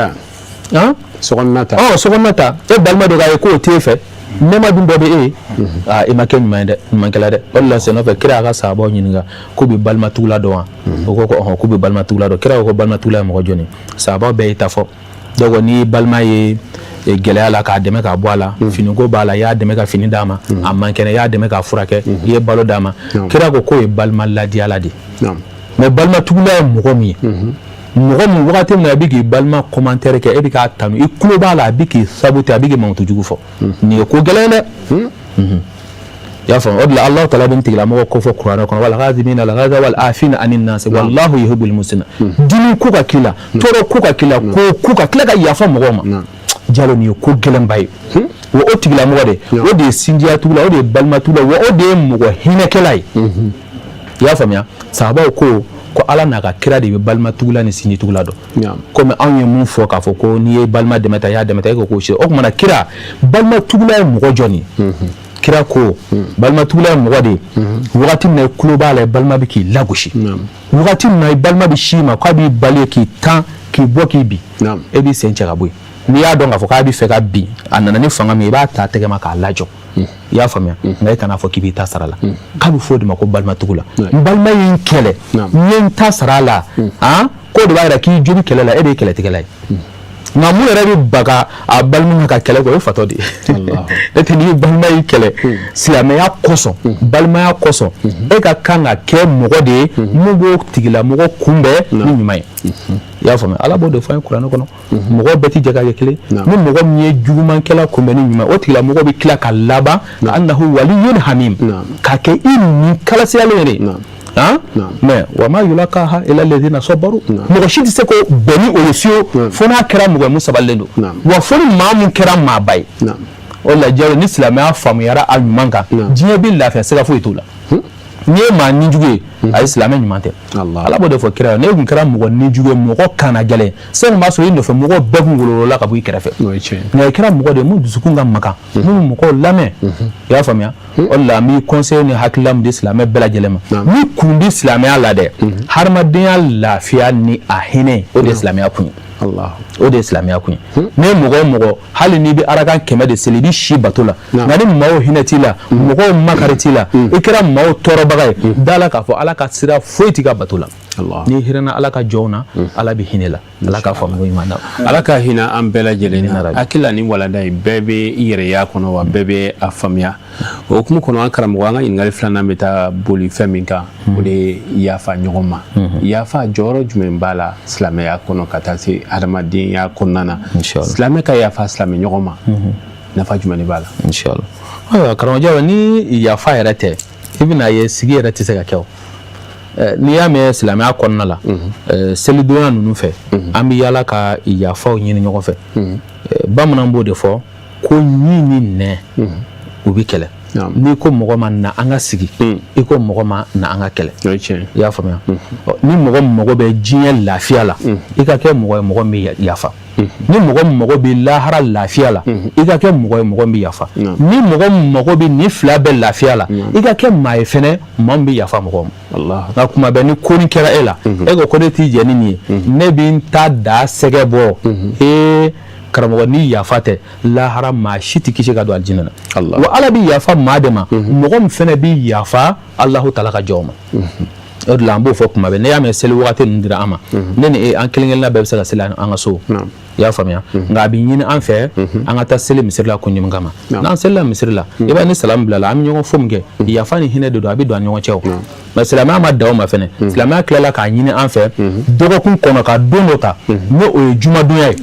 [SPEAKER 1] Sokɔnɔna ta.
[SPEAKER 12] Ɔ sokɔnɔna ta, e balima dɔ k'a ye k'o t'e fɛ, nɛɛma dun dɔ bɛ e ye, aa i ma kɛ ɲuman ye dɛ, ɲumankɛla dɛ. O de la senɔfɛ kira y'a ka sahabaw ɲininka k'u bɛ balimatugula dɔn wa? O ko ko ɔhɔn, k'u bɛ balimatugula dɔn. Kira ko ko balimatugula ye mɔgɔ jɔni ye? Sahabaw bɛɛ y'i ta fɔ. Donc n'i balima ye gɛlɛya la, k'a dɛmɛ k'a bɔ a la, finiko b'a la, i y'a dɛmɛ ka fini d'a ma, a man kɛnɛ, i y'a dɛmɛ k'a furakɛ, i ye balo d'a ma, kira ko k'o ye balima ladiyala de ye. Mais balimatugula ye mɔgɔ min ye, mɔgɔ min wagati min na a bɛ k'i balima commentaire kɛ, e bɛ k'a tanu, i tulo b'a la, a bɛ k'i saboter, a bɛ k'i mankutu jugu fɔ, nin ye ko gɛlɛn ye dɛ. I y'a faamu? O de la Alahu taala bɛ nin tigilamɔgɔ ko fɔ kuranɛ kɔnɔ: wal kazimina al ghayza wal afina anin nas wallahu yuhibbul muhsinin. Dimi ko ka k'i la, tɔɔrɔ ko ka k'i la, ko ko ka tila ka yafa mɔgɔw ma, Jalo, nin ye ko gɛlɛnba ye. Wa o tigilamɔgɔ de, o de ye sinjiyatugula, o de ye balimatugula, wa o de ye mɔgɔ hinɛkɛla ye. I y'a faamuya? Sahabaw ko ko Ala n'a ka kira de bɛ balimatugula ni sinjitugula dɔn. Komi anw ye mun fɔ k'a fɔ ko n'i ye balima dɛmɛ ta, i y'a dɛmɛ ta, e ko k'o si o tuma na kira, balimatugula ye mɔgɔ jɔn ye? Kira ko balimatugula ye mɔgɔ de ye, wagati min na i tulo b'a la, i balima bɛ k'i lagosi, wagati min na i balima bɛ si ma k'a b'i bali k'i tan k'i bɔ k'i bin, e b'i sen cɛ ka bɔ yen. N'i y'a dɔn k'a fɔ k'a bɛ fɛ ka bin, a nana ni fanga min ye, i b'a ta tɛgɛ ma k'a lajɔ. I y'a faamuya? Nka e kan'a fɔ k'i b'i ta sara la. K'a bɛ fɔ o de ma ko balimatugula. N balima ye n kɛlɛ, n ye n ta sara a la, k'o de b'a jira k'i jo bɛ kɛlɛ la, e de ye kɛlɛtigɛla ye. Nka mun yɛrɛ bɛ baga a balima ma ka kɛlɛ kɛ, o ye fatɔ de ye. Ne tɛ, n'i balima y'i kɛlɛ silamɛya kosɔn, balimaya kosɔn, e ka kan ka kɛ mɔgɔ de ye mun b'o tigilamɔgɔ kunbɛn ni ɲuman ye. I y'a faamuya? Ala b'o de fɔ an ye kuranɛ kɔnɔ. Mɔgɔ bɛɛ tɛ jɛ ka kɛ kelen. Ni mɔgɔ min ye jugumankɛla kunbɛn ni ɲuman, o tigilamɔgɔ bɛ tila ka laban ka annahu waliyun hamim, ka kɛ i ni kalasiyalen yɛrɛ. Mais wa ma yulakaha illa alladhina sabaru, mɔgɔ si tɛ se ko bɛn ni o ye fiyewu, fo n'a kɛra mɔgɔ ye mun sabalilen don, wa fo ni maa mun kɛra maaba ye. O la, Jalo, ni silamɛya faamuyara a ɲuman kan, diɲɛ bɛ lafiya, siga foyi t'o la. N'i ye maa nijugu ye, ayi, silamɛ ɲuman tɛ. Ala b'o de fɔ kira ye. N'e tun kɛra mɔgɔ nijugu ye, mɔgɔ kana gɛlɛn, sani b'a sɔrɔ i nɔfɛ mɔgɔw bɛɛ kun wolowolola ka bɔ i kɛrɛfɛ. Nka i kɛra mɔgɔ de ye mun dusukun ka magan, mun bɛ mɔgɔw lamɛn. I y'a faamuya? O de la an b'i conseil ni hakilila min di silamɛ bɛɛ lajɛlen ma, ni kun bɛ silamɛya la dɛ, hadamadenya lafiya ni a hinɛ, o de ye silamɛya kun ye. O de ye silamɛya kun ye. Ni mɔgɔ o mɔgɔ, hali n'i bɛ arakan 100 de seli, i bɛ si bato la, nka ni maaw hinɛ t'i la, mɔgɔw makari t'i la, i kɛra maaw tɔɔrɔbaga ye, da la k'a fɔ Ala ka sira foyi t'i ka bato la. N'i hinɛna Ala ka jɔnw na, Ala bɛ hinɛ la. Ala k'a faamu ɲuman na.
[SPEAKER 1] Ala ka hinɛ an bɛɛ lajɛlen na. Hakili la ni walanda in, bɛɛ bɛ i yɛrɛ y'a kɔnɔ, wa bɛɛ bɛ a faamuya. O hukumu kɔnɔ, an karamɔgɔ, an ka ɲininkali filanan bɛ taa boli fɛn min kan, o de ye yafa ɲɔgɔn ma. Yafa jɔyɔrɔ jumɛn b'a la silamɛya kɔnɔ ka taa se hadamadenya kɔnɔna na? Silamɛ ka yafa silamɛ ɲɔgɔn ma, nafa jumɛn de b'a la?
[SPEAKER 12] Inshallah. Ayiwa karamɔgɔ, ni yafa yɛrɛ tɛ, i bɛna ye sigi yɛrɛ tɛ se ka kɛ. O n'i y'a mɛn silamɛya kɔnɔna la, selidonya ninnu fɛ, an bɛ yaala ka yafaw ɲini ɲɔgɔn fɛ. Bamananw b'o de fɔ ko ɲin ni nɛn u bɛ kɛlɛ. N'i ko mɔgɔ ma na an ka sigi, i ko mɔgɔ ma na an ka kɛlɛ. I y'a faamuya? Ni mɔgɔ mago bɛ diɲɛ lafiya la, i ka kɛ mɔgɔ ye mɔgɔ min bɛ yafa. Ni mɔgɔ mago bɛ lahara lafiya la, i ka kɛ mɔgɔ ye mɔgɔ min bɛ yafa. Ni mɔgɔ mago bɛ nin fila bɛɛ lafiya la, i ka kɛ maa ye fɛnɛ maa min bɛ yafa mɔgɔ ma. Nka kuma bɛɛ ni ko nin kɛra e la, e ko ne t'i jɛ ni nin ye, ne bɛ n ta da sɛgɛ bɔ. Ee karamɔgɔ, ni yafa tɛ, lahara maa si tɛ kisi ka don alijinɛ na. Wa Ala bɛ yafa maa de ma, mɔgɔ min fɛnɛ bɛ yafa Alahu taala ka jɔnw ma. O de la an b'o fɔ kuma bɛɛ. Ne y'a mɛn seli wagati ninnu dira an ma, ne ni e, an kelen kelenna bɛɛ bɛ se ka seli an ka so. I y'a faamuya? Nka a bɛ ɲini an fɛ an ka taa seli misiri la kun jumɛn kama? N'an selila misiri la, i b'a ye ni salamu bilala, an bɛ ɲɔgɔn fo min kɛ, yafa ni hinɛ de don, a bɛ don an ni ɲɔgɔn cɛ. O mais silamɛya ma dan o ma fɛnɛ. Silamɛya tilala k'a ɲini an fɛ dɔgɔkun kɔnɔ ka don dɔ ta, n'o o ye jumadonya ye.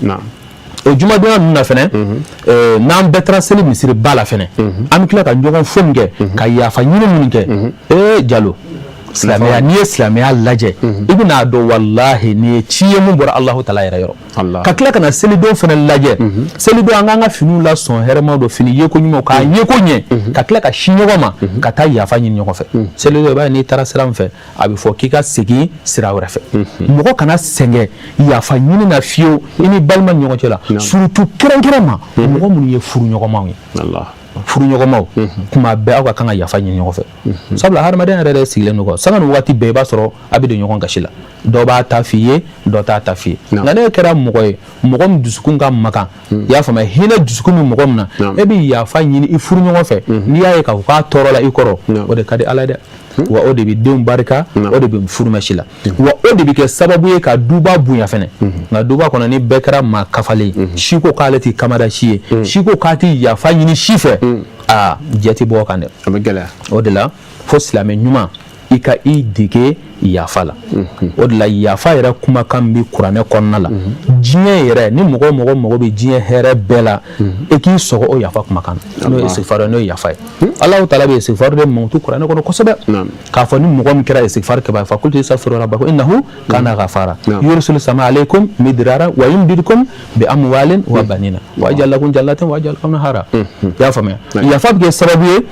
[SPEAKER 12] O jumadonya ninnu na fɛnɛ, n'an bɛɛ taara seli misiriba la fɛnɛ, an bɛ tila ka ɲɔgɔn fo min kɛ, ka yafa ɲini minnu kɛ. Ee Jalo, silamɛya, n'i ye silamɛya lajɛ, i bɛn'a dɔn walahi nin ye ci ye mun bɔra Alahu taala yɛrɛ yɔrɔ. Ka tila ka na selidon fɛnɛ lajɛ. Selidon, an k'an ka finiw lasɔn hɛrɛmaw don, fini yeko ɲumanw, k'a yeko ɲɛ, ka tila ka si ɲɔgɔn ma, ka taa yafa ɲini ɲɔgɔn fɛ. Selidon, i b'a ye n'i taara sira min fɛ, a bɛ fɔ k'i ka segin sira wɛrɛ fɛ. Mɔgɔ kana sɛgɛn yafa ɲini na fiyewu i ni balima ni ɲɔgɔn cɛ la, surtout kɛrɛnkɛrɛn ma mɔgɔ minnu ye furuɲɔgɔnmaw ye. Furuɲɔgɔnmaw, kuma bɛɛ aw ka kan ka yafa ɲini ɲɔgɔn fɛ, sabula hadamadenya yɛrɛ de sigilen don kɔ. Sanga ni waati bɛɛ, i b'a sɔrɔ a bɛ don ɲɔgɔn gasi la, dɔ b'a ta f'i ye, dɔ t'a ta f'i ye. Nka ne kɛra mɔgɔ ye mɔgɔ min dusukun ka magan, i y'a faamuya, hinɛ dusukun bɛ mɔgɔ min na, e bɛ yafa ɲini i furuɲɔgɔn fɛ n'i y'a ye k'a fɔ k'a tɔɔrɔ la i kɔrɔ. O de ka di Ala ye dɛ, wa o de bɛ denw barika, o de bɛ furu mɛn si la, wa o de bɛ kɛ sababu ye ka duba bonya fɛnɛ. Nka duba kɔnɔ, ni bɛɛ kɛra maa kafalen ye, si ko k'ale t'i kamada si ye, si ko k'a t'i yafa ɲini si fɛ, aa jɛ tɛ bɔ o kan dɛ.
[SPEAKER 1] A bɛ gɛlɛya.
[SPEAKER 12] O de la fo silamɛ ɲuman i ka i dege yafa la. O de la yafa yɛrɛ kumakan bɛ kuranɛ kɔnɔna la. Diɲɛ yɛrɛ, ni mɔgɔ o mɔgɔ mago bɛ diɲɛ hɛrɛ bɛɛ la, e k'i sɔgɔ o yafa kumakan na, n'o ye istighfar, n'o ye yafa ye. Alahu taala bɛ istighfar de mankutu kuranɛ kɔnɔ kosɛbɛ, k'a fɔ ni mɔgɔ min kɛra istighfar kɛbaa, fa qultu istaghfiru rabbakum innahu kana ghafara yursilu sama alaykum midrara wa yumdidukum bi amwalin wa banina wa yaj'al lakum jannatin wa yaj'al lakum anhara. I y'a faamuya? Yafa bɛ kɛ sababu ye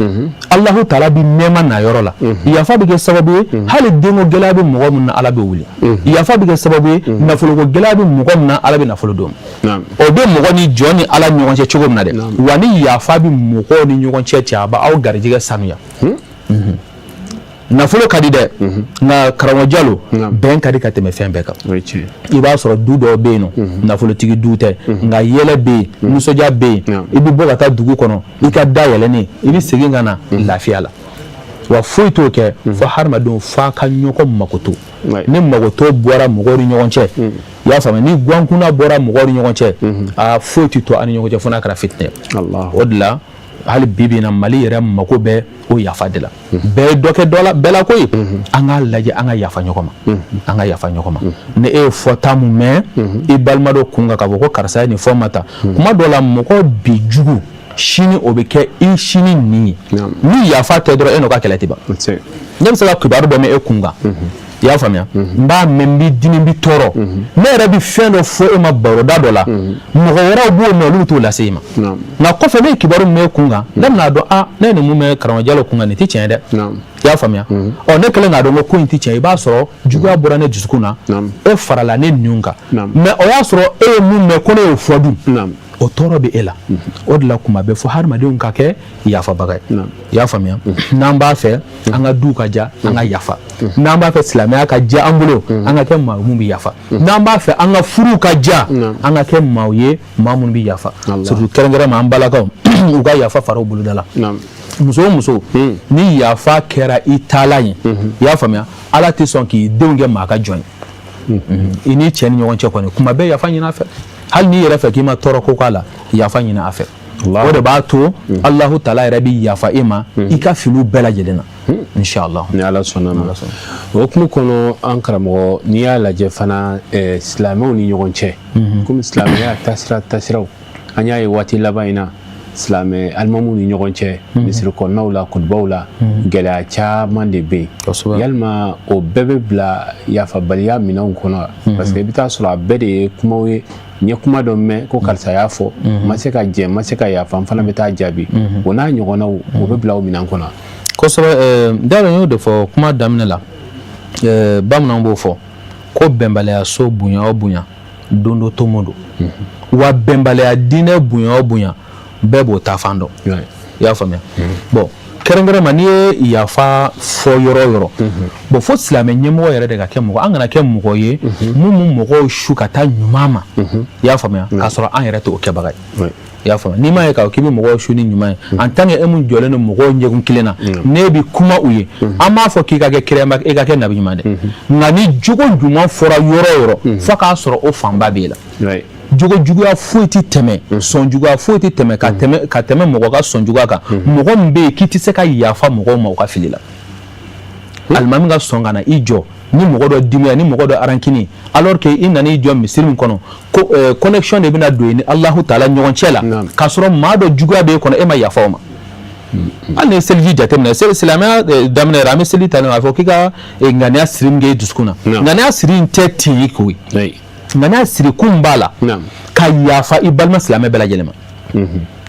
[SPEAKER 12] Alahu taala bɛ nɛɛma na yɔrɔ la. Yafa bɛ kɛ sababu ye hali denko gɛlɛya bɛ mɔgɔ min na, Ala bɛ wuli. Yafa bɛ kɛ sababu ye nafoloko gɛlɛya bɛ mɔgɔ min na, Ala bɛ nafolo d'o ma. O bɛ mɔgɔ ni jɔn ni Ala ɲɔgɔn cɛ cogo min na dɛ, wa ni yafa bɛ mɔgɔw ni ɲɔgɔn cɛ, a b'aw garijɛgɛ sanuya. Nafolo ka di dɛ, nka karamɔgɔ Jalo, bɛn ka di ka tɛmɛ fɛn bɛɛ kan. I b'a sɔrɔ du dɔw bɛ yen nɔ, nafolotigi du tɛ, nka yɛlɛ bɛ yen, nisɔndiya bɛ yen. I bɛ bɔ ka taa dugu kɔnɔ, i ka da yɛlɛnnen, i bɛ segin ka na lafiya la. Wa foyi t'o kɛ fo hadamadenw f'a ka ɲɔgɔn makoto. Ni makoto bɔra mɔgɔw ni ɲɔgɔn cɛ, i y'a faamuya, ni gankunna bɔra mɔgɔw ni ɲɔgɔn cɛ, aa foyi tɛ to an ni ɲɔgɔn cɛ fo n'a kɛra fitinɛ. O de la hali bi bi in na, Mali yɛrɛ mako bɛ o yafa de la. Bɛɛ ye dɔ kɛ dɔ la, bɛɛ la koyi. An k'a lajɛ an ka yafa ɲɔgɔn ma, an ka yafa ɲɔgɔn ma. Ni e ye fɔta mun mɛn i balima dɔ kun kan k'a fɔ ko karisa ye nin fɔ ma tan, kuma dɔ la mɔgɔ bi jugu, sini o bɛ kɛ i sini nin ye. Ni yafa tɛ dɔrɔn, e n'o ka kɛlɛ tɛ ban. Ne bɛ se ka kibaru dɔ mɛn e kun kan, i y'a faamuya, n b'a mɛn, n b'i dimi, n b'i tɔɔrɔ. Ne yɛrɛ bɛ fɛn dɔ fɔ e ma baroda dɔ la, mɔgɔ wɛrɛw b'o mɛn, olu t'o lase i ma. Nka kɔfɛ, ne ye kibaru mɛn e kun kan, ne bɛna dɔn, aa ne ye nin mun mɛn karamɔgɔ Jalo kun kan, nin tɛ tiɲɛ ye dɛ. I y'a faamuya? Ɔ, ne kɛlen k'a dɔn ko ko in tɛ tiɲɛ, i b'a sɔrɔ juguya bɔra ne dusukun na, e farala ne nun kan. Mais o y'a sɔrɔ e ye mun mɛn ko ne y'o fɔ dun, o tɔɔrɔ bɛ e la. O de la, kuma bɛɛ fo hadamadenw ka kɛ yafabaga ye. I y'a faamuya? N'an b'a fɛ an ka duw ka diya, an ka yafa. N'an b'a fɛ silamɛya ka diya an bolo, an ka kɛ maa mun bɛ yafa. N'an b'a fɛ an ka furuw ka diya, an ka kɛ maaw ye, maa minnu bɛ yafa. Surtout kɛrɛnkɛrɛnma an balakaw, u ka yafa fara u boloda la. Muso o muso, ni yafa kɛra i taalan ye, i y'a faamuya, Ala tɛ sɔn k'i denw kɛ maa ka jɔn ye. I ni cɛ ni ɲɔgɔn cɛ kɔni, kuma bɛɛ yafa ɲini a fɛ. Hali n'i yɛrɛ fɛ k'i ma tɔɔrɔ ko k'a la, yafa ɲini a fɛ. O de b'a to Alahu taala yɛrɛ bɛ yafa e ma i ka filiw bɛɛ lajɛlen na, inshallah.
[SPEAKER 1] Ni Ala sɔnna ma. O hukumu kɔnɔ, an karamɔgɔ, n'i y'a lajɛ fana, silamɛw ni ɲɔgɔn cɛ, komi silamɛya taasira taasiraw, an y'a ye waati laban in na, silamɛ alimamuw ni ɲɔgɔn cɛ, misiri kɔnɔnaw la, kutubaw la, gɛlɛya caman de bɛ yen. Yalima o bɛɛ bɛ bila yafabaliya minɛnw kɔnɔ? Parce que i bɛ taa sɔrɔ a bɛɛ de ye kumaw ye. N ye kuma dɔ mɛn ko karisa y'a fɔ, n ma se ka jɛ, n ma se ka yafa, n fana bɛ taa jaabi. O n'a ɲɔgɔnnaw, o bɛ bila o minɛn kɔnɔ?
[SPEAKER 12] Kosɛbɛ. N t'a dɔn, n y'o de fɔ kuma daminɛ la, bamananw b'o fɔ ko bɛnbaliya so bonya o bonya, don dɔ tomo don. Wa bɛnbaliya diinɛ bonya o bonya, bɛɛ b'o ta fan dɔn. I y'a faamuya? Bon, kɛrɛnkɛrɛn ma, n'i ye yafa fɔ yɔrɔ o yɔrɔ, bon, fo silamɛ ɲɛmɔgɔ yɛrɛ de ka kɛ mɔgɔ, an kana kɛ mɔgɔ ye mun mun mɔgɔw su ka taa ɲuman ma. I y'a faamuya? K'a sɔrɔ an yɛrɛ t'o kɛbaga ye. I y'a faamuya? N'i m'a ye k'a fɔ k'i bɛ mɔgɔw su ni ɲuman ye, en tant que e mun jɔlen don mɔgɔw ɲɛkun kelen na, n'e bɛ kuma u ye, an b'a fɔ k'i ka kɛ kira, e ka kɛ nabi ɲuman dɛ. Nka ni jogo ɲuman fɔra yɔrɔ o yɔrɔ, fo k'a sɔrɔ o fanba b'e la. Jogo juguya foyi tɛ tɛmɛ, sɔn juguya foyi tɛ tɛmɛ ka tɛmɛ mɔgɔ ka sɔn juguya kan. Mɔgɔ min bɛ yen k'i tɛ se ka yafa mɔgɔw ma u ka fili la, alimami ka sɔn ka na i jɔ ni mɔgɔ dɔ dimiya, ni mɔgɔ dɔ rancune, alors que i nana i jɔ misiri min kɔnɔ ko connexion de bɛna don i ni Alahu taala ɲɔgɔn cɛ la, k'a sɔrɔ maa dɔ juguya b'e kɔnɔ, e ma yafa o ma. Hali ni ye seliji jateminɛ, silamɛya daminɛ yɛrɛ, an bɛ seli ta, k'a fɔ k'i ka ŋaniya siri min kɛ i dusukun na, ŋaniya siri in tɛ ten ye koyi. Ŋaniya siri kun b'a la ka yafa i balima silamɛ bɛɛ lajɛlen ma.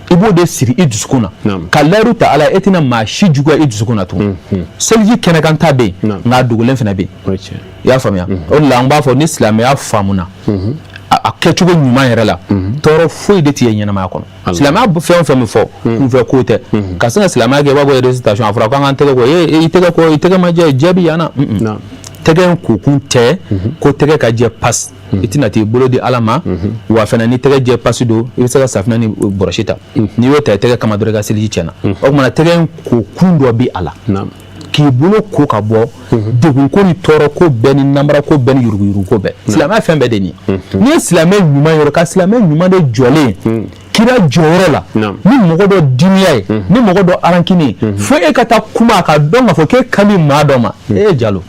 [SPEAKER 12] I b'o de siri i dusukun na ka layiru ta Ala ye, e tɛna maa si juguya i dusukun na tugun. Seliji kɛnɛkan ta bɛ yen, nka a dogolen fana bɛ yen. I y'a faamuya? O de la an b'a fɔ, ni silamɛya faamuna a kɛcogo ɲuman yɛrɛ la, tɔɔrɔ foyi de tɛ ye ɲɛnamaya kɔnɔ. Silamɛya fɛn o fɛn min fɔ, kunfɛ ko tɛ ka sin ka silamɛya kɛ i b'a fɔ récitation, a fɔra ko an k'an tɛgɛ ko, e i tɛgɛ ko, i tɛgɛ ma jɛ, jɛ bɛ yan na. Tɛgɛ in kokun tɛ ko tɛgɛ ka jɛ pasi, i tɛna t'i bolo di Ala ma. Wa fana, ni tɛgɛ jɛ pasi don, i bɛ se ka safunɛ ni bɔrɔsi ta. N'i y'o ta i tɛgɛ kama dɔrɔn, i ka seliji tiɲɛna. O tuma na, tɛgɛ in kokun dɔ bɛ a la, k'i bolo ko ka bɔ degun ko ni tɔɔrɔ ko bɛɛ ni namara ko bɛɛ ni yuruguyurugu ko bɛɛ. Silamɛya fɛn bɛɛ de nin ye. N'i ye silamɛ ɲuman yɔrɔ ka silamɛ ɲuman de jɔlen kira jɔyɔrɔ la, ni mɔgɔ dɔ dimiya ye, ni mɔgɔ dɔ rancune ye, fo e ka taa kuma a ka dɔn k'a fɔ k'e kan bɛ maa dɔ ma, e ye jalo,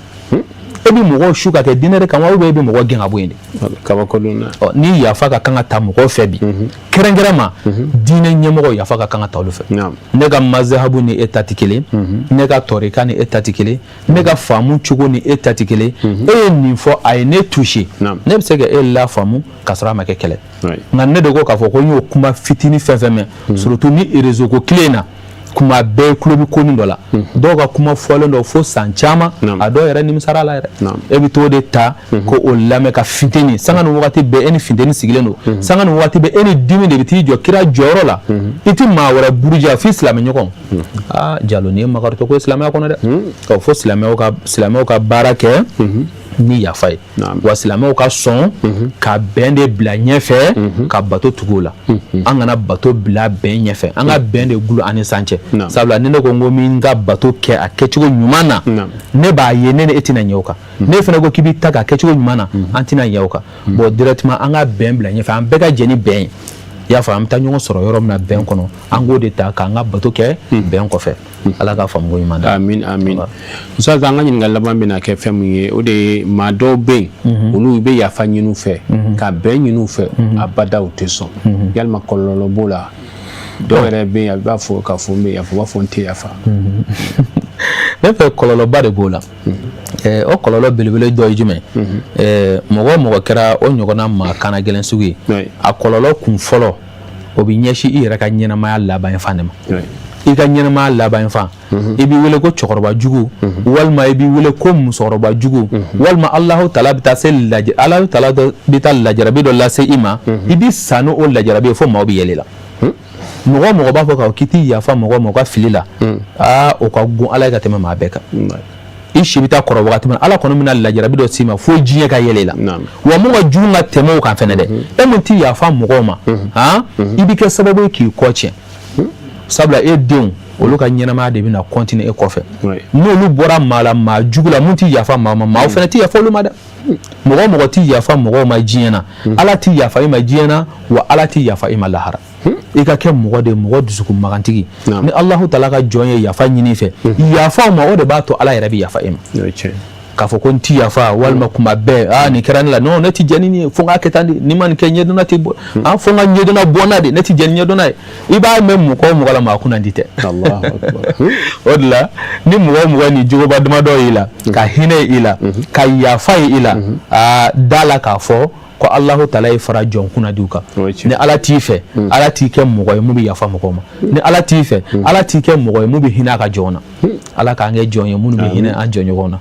[SPEAKER 12] e bɛ mɔgɔw su ka kɛ diinɛ de kama, ou bien e bɛ mɔgɔ gɛn ka bɔ yen de?
[SPEAKER 1] Kabako don dɛ.
[SPEAKER 12] Ɔ, ni yafa ka kan ka ta mɔgɔw fɛ bi, kɛrɛnkɛrɛn ma diinɛ ɲɛmɔgɔ, yafa ka kan ka ta olu fɛ. Ne ka mazahabu ni e ta tɛ kelen, ne ka tɔrika ni e ta tɛ kelen, ne ka faamu cogo ni e ta tɛ kelen. E ye nin fɔ, a ye ne touché, ne bɛ se ka e la faamu k'a sɔrɔ a ma kɛ kɛlɛ. Nka ne de ko k'a fɔ ko n y'o kuma fitinin fɛn fɛn mɛn, surtout ni réseau ko tile in na, kuma bɛɛ tulo bɛ konin dɔ la, dɔw ka kuma fɔlen dɔ fo san caman, a dɔw yɛrɛ nimisara la yɛrɛ. E bɛ t'o de ta ko o lamɛn ka funteni sanga ni wagati bɛɛ. E ni funteni sigilen don sanga ni wagati bɛɛ, e ni dimi de bɛ t'i jɔ kira jɔyɔrɔ la. I tɛ maa wɛrɛ buruja f'i silamɛ ɲɔgɔn. Aa jalo, nin ye makaritɔ ko ye silamɛya kɔnɔ dɛ. Ɔ, fo silamɛw ka baara kɛ ni yafa ye. Wa silamɛw ka sɔn ka bɛn de bila ɲɛfɛ ka bato tugu o la. An kana bato bila bɛn ɲɛfɛ, an ka bɛn de gulo an ni san cɛ. Sabula ni ne ko n ko min ka bato kɛ a kɛcogo ɲuman na, ne b'a ye ne ni e tɛna ɲɛ o kan. Ne fana ko k'i b'i ta k'a kɛcogo ɲuman na, an tɛna ɲɛ o kan. Bon, directement an ka bɛn bila ɲɛfɛ, an bɛɛ ka jɛ ni bɛn ye. I y'a fɔ, an bɛ taa ɲɔgɔn sɔrɔ yɔrɔ min na bɛn kɔnɔ, an k'o de ta k'an ka bato kɛ bɛn kɔfɛ. Ala ka faamuko ɲuman da.
[SPEAKER 1] Amin, amin. Ustaz, an ka ɲininkali laban bɛna kɛ fɛn min ye, o de ye maa dɔw bɛ yen, olu bɛ yafa ɲini u fɛ, ka bɛn ɲini u fɛ, abada u tɛ sɔn. Yalima kɔlɔlɔ b'o la? Dɔw yɛrɛ bɛ yen, a b'a fɔ k'a fɔ n bɛ yafa, u b'a fɔ n tɛ yafa.
[SPEAKER 12] Ne fɛ, kɔlɔlɔba de b'o la. O kɔlɔlɔ belebele dɔ ye jumɛn? Mɔgɔ o mɔgɔ kɛra o ɲɔgɔnna maa kana gɛlɛn sugu ye, a kɔlɔlɔ kun fɔlɔ, o bɛ ɲɛsin i yɛrɛ ka ɲɛnamaya laban fan de ma. I ka ɲɛnamaya laban fan, i b'i wele ko cɛkɔrɔba jugu, walima i b'i wele ko musokɔrɔba jugu, walima Alahu Taala bɛ taa se lajɛ, Alahu Taala bɛ taa lajarabi dɔ lase i ma, i bɛ sa n'o lajarabi ye fo maaw bɛ yɛlɛ i la. Mɔgɔ o mɔgɔ b'a fɔ k'a fɔ k'i tɛ yafa mɔgɔ ma o ka fili la, aa, o ka go Ala ye ka tɛmɛ maa bɛɛ kan. I si bɛ taa kɔrɔ wagati min na, Ala kɔni bɛna lajarabi dɔ s'i ma fo diɲɛ ka yɛlɛ i la. Wa mun ka jugu ka tɛmɛ o kan fɛnɛ dɛ, e mun tɛ yafa mɔgɔw ma, han, i bɛ kɛ sababu ye k'i kɔ tiɲɛ, sabula e denw, olu ka ɲɛnamaya de bɛna continuer e kɔfɛ. N'olu bɔra maa la, maa jugu la, mun tɛ yafa maa ma, maaw fɛnɛ tɛ yafa olu ma dɛ. Mɔgɔ o mɔgɔ tɛ yafa mɔgɔw ma diɲɛ na, Ala tɛ yafa i ma diɲɛ na, wa Ala tɛ yafa i ma lahara. I ka kɛ mɔgɔ de mɔgɔ dusukun magantigi ni Alahu Taala ka jɔn ye yafa ɲini i fɛ, yafa ma, o de b'a to Ala yɛrɛ bɛ yafa e ma. K'a fɔ ko n ti yafa, walima kuma bɛɛ, aa, nin kɛra ne la, non, ne ti jɛn ni nin ye, fo n k'a kɛ tan de, ni ma nin kɛ, ɲɛdɔnna tɛ bɔ, ah, fo n ka ɲɛdɔnna bɔ n na de, ne ti jɛn ni ɲɛdɔnna ye. I b'a mɛn mɔgɔ o mɔgɔ la, maa kunnandi tɛ. O de la, ni mɔgɔ o mɔgɔ ni jogoba damadɔ y'i la, ka hinɛ i la, ka yafa ye i la, aa, da la k'a fɔ ko Alahu Taala ye fara jɔn kunnadiw kan. Ni Ala t'i fɛ, Ala t'i kɛ mɔgɔ ye mun bɛ yafa mɔgɔw ma. Ni Ala t'i fɛ, Ala t'i kɛ mɔgɔ ye mun bɛ hinɛ a ka jɔn na. Ala k'an kɛ jɔn ye minnu bɛ hinɛ an jɔnɲɔgɔn na.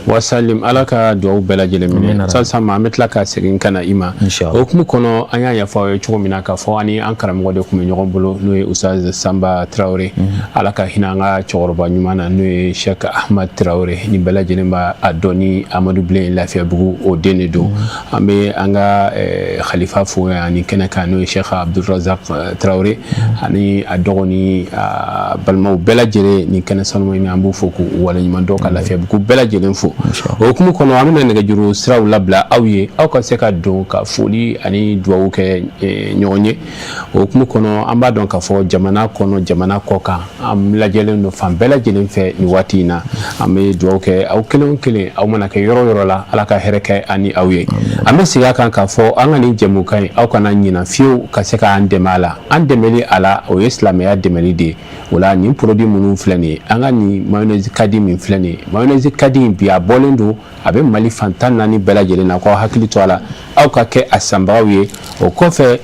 [SPEAKER 1] Wasalim, Ala ka dugawu bɛɛ lajɛlen minɛ. Sisan an bɛ tila ka segin ka na i ma. O hukumu kɔnɔ, an y'a ɲɛfɔ aw ye cogo min na k'a fɔ ani an karamɔgɔ de tun bɛ ɲɔgɔn bolo, n'o ye Ustaz Sanba Tarawele. Ala ka hinɛ an ka cɛkɔrɔba ɲuman na, n'o ye Sheikh Ahmad Tarawele, ni bɛɛ lajɛlen b'a dɔn ni Amadu Bilen Lafiyabugu, o den de don. An bɛ an ka khalifa fo ani kɛnɛ kan, n'o ye Sheikh Abdulrazak Tarawele, ani a dɔgɔnin, a balimaw bɛɛ lajɛlen ni kɛnɛ sanu in, an b'u fo k'u waleɲuman dɔn, ka Lafiyabugu bɛɛ lajɛlen fo. O hukumu kɔnɔ, an bɛna nɛgɛjuru siraw labila aw ye, aw ka se ka don ka foli ani dugawu kɛ ɲɔgɔn ye. O hukumu kɔnɔ, an b'a dɔn k'a fɔ jamana kɔnɔ, jamana kɔ kan, an lajɛlen don fan bɛɛ lajɛlen fɛ nin waati in na. An bɛ dugawu kɛ aw kelen o kelen, aw mana kɛ yɔrɔ o yɔrɔ la, Ala ka hɛrɛ kɛ ani aw ye. An bɛ segin a kan k'a fɔ an ka nin jɛmukan in, aw kana ɲina fiyewu ka se k'an dɛmɛ a la. An dɛmɛli a la, o ye silamɛya dɛmɛli de ye. O la, nin produit minnu filɛ nin ye, an ka nin mayonnaise kadi min filɛ nin ye, mayonnaise kadi in bi, a bɔlen don, a bɛ Mali fan 14 bɛɛ lajɛlen na, k'aw hakili to a la, aw ka kɛ a sanbagaw ye. O kɔfɛ,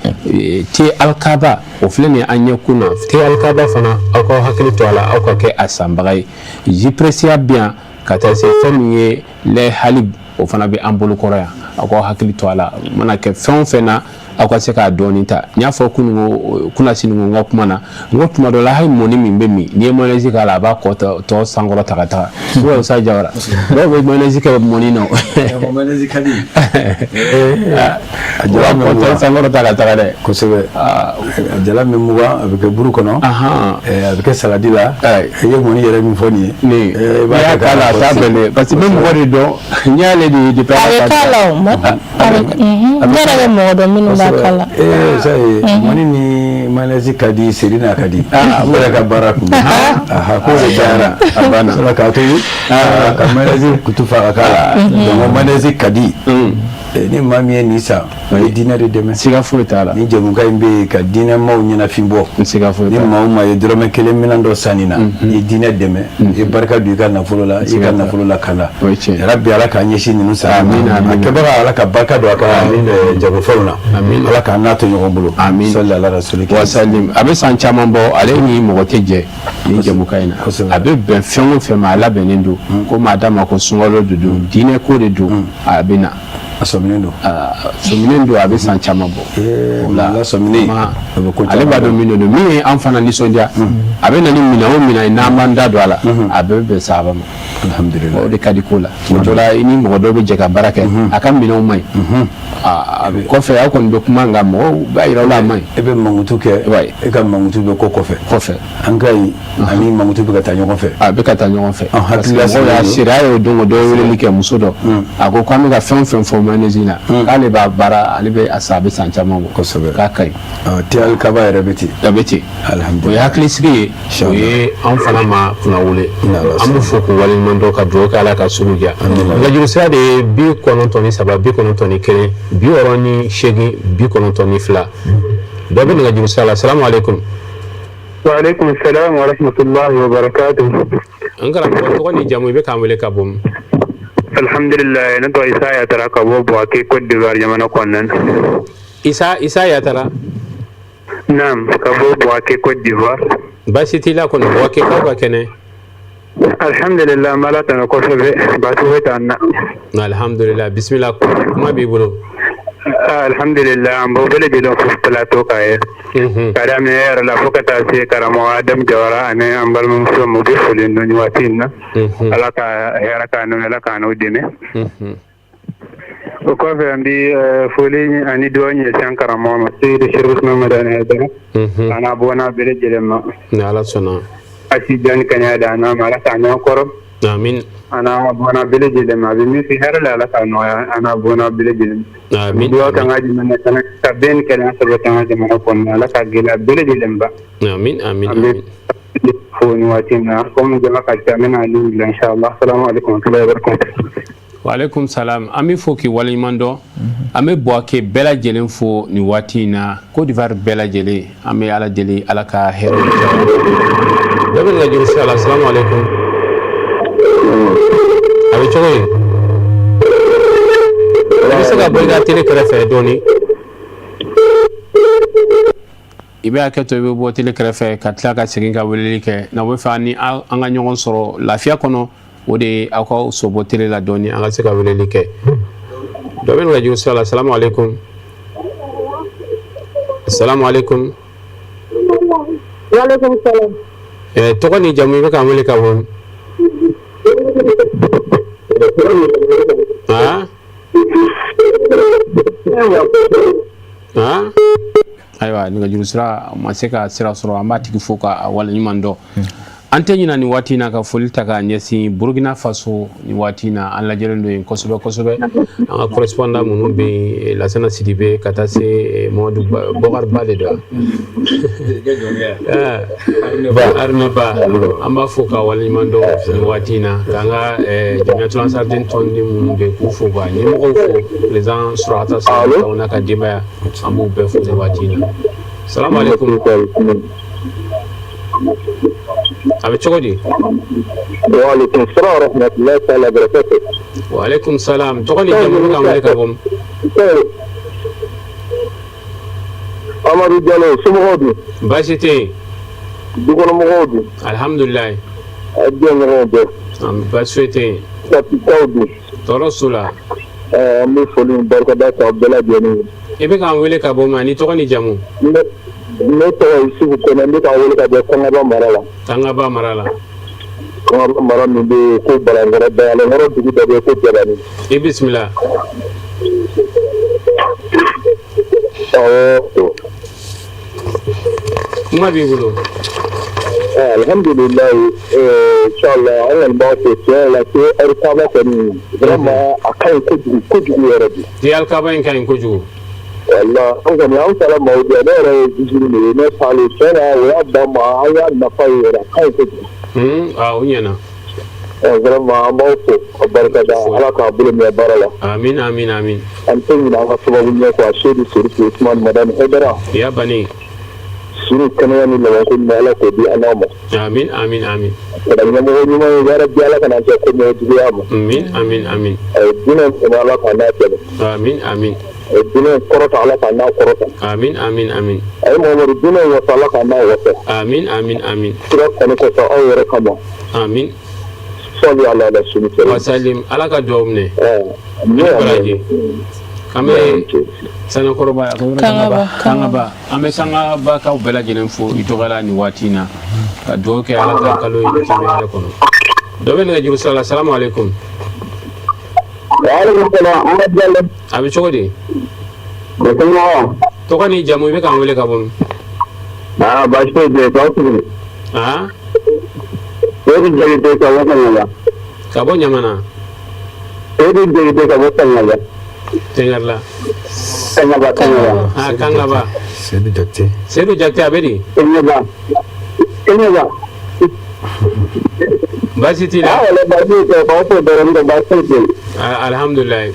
[SPEAKER 1] thé alikaba, o filɛ nin ye an ɲɛkun na, thé alikaba fana, aw k'aw hakili to a la, aw ka kɛ a sanbaga ye. Jus Pressia bɛ yan, ka taa se fɛn min ye lait halib, o fana bɛ an bolo kɔrɔ yan, aw k'aw hakili to a la. Mana kɛ fɛn o fɛn na, aw ka se k'a dɔɔni ta. N y'a fɔ kunun kunnasini n ka kuma na, n ko tuma dɔ la, hali mɔni min bɛ min, n'i ye mayonnaise k'a la, a b'a kɔ tɔ sankɔrɔ ta ka taga. Ou sa Jawara, dɔw bɛ mayonnaise kɛ mɔni na,
[SPEAKER 2] mayonnaise ka di,
[SPEAKER 1] a b'a kɔ tɔ sankɔrɔ ta ka taga dɛ.
[SPEAKER 2] Kosɛbɛ, a jala bɛ mugan, a bɛ kɛ buru kɔnɔ, a bɛ kɛ saladi la. I ye mɔni yɛrɛ min fɔ nin
[SPEAKER 1] ye, i b'a k'a la, a t'a bɛn dɛ, parce que n bɛ mɔgɔ de dɔn, n y'ale de ye depuis.
[SPEAKER 3] A bɛ k'a la o, ne yɛrɛ bɛ mɔgɔ dɔn minnu b'a k'a la.
[SPEAKER 2] Ee, ça ye mɔni ni mayonnaise ka di, seri n'a ka di, u yɛrɛ ka baara kun aha, k'o de cayara, a banna sɔrɔ k'a to ka mayonnaise kutu fa ka k'a la. Donc mayonnaise ka di. Ni maa min ye nin san, o ye diinɛ de dɛmɛ.
[SPEAKER 1] Siga foyi t'a la.
[SPEAKER 2] Ni jɛmukan in bɛ yen ka diinɛ maaw ɲɛnafin bɔ.
[SPEAKER 1] Siga foyi
[SPEAKER 2] t'a la. Ni maa o maa ye dɔrɔmɛ kelen minɛn dɔ san nin na, i ye diinɛ dɛmɛ, i ye barika don i ka nafolo la, i ka nafolo lakanda. Yarabi, Ala k'an ɲɛsin ninnu san ma. A kɛbaga, Ala ka barika don a ka jagofɛnw na. Ala k'an n'a to ɲɔgɔn bolo.
[SPEAKER 1] Amin.
[SPEAKER 2] Sali ala rasuli.
[SPEAKER 1] Wasalim. A bɛ san caman bɔ, ale ni mɔgɔ tɛ jɛ nin jɛmukan in na. A bɛ bɛn fɛn o fɛn ma, a labɛnnen don. Ko maa d'a ma ko sunkalo de don, diinɛ ko de don, a bɛ na.
[SPEAKER 2] A sɔminen don.
[SPEAKER 1] Sɔminen don, a bɛ san caman bɔ. O la
[SPEAKER 2] sɔminen,
[SPEAKER 1] ale b'a dɔn min don, min ye an fana nisɔndiya. A bɛ na ni minɛn o minɛn ye, n'an b'an da don a la, a bɛɛ bɛ bɛn sahaba ma.
[SPEAKER 2] Alhamdulillah.
[SPEAKER 1] O de ka di ko la. Tuma dɔ la, i ni mɔgɔ dɔw bɛ jɛ ka baara kɛ, a ka minɛnw man ɲi. Kɔfɛ, aw kɔni bɛ kuma, nka mɔgɔw b'a yira aw la a man ɲi.
[SPEAKER 2] E bɛ mankutu kɛ, e ka mankutu bɛ ko kɔfɛ.
[SPEAKER 1] Kɔfɛ.
[SPEAKER 2] An ka ɲi ani mankutu bɛ ka taa ɲɔgɔn fɛ.
[SPEAKER 1] A bɛ ka taa ɲɔgɔn fɛ.
[SPEAKER 2] An hakili
[SPEAKER 1] parce que mɔgɔw y'a seereya y'o don, dɔ ye weleli kɛ, muso dɔ. A ko k'an bɛ ka fɛn o fɛn fɔ mayonnaise la, k'ale b'a baara, ale bɛ a san, a bɛ san caman bɔ.
[SPEAKER 2] Kosɛbɛ.
[SPEAKER 1] K'a ka ɲi.
[SPEAKER 2] Thé alikaba yɛrɛ bɛ ten.
[SPEAKER 1] A bɛ ten.
[SPEAKER 2] Alhamdulillah.
[SPEAKER 1] O ye hakilisigi ye. O ye anw fana ma kunnawolo. An b'u fo k'u waleɲuman dɔn, ka dugawu kɛ, Ala ka sugu diya. Nɛgɛjuru sira de ye 93 91 68 92. Dɔ bɛ nɛgɛjuru sira la. Salamu aleykum.
[SPEAKER 13] Waaleykum salam wa rahmatullahi wa barakatuh.
[SPEAKER 1] An karamɔgɔ, tɔgɔ ni jamu, i bɛ k'an wele ka bɔ min?
[SPEAKER 13] Alhamdulillah, ne tɔgɔ Isa Yatara, ka bɔ Bouaké, Côte d'Ivoire jamana kɔnɔna na.
[SPEAKER 1] Isa Yatara.
[SPEAKER 13] Naam, ka bɔ Bouaké, Côte d'Ivoire.
[SPEAKER 1] Baasi t'i la kɔni, Bouakékaw ka kɛnɛ?
[SPEAKER 13] Alhamdulillah, an b'Ala tanu kosɛbɛ, baasi foyi t'an na.
[SPEAKER 1] Alhamdulillah, bisimila, kuma b'i bolo.
[SPEAKER 13] Alhamdulillah, an b'aw bɛɛ lajɛlen fo plateau kan ye. Ka daminɛ e yɛrɛ la fo ka taa se karamɔgɔ Adamu Jawara ani an balimamuso ma, u bɛ foli dɔn nin waati in na. Ala ka hɛrɛ k'an n'u ye, Ala k'an n'u dɛmɛ. O kɔfɛ, an bɛ foli ani dugawu ɲɛsin an karamɔgɔ ma, Seyidi Chérif Ousmane Madani Haidara, a n'a bɔnna bɛɛ lajɛlen ma.
[SPEAKER 1] Ni Ala sɔnna.
[SPEAKER 13] A si jan ni kɛnɛya d'an n'a ma, Ala k'a mɛn an kɔrɔ.
[SPEAKER 1] Amin.
[SPEAKER 13] A n'a bɔnna bɛɛ lajɛlen ma. A bɛ min fɛ hɛrɛ la, Ala k'a nɔgɔya a n'a bɔnna bɛɛ lajɛlen ma.
[SPEAKER 1] Amin.
[SPEAKER 13] Dugawu k'an ka jamana fana ka bɛn ni kelenya sabati an ka jamana kɔnɔ, Ala ka gɛlɛya bɛɛ lajɛlen ban.
[SPEAKER 1] Amin, amin.
[SPEAKER 13] An bɛ fo nin waati in na, komi jama ka ca, n bɛna ligne bila inchallah. Salamu aleykum wa rahmatulahi wa barakatuh.
[SPEAKER 1] Waaleykum salam, an bɛ fo k'i waleɲuman dɔn. An bɛ Bouaké bɛɛ lajɛlen fo nin waati in na, Côte d'Ivoire bɛɛ lajɛlen. An bɛ Ala deli, Ala ka hɛrɛ caya. Dɔ bɛ nɛgɛjuru sira la. Salamu aleykum, a bɛ cogo di? I bɛ se ka bɔ i ka télé kɛrɛfɛ dɔɔni? I bɛ hakɛ to, i bɛ bɔ télé kɛrɛfɛ ka tila ka segin ka weleli kɛ. N'aw bɛ fɛ ni an ka ɲɔgɔn sɔrɔ lafiya kɔnɔ, o de ye aw ka sobɔ télé la dɔɔni, an ka se ka weleli kɛ. Dɔ bɛ nɛgɛjuru sira la. Salamu aleykum, salamu aleykum.
[SPEAKER 14] Waaleykum salam.
[SPEAKER 1] Tɔgɔ ni jamu, i bɛ k'an wele ka bɔ? Ah ah, ayiwa, nɛgɛjuru sira ma se ka sira sɔrɔ. An b'a tigi fo ka waleɲuman dɔn. An tɛ ɲina nin waati in na ka foli ta k'a ɲɛsin Burukina Faso. Nin waati in na, an lajɛlen don yen kosɛbɛ kosɛbɛ. An ka correspondant minnu bɛ yen, Lasana Sidibe ka taa se Mamadu Bɔkari Ba de don, Haruna Ba, an b'a fo ka waleɲuman dɔn nin waati in na, k'an ka Jamiyatul Ansarudin tɔnden minnu bɛ yen, k'u fo, ka ɲɛmɔgɔw fo, président Surakata Sala n'a ka denbaya, an b'u bɛɛ fo nin waati in na. Salamu aleykum, a bɛ cogo di?
[SPEAKER 14] Waaleykum salam wa rahmatulahi taala barakatu.
[SPEAKER 1] Waaleykum salam, tɔgɔ ni jamu, bɛ k'an wele ka bɔ?
[SPEAKER 14] Amadu Jalo, somɔgɔw dun?
[SPEAKER 1] Baasi tɛ yen.
[SPEAKER 14] Dukɔnɔmɔgɔw dun?
[SPEAKER 1] Alihamudulilayi.
[SPEAKER 14] A denɲɔgɔnw bɛɛ?
[SPEAKER 1] Baasi foyi tɛ yen.
[SPEAKER 14] Katikaw dun?
[SPEAKER 1] Tɔɔrɔ s'u la.
[SPEAKER 14] An bɛ foli ni barikada k'aw bɛɛ lajɛlen ye.
[SPEAKER 1] I bɛ k'an wele ka bɔ min, ani tɔgɔ ni jamu?
[SPEAKER 14] Ne tɔgɔ Isufu Kɔnɛ, n bɛ k'aw wele ka bɔ Kangaba mara la.
[SPEAKER 1] Kangaba mara la.
[SPEAKER 14] Kangaba mara min bɛ yen ko Balankɔrɔ, Balankɔrɔ dugu dɔ bɛ yen ko Jabani.
[SPEAKER 1] I bisimila.
[SPEAKER 14] Awɔ.
[SPEAKER 1] Kuma b'i bolo.
[SPEAKER 14] Alhamdulilayi, inchallah, an kɔni b'a fɔ tiɲɛ yɛrɛ la ko alikaba kɔni, vraiment a ka ɲi kojugu kojugu yɛrɛ de.
[SPEAKER 1] Ti alikaba in ka ɲi kojugu.
[SPEAKER 14] Walahi, an kɔni an taara maaw di, ne yɛrɛ ye vigile de ye, ne taalen, tiɲɛ na o y'a d'an ma, an y'a nafa ye yɛrɛ, a ka ɲi kojugu.
[SPEAKER 1] Ah, o ɲɛna.
[SPEAKER 14] Vraiment, an b'aw fo ka barika da, Ala k'a bolo mɛn baara la.
[SPEAKER 1] Amin, amin, amin.
[SPEAKER 14] An tɛ ɲinɛ an ka sababu ɲɛ kɔ, a Seyidu Serifu Usumani Madani Hayidara.
[SPEAKER 1] Ya bani.
[SPEAKER 14] Sini kɛnɛya ni labanko ɲuman, Ala k'o di an n'aw ma.
[SPEAKER 1] Amin, amin, amin.
[SPEAKER 14] Kɛra ɲɛmɔgɔ ɲuman ye yarabi, Ala kana kɛ ko mɔgɔ juguya ma.
[SPEAKER 1] Amin, amin, amin.
[SPEAKER 14] A ye diinɛ dɛmɛ, Ala k'a n'a dɛmɛ.
[SPEAKER 1] Amin, amin.
[SPEAKER 14] A ye diinɛ kɔrɔta, Ala k'a n'a kɔrɔta.
[SPEAKER 1] Amin, amin, amin.
[SPEAKER 14] A ye Mamadu diinɛ wasa, Ala k'a n'a wasa.
[SPEAKER 1] Amin, amin, amin.
[SPEAKER 14] Kira kanu kosɔn, aw yɛrɛ kama.
[SPEAKER 1] Amin.
[SPEAKER 14] Sɔli ala rasuli.
[SPEAKER 1] Wasalim, Ala ka dugawu minɛ. Ni baraji. An bɛ Sanakɔrɔba,
[SPEAKER 3] Kangaba,
[SPEAKER 1] Kangaba, an bɛ Kangabakaw bɛɛ lajɛlen fo i tɔgɔ la nin waati in na, ka dugawu kɛ Ala ka kalo in tɛmɛ hɛrɛ kɔnɔ. Dɔ bɛ nɛgɛjuru sira la. Salamu aleykum. A bɛ cogo di? Tɔgɔ ni jamu, i bɛ k'an wele ka bɔ min?
[SPEAKER 14] Aa, baasi foyi tɛ yen, k'aw sigi.
[SPEAKER 1] Aa.
[SPEAKER 14] Seyidu Jakite ka bɔ Kangaba.
[SPEAKER 1] Ka bɔ Ɲamana.
[SPEAKER 14] Seyidu Jakite ka bɔ Kangaba.
[SPEAKER 1] Tɛngɛrɛla.
[SPEAKER 14] Kangaba, Kangaba.
[SPEAKER 1] Ah, Kangaba.
[SPEAKER 2] Seyidu Jakite.
[SPEAKER 1] Seyidu Jakite, a bɛ di?
[SPEAKER 14] Kangaba. Kangaba.
[SPEAKER 1] Baasi t'i la?
[SPEAKER 14] Ah, wala baasi tɛ, k'aw fo dɔrɔn tɛ, baasi foyi tɛ yen.
[SPEAKER 1] Ah, alhamdulilayi.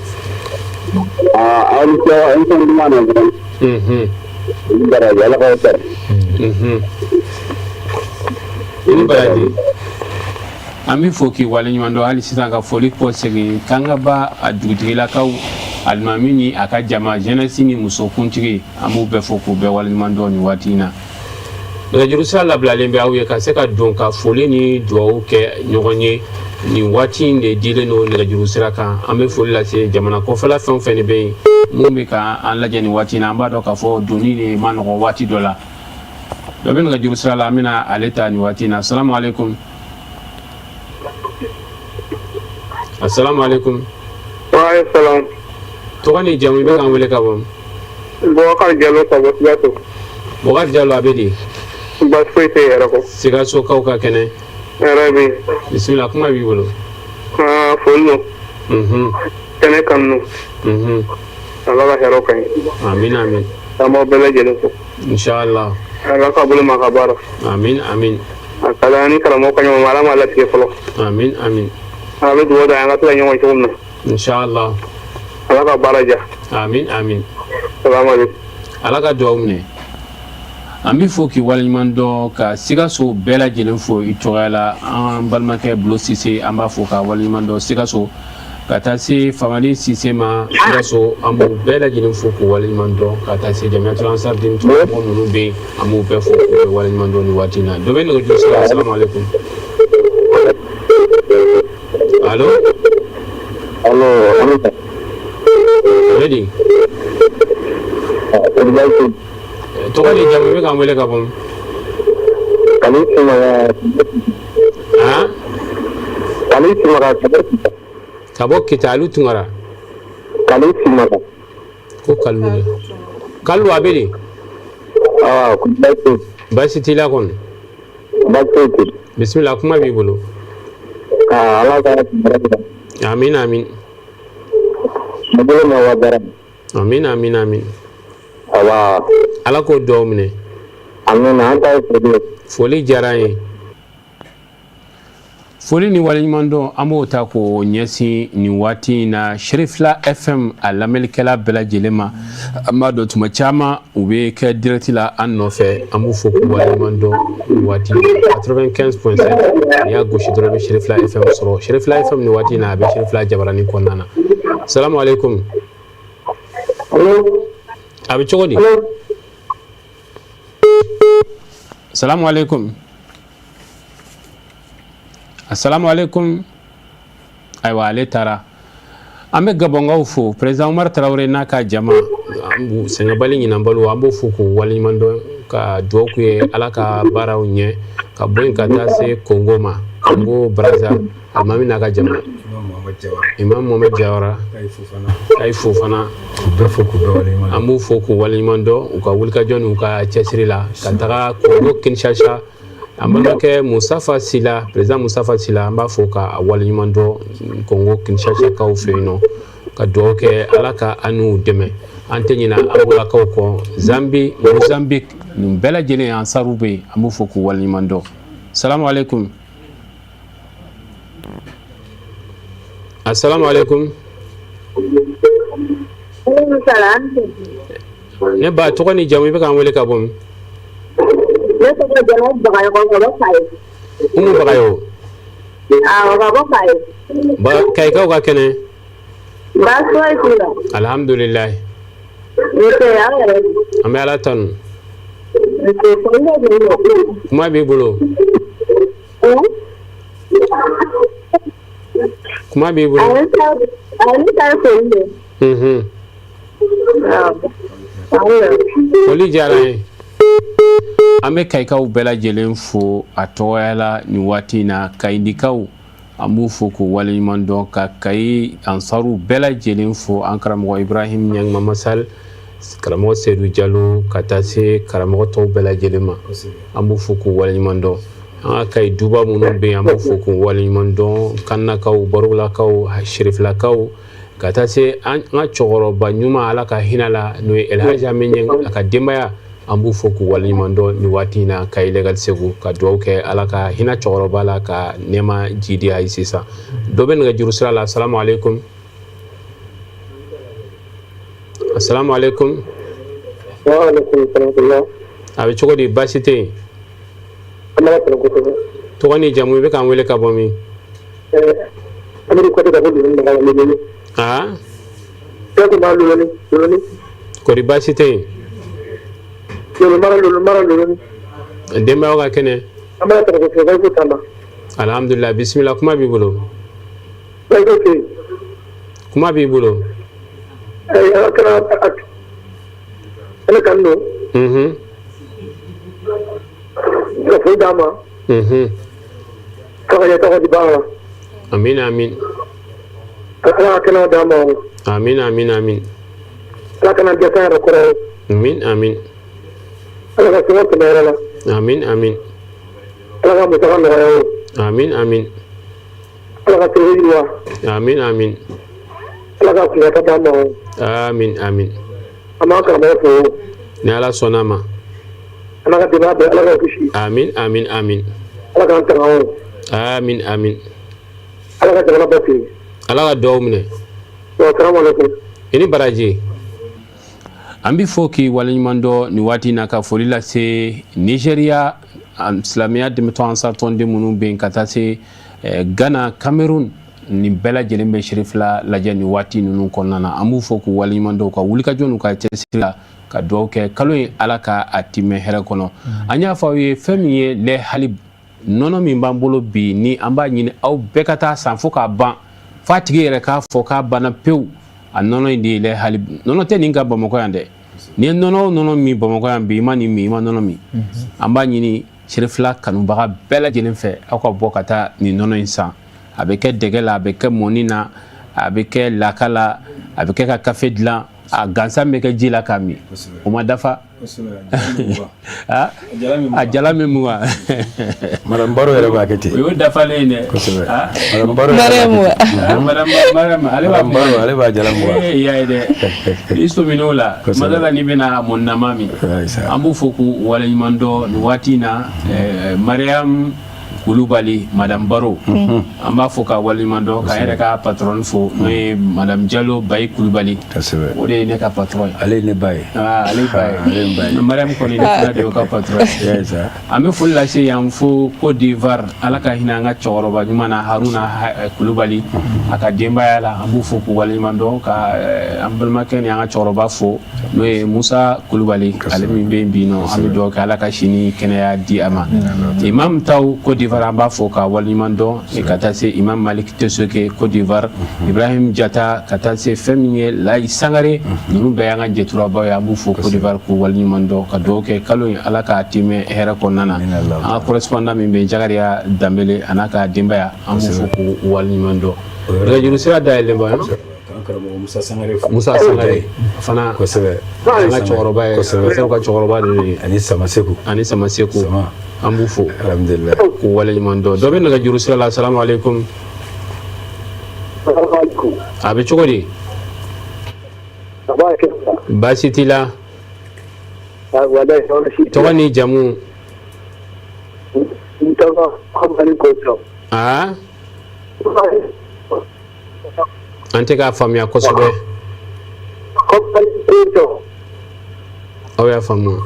[SPEAKER 14] Aa, aw ni ce, aw ni ce ɲuman na dɔrɔn. Baraji, Ala k'aw sara.
[SPEAKER 1] I ni baraji. An bɛ fo k'i waleɲuman dɔn hali sisan, ka foli kɔ segin Kangaba a dugutigilakaw. Alimami ni a ka jama, jeunesse ni musokuntigi, an b'u bɛɛ fo k'u bɛɛ waleɲuman dɔn nin waati in na. Nɛgɛjuru sira labilalen bɛ aw ye ka se ka don ka foli ni dugawu kɛ ɲɔgɔn ye. Nin waati in de dilen don nɛgɛjuru sira kan. An bɛ foli lase jamana kɔfɛla fɛn o fɛn de bɛ yen mun bɛ ka an lajɛ nin waati in na. An b'a dɔn k'a fɔ donni de ma nɔgɔ waati dɔ la. Dɔ bɛ nɛgɛjuru sira la, an bɛna ale ta nin waati in na. Asalamu aleykum. Asalamu aleykum.
[SPEAKER 13] Waaleykum salaam.
[SPEAKER 1] Tɔgɔ ni jamu, i bɛ k'an wele ka bɔ?
[SPEAKER 13] Bubakari Jalo ka bɔ Sikaso.
[SPEAKER 1] Bubakari Jalo, a bɛ di?
[SPEAKER 13] Baasi foyi tɛ yɛrɛ kɔ.
[SPEAKER 1] Sikasokaw ka kɛnɛ?
[SPEAKER 13] Hɛrɛ bɛ yen.
[SPEAKER 1] Bisimila, kuma b'i bolo.
[SPEAKER 13] Aa, foli don. Kɛnɛ kanu. Ala ka hɛrɛ ka ɲi.
[SPEAKER 1] Amin, amin.
[SPEAKER 13] An b'aw bɛɛ lajɛlen fo.
[SPEAKER 1] Inshallah.
[SPEAKER 13] Ala ka bolo ma ka baara.
[SPEAKER 1] Amin, amin.
[SPEAKER 13] A ka ni karamɔgɔ ka ɲɔgɔn, Ala m'a latigɛ fɔlɔ.
[SPEAKER 1] Amin, amin.
[SPEAKER 13] An bɛ dugawu da an ka to ka ɲɔgɔn cogo min na.
[SPEAKER 1] Inshallah.
[SPEAKER 13] Ala ka baara diya.
[SPEAKER 1] Amin, amin.
[SPEAKER 13] Salamu aleykum.
[SPEAKER 1] Ala ka dugawu minɛ. An bɛ fo k'i waleɲuman dɔn, ka Sikaso bɛɛ lajɛlen fo i tɔgɔya la. An balimakɛ Bulo Sise, an b'a fo k'a waleɲuman dɔn Sikaso, ka taa se Famani Sise ma Sikaso. An b'u bɛɛ lajɛlen fo k'u waleɲuman dɔn, ka taa se Jamiyatul Ansar den mɔgɔ minnu bɛ yen, an b'u bɛɛ fo k'u bɛɛ waleɲuman dɔn nin waati in na. Dɔ bɛ nɛgɛjuru sira la. Salamu aleykum. Allo.
[SPEAKER 14] Allo.
[SPEAKER 1] A bɛ di? Tɔgɔ ni jamu, i bɛ k'an wele ka bɔ min?
[SPEAKER 14] Kali Tunkara.
[SPEAKER 1] Han?
[SPEAKER 14] Kali Tunkara.
[SPEAKER 1] Ka bɔ Kita, Alu Tunkara.
[SPEAKER 14] Kali Tunkara.
[SPEAKER 1] Ko Kalu de. Kalu, a bɛ di?
[SPEAKER 14] Ah,
[SPEAKER 1] baasi t'i la kɔni?
[SPEAKER 14] Baasi foyi tɛ.
[SPEAKER 1] Bisimila, kuma b'i bolo.
[SPEAKER 14] Ah, Ala ka
[SPEAKER 1] Amin, amin.
[SPEAKER 14] Ne bolo ma wa baara.
[SPEAKER 1] Amin, amin, amin.
[SPEAKER 14] Awa.
[SPEAKER 1] Ala k'o dugawu minɛ.
[SPEAKER 14] Amina, an ta ye foli ye.
[SPEAKER 1] Foli diyara an ye. Foli ni waleɲumandɔn, an b'o ta k'o ɲɛsin nin waati in na Serifila FM a lamɛnnikɛla bɛɛ lajɛlen ma. An b'a dɔn tuma caman u bɛ kɛ direct la an nɔfɛ. An b'u fo k'u waleɲuman dɔn nin waati 95.7. N'i y'a gosi dɔrɔn, i bɛ Serifila FM sɔrɔ. Serifila FM nin waati in na, a bɛ Serifila jabaranin kɔnɔna na. Salamu aleykum. A bɛ cogo di? Salamu aleykum. Assalamu alaikum. Ayiwa, ale taara. An bɛ Gabɔnkaw fo, président Umar Tarawele n'a ka jama, sɛgɛnbali ɲinanbali, an b'o fo k'u waleɲuman dɔn, ka dugawu k'u ye, Ala ka baaraw ɲɛ. Ka bɔ yen ka taa se Kongo ma, Kongo Brazza, alimami n'a ka jama, Imam Mohamed Jawara, Kayi Fofana, an b'u fo k'u waleɲuman dɔn u ka wulikajɔ n'u ka cɛsiri la. Ka taga Kongo Kinshasa, an balimakɛ Musafa Sila, président Musafa Sila, an b'a fo ka waleɲuman dɔn Kongo Kinshasakaw fɛ yen nɔ, ka dugawu kɛ, Ala ka an n'u dɛmɛ. An tɛ ɲinɛ Angolakaw kɔ, Zambi, Mozambique, nin bɛɛ lajɛlen ansaru bɛ yen, an b'u fo k'u waleɲuman dɔn. Salamu aleykum. Asalamu aleykum. Ne ba, tɔgɔ ni jamu, i bɛ k'an wele ka bɔ min?
[SPEAKER 15] Ne tɔgɔ Jɛnɛbu Bagayɔgɔ, ka bɔ Kayi.
[SPEAKER 1] Umu Bagayogo.
[SPEAKER 15] Awɔ, ka bɔ Kayi.
[SPEAKER 1] Ba, Kayikaw ka kɛnɛ?
[SPEAKER 15] Baasi foyi t'u la.
[SPEAKER 1] Alhamdulilayi.
[SPEAKER 15] Nse, aw yɛrɛ?
[SPEAKER 1] An bɛ Ala tanu.
[SPEAKER 15] Nse, foli bɛ b'i bolo.
[SPEAKER 1] Kuma b'i bolo. Kuma b'i bolo.
[SPEAKER 15] A ne ta ye foli de ye.
[SPEAKER 1] Foli diyara n ye. An bɛ Kayikaw bɛɛ lajɛlen fo a tɔgɔya la nin waati in na. Kayindikaw, an b'u fo k'u waleɲuman dɔn, ka Kayi ansaru bɛɛ lajɛlen fo, an karamɔgɔ Ibrahim Ɲangma Masal, karamɔgɔ Seyidu Jalo, ka taa se karamɔgɔ tɔw bɛɛ lajɛlen ma, an b'u fo k'u waleɲuman dɔn. An ka Kayi duba minnu bɛ yen, an b'u fo k'u waleɲuman dɔn, Kannakaw, Barolakaw, Serifilakaw, ka taa se an ka cɛkɔrɔba ɲuman, Ala ka hinɛ la, n'o ye Elhaji Amiɲɛ, a ka denbaya, an b'u fo k'u waleɲuman dɔn nin waati in na Kayi Legal Segu, ka dugawu kɛ, Ala ka hinɛ cɛkɔrɔba la, ka nɛɛma jidi a ye sisan. Dɔ bɛ nɛgɛjuru sira la. Asalamu aleykum. Asalamu aleykum. A bɛ cogo di? Baasi tɛ yen? Tɔgɔ ni jamu, i bɛ k'an wele ka bɔ min? Aa,
[SPEAKER 14] Sɛku ma Loloni Loloni.
[SPEAKER 1] Kɔri baasi tɛ yen?
[SPEAKER 14] Lolo mara Lolo mara Loloni.
[SPEAKER 1] Denbayaw ka kɛnɛ?
[SPEAKER 14] An b'a tɔgɔ fɔ baasi t'an na.
[SPEAKER 1] Alhamdulilah, bisimila, kuma b'i bolo.
[SPEAKER 14] Baasi tɛ yen.
[SPEAKER 1] Kuma b'i bolo.
[SPEAKER 14] Ayi, ala kana ala kan don. Ka foli d'a ma. K'a ka ɲɛtaga di baara la.
[SPEAKER 1] Amin amin.
[SPEAKER 14] Ala ka kɛnɛya d'a ma.
[SPEAKER 1] Amin amin amin.
[SPEAKER 14] Ala kana dɛsɛ a yɛrɛ kɔrɔ.
[SPEAKER 1] Amin amin.
[SPEAKER 14] Ala ka sɛgɛn tɛmɛ yɛrɛ la.
[SPEAKER 1] Amin amin.
[SPEAKER 14] Ala ka musaka nɔgɔya o.
[SPEAKER 1] Amin amin.
[SPEAKER 14] Ala ka tɛmɛ yiriwa.
[SPEAKER 1] Amin amin.
[SPEAKER 14] Ala ka kunkɔrɔta d'an ma o.
[SPEAKER 1] Amin amin.
[SPEAKER 14] An b'an karamɔgɔ fo.
[SPEAKER 1] Ni Ala sɔnna a ma.
[SPEAKER 14] Ala ka denbaya bɛɛ Ala k'aw kisi.
[SPEAKER 1] Amin amin amin.
[SPEAKER 14] Ala k'an tanga o.
[SPEAKER 1] Amin amin.
[SPEAKER 14] Ala ka jamana basigi.
[SPEAKER 1] Ala ka dugawu minɛ.
[SPEAKER 14] Wa salamu aleykum.
[SPEAKER 1] I ni baraji. An bɛ fo k'i waleɲuman dɔn nin waati in na, ka foli lase Nigéria silamɛya dɛmɛtɔn Ansar tɔnden minnu bɛ yen, ka taa se Ghana, Cameroun, nin bɛɛ lajɛlen bɛ Cherifla lajɛ nin waati ninnu kɔnɔna na. An b'u fo k'u waleɲuman dɔn u ka wulikajɔ n'u ka cɛsiri la, ka dugawu kɛ kalo in, Ala ka a timɛ hɛrɛ kɔnɔ. An y'a fɔ aw ye, fɛn min ye lait halib nɔnɔ min b'an bolo bi, ni an b'a ɲini aw bɛɛ ka taa san fo k'a ban, f'a tigi yɛrɛ k'a fɔ k'a banna pewu. A nɔnɔ in de ye lait halib nɔnɔ tɛ nin ka Bamakɔ yan dɛ. N'i ye nɔnɔ o nɔnɔ min Bamakɔ yan bi, i ma nin min, i ma nɔnɔ min. An b'a ɲini Cherifla kanubaga bɛɛ lajɛlen fɛ, aw ka bɔ ka taa nin nɔnɔ in san. A bɛ kɛ dɛgɛ la, a bɛ kɛ mɔni na, a bɛ kɛ laka la, a bɛ kɛ ka kafe dilan, a gansan bɛ kɛ ji la k'a min, o ma dafa. A jala min mugan.
[SPEAKER 2] Madame Baro yɛrɛ b'a kɛ ten.
[SPEAKER 1] O y'o dafalen ye dɛ.
[SPEAKER 2] Kosɛbɛ. Madame Baro yɛrɛ b'a kɛ ten.
[SPEAKER 1] Madame Mariam, ale b'a
[SPEAKER 2] Madame Baro, ale b'a jala mugan.
[SPEAKER 1] I y'a ye dɛ, i sɔmin'o la. Madala n'i bɛna a mɔnnama min. An b'u fo k'u waleɲuman dɔn nin waati in na. Mariam Kulubali, Madame Baro, an b'a fo ka waleɲuman dɔn, k'a yɛrɛ ka patronne fo, n'o ye Madame Jalo Bayi Kulubali. O de ye ne ka patron ye.
[SPEAKER 2] Ale ye ne ba ye.
[SPEAKER 1] Ale ba ye.
[SPEAKER 2] Ale ye n ba ye.
[SPEAKER 1] Mariam kɔni, ne fana de y'o ka patron ye. An bɛ foli lase yan fo Côte d'Ivoire, Ala ka hinɛ an ka cɛkɔrɔba ɲuman na, Haruna Kulubali, a ka denbaya la. An b'u fo k'u waleɲuman dɔn, ka an balimakɛ ni an ka cɛkɔrɔba fo, n'o ye Musa Kulubali, ale min bɛ yen bi nɔ. An bɛ dugawu kɛ, Ala ka si ni kɛnɛya di a ma. Imam Taw Côte d'Ivoire, an b'a fo ka waleɲuman dɔn, ka taa se Imam Malik Tesoke Côte d'Ivoire, Ibrahim Jata, ka taa se fɛn min ye Layi Sangare, ninnu bɛɛ y'an ka jɛturabaw ye. An b'u fo Côte d'Ivoire k'u waleɲuman dɔn, ka dugawu kɛ kalo in, Ala k'a timɛ hɛrɛ kɔnɔna na. An ka correspondant min bɛ yen, Jakariya Danbele, a n'a ka denbaya, an b'u fo k'u waleɲuman dɔn. Nɛgɛjuru sira dayɛlɛlen bɔ.
[SPEAKER 2] Musa Sangare.
[SPEAKER 1] Musa Sangare fana.
[SPEAKER 2] Kosɛbɛ.
[SPEAKER 1] An ka cɛkɔrɔba ye, kosɛbɛ, ka cɛkɔrɔba de ye.
[SPEAKER 2] Ani Samaseku.
[SPEAKER 1] Ani Samaseku, an b'u fo
[SPEAKER 2] alhamdulilah
[SPEAKER 1] k'u waleɲuman dɔn. Dɔ bɛ nɛgɛjuru sira la. Asalamu aleykum. A bɛ cogo di? Baasi t'i la? Tɔgɔ ni jamu? Aa, an tɛ k'a faamuya kosɛbɛ. Aw y'a faamu?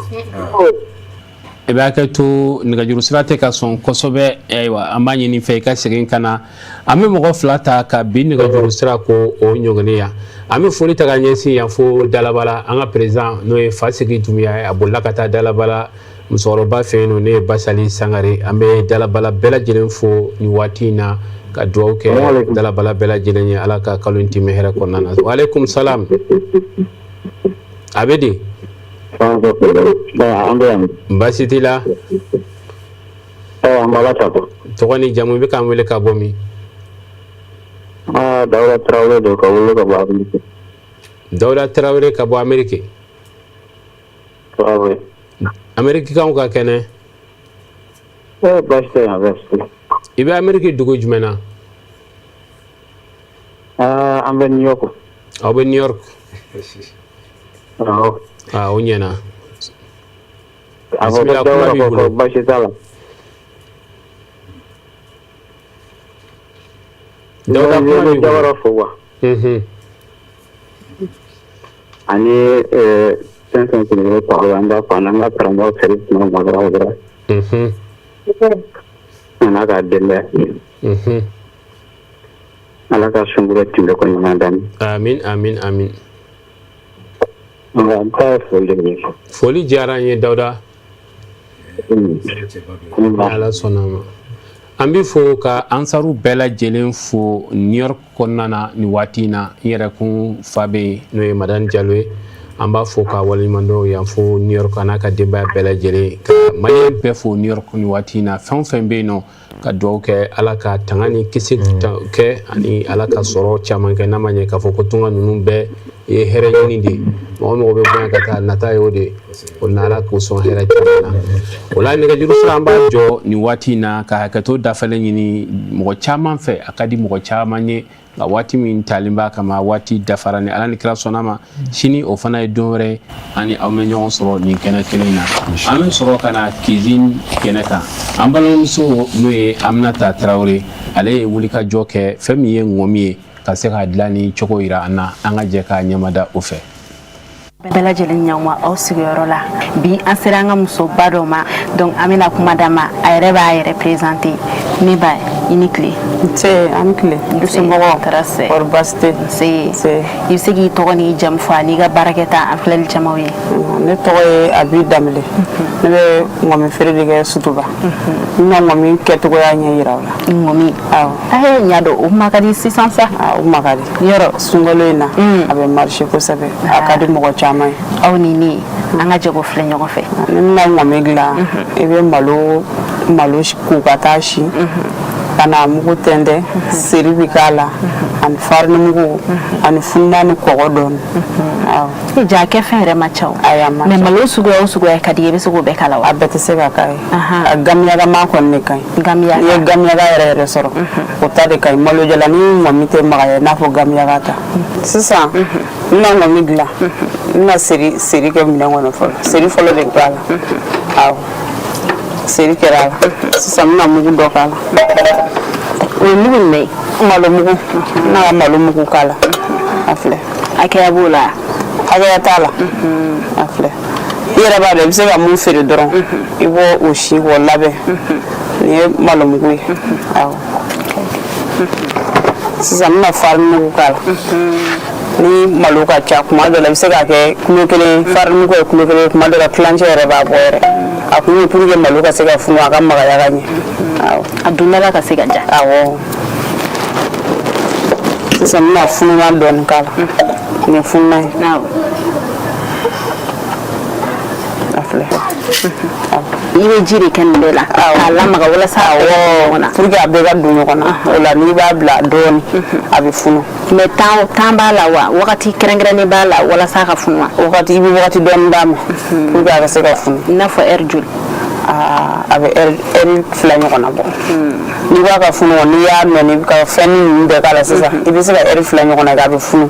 [SPEAKER 1] I b'a kɛ to, nɛgɛjuru sira tɛ ka sɔn kosɛbɛ. Ayiwa, an b'a ɲini fɛ i ka segin ka na. An bɛ mɔgɔ fila ta ka bi nɛgɛjuru sira ko o ɲɔgɔnni yan. An bɛ foli ta ka ɲɛsin yan fo Dalabala, an ka président, n'o ye Fasigi Dunbiya ye. A bolila ka taa Dalabala musokɔrɔba fɛ yen nɔ, ne ye Basali Sangare. An bɛ Dalabala bɛɛ lajɛlen fo nin waati in na, ka dugawu kɛ Dalabala bɛɛ lajɛlen ye, Ala ka kalo in timɛ hɛrɛ kɔnɔna na. Waaleykum salam. A bɛ di? Baasi t'i la? Tɔgɔ ni jamu, i bɛ k'an wele ka bɔ min?
[SPEAKER 16] Dawuda Tarawele don, ka wele ka bɔ Ameriki.
[SPEAKER 1] Dawuda Tarawele ka bɔ Ameriki. Ameriki kanw ka kɛnɛ?
[SPEAKER 16] Baasi tɛ yan, baasi tɛ.
[SPEAKER 1] I bɛ Ameriki dugu jumɛn na?
[SPEAKER 16] An bɛ New York.
[SPEAKER 1] Aw bɛ New York.
[SPEAKER 16] Awɔ.
[SPEAKER 1] Aa, o ɲɛna.
[SPEAKER 16] A fɔ ko Dawuda ko baasi t'a la.
[SPEAKER 1] Dawuda, kuma b'i bolo.
[SPEAKER 16] Dawuda fo quoi. Ani fɛn fɛn sigilen bɛ kɔrɔ, an b'a fɔ an ka karamɔgɔ Sɛrifu Usumani Madara Hayidara. A n'a ka denbaya. Ala ka sunkalo tɛmɛ ko ɲuman d'an ma.
[SPEAKER 1] Amin amin amin.
[SPEAKER 16] N ta ye foli de ye.
[SPEAKER 1] Foli diyara an ye Dawuda. Ala sɔnna a ma. An bɛ fo ka ansaru bɛɛ lajɛlen fo New York kɔnɔna na nin waati in na. N yɛrɛ kun fa bɛ yen, n'o ye Madani Jalo ye. An b'a fo ka waleɲumandɔn yan fo New York, a n'a ka denbaya bɛɛ lajɛlen, ka maliyɛn bɛɛ fo New York nin waati in na. Fɛn o fɛn bɛ yen nɔ, ka dugawu kɛ Ala ka tanga ni kisi kɛ, ani Ala ka sɔrɔ caman kɛ. N'a ma ɲɛ k'a fɔ ko tunga ninnu bɛɛ ye hɛrɛ ɲini de ye, mɔgɔ mɔgɔ bɛ bɔ yan ka taa, nata ye o de ye. O na Ala k'o sɔn hɛrɛ caman na. O la nɛgɛjuru sira, an b'a jɔ nin waati in na ka hakɛto dafalen ɲini mɔgɔ caman fɛ. A ka di mɔgɔ caman ye, nka waati min talen b'a kama, waati dafara. Ni Ala ni kira sɔnna ma, sini o fana ye don wɛrɛ ye, ani aw bɛ ɲɔgɔn sɔrɔ nin kɛnɛ kelen na. An bɛ sɔrɔ ka na cuisine kɛnɛ kan. An balimamuso, n'o ye Aminata Tarawele, ale ye wulikajɔ kɛ fɛn min ye ŋɔmi ye, ka se k'a dilan ni cogo yira an na. An ka jɛ k'a ɲɛmada o fɛ.
[SPEAKER 17] Bɛɛ lajɛlen ɲɔgɔn aw sigiyɔrɔ la. Bi an sera an ka musoba dɔ ma, donc an bɛna kuma d'a ma, a yɛrɛ b'a yɛrɛ présenter. Ne ba, i ni tile.
[SPEAKER 18] Nse, an ni tile. Somɔgɔw?
[SPEAKER 17] Tɔɔrɔ tɛ.
[SPEAKER 18] Kɔri baasi tɛ?
[SPEAKER 17] Nse. I bɛ se k'i tɔgɔ n'i jamu fɔ ani i ka baarakɛta an filɛli jamaw ye.
[SPEAKER 18] Ne tɔgɔ ye Abi Danbele. Ne bɛ ŋɔmi feere de kɛ Sotuba. N bɛna ŋɔmi kɛcogoya ɲɛ yira aw la.
[SPEAKER 17] Ŋɔmi?
[SPEAKER 18] Awɔ.
[SPEAKER 17] Ayi, n y'a dɔn o ma ka di sisan sa.
[SPEAKER 18] O ma ka di.
[SPEAKER 17] Yɔrɔ
[SPEAKER 18] sunkalo in na, a bɛ marché kosɛbɛ. A ka di mɔgɔ caman ye.
[SPEAKER 17] Aw ni ne, an ka jɛ k'o filɛ ɲɔgɔn fɛ.
[SPEAKER 18] Ni bɛna ŋɔmi dilan, i bɛ malo ko ka taa si, ka na mugu tɛntɛn, seri bɛ k'a la, ani farini mugu, ani funan ni kɔgɔ dɔɔni. Awɔ.
[SPEAKER 17] Ja kɛ fɛn yɛrɛ ma ca o.
[SPEAKER 18] Ayi, a ma ca.
[SPEAKER 17] Mais malo suguya o suguya ka di i ye, i bɛ se k'o bɛɛ k'a la wa?
[SPEAKER 18] A bɛɛ tɛ se ka k'a ye. A gamiyagama kɔni de ka ɲi.
[SPEAKER 17] Gamiyaga.
[SPEAKER 18] N'i ye gamiyaga yɛrɛ yɛrɛ sɔrɔ, o ta de ka ɲi. Malo jalan ni ŋɔmi tɛ magaya i n'a fɔ gamiyaga ta. Sisan n bɛna ŋɔmi dilan. N bɛna seri kɛ minɛn kɔnɔ fɔlɔ. Seri fɔlɔ de b'a la. Awɔ. Seri kɛra a la. Sisan n bɛna mugu dɔ k'a la.
[SPEAKER 17] O ye mugu jumɛn ye?
[SPEAKER 18] Malo mugu. N bɛna malo mugu k'a la. A filɛ.
[SPEAKER 17] Hakɛya b'o la?
[SPEAKER 18] Hakɛya t'a la. A filɛ. I yɛrɛ b'a dɔn i bɛ se ka mun feere dɔrɔn, i b'o o si k'o labɛn. Nin ye malo mugu ye. Awɔ. Sisan n bɛna farini mugu k'a la. Ni malo ka ca, kuma dɔ la i bɛ se k'a kɛ kilo kelen, farini mugu ye kilo kelen, kuma dɔ la tilancɛ yɛrɛ b'a bɔ yɛrɛ. A kun ye pour que malo ka se ka funu, a ka magaya ka ɲɛ. Awɔ.
[SPEAKER 17] A dondala ka se ka ja.
[SPEAKER 18] Awɔ. Sisan n bɛna fununan dɔɔni k'a la. Nin ye fununan ye.
[SPEAKER 17] Awɔ.
[SPEAKER 18] A filɛ.
[SPEAKER 17] I bɛ ji de kɛ nin bɛɛ la k'a lamaga walasa a bɛɛ ka don ɲɔgɔn na.
[SPEAKER 18] Pour que a bɛɛ ka don ɲɔgɔn na. O la n'i b'a bila dɔɔni, a bɛ funu.
[SPEAKER 17] Mais temps b'a la wa, wagati kɛrɛnkɛrɛnnen b'a la walasa a ka funu wa?
[SPEAKER 18] Wagati, i bɛ wagati dɔɔni d'a ma pour que a ka se ka funu.
[SPEAKER 17] I n'a fɔ heure joli?
[SPEAKER 18] A bɛ heure 2 ɲɔgɔnna bɔ. N'i b'a ka funu, n'i y'a nɔɔni ka fɛn ninnu bɛɛ k'a la sisan, i bɛ se ka heure 2 ɲɔgɔnna kɛ, a bɛ funu.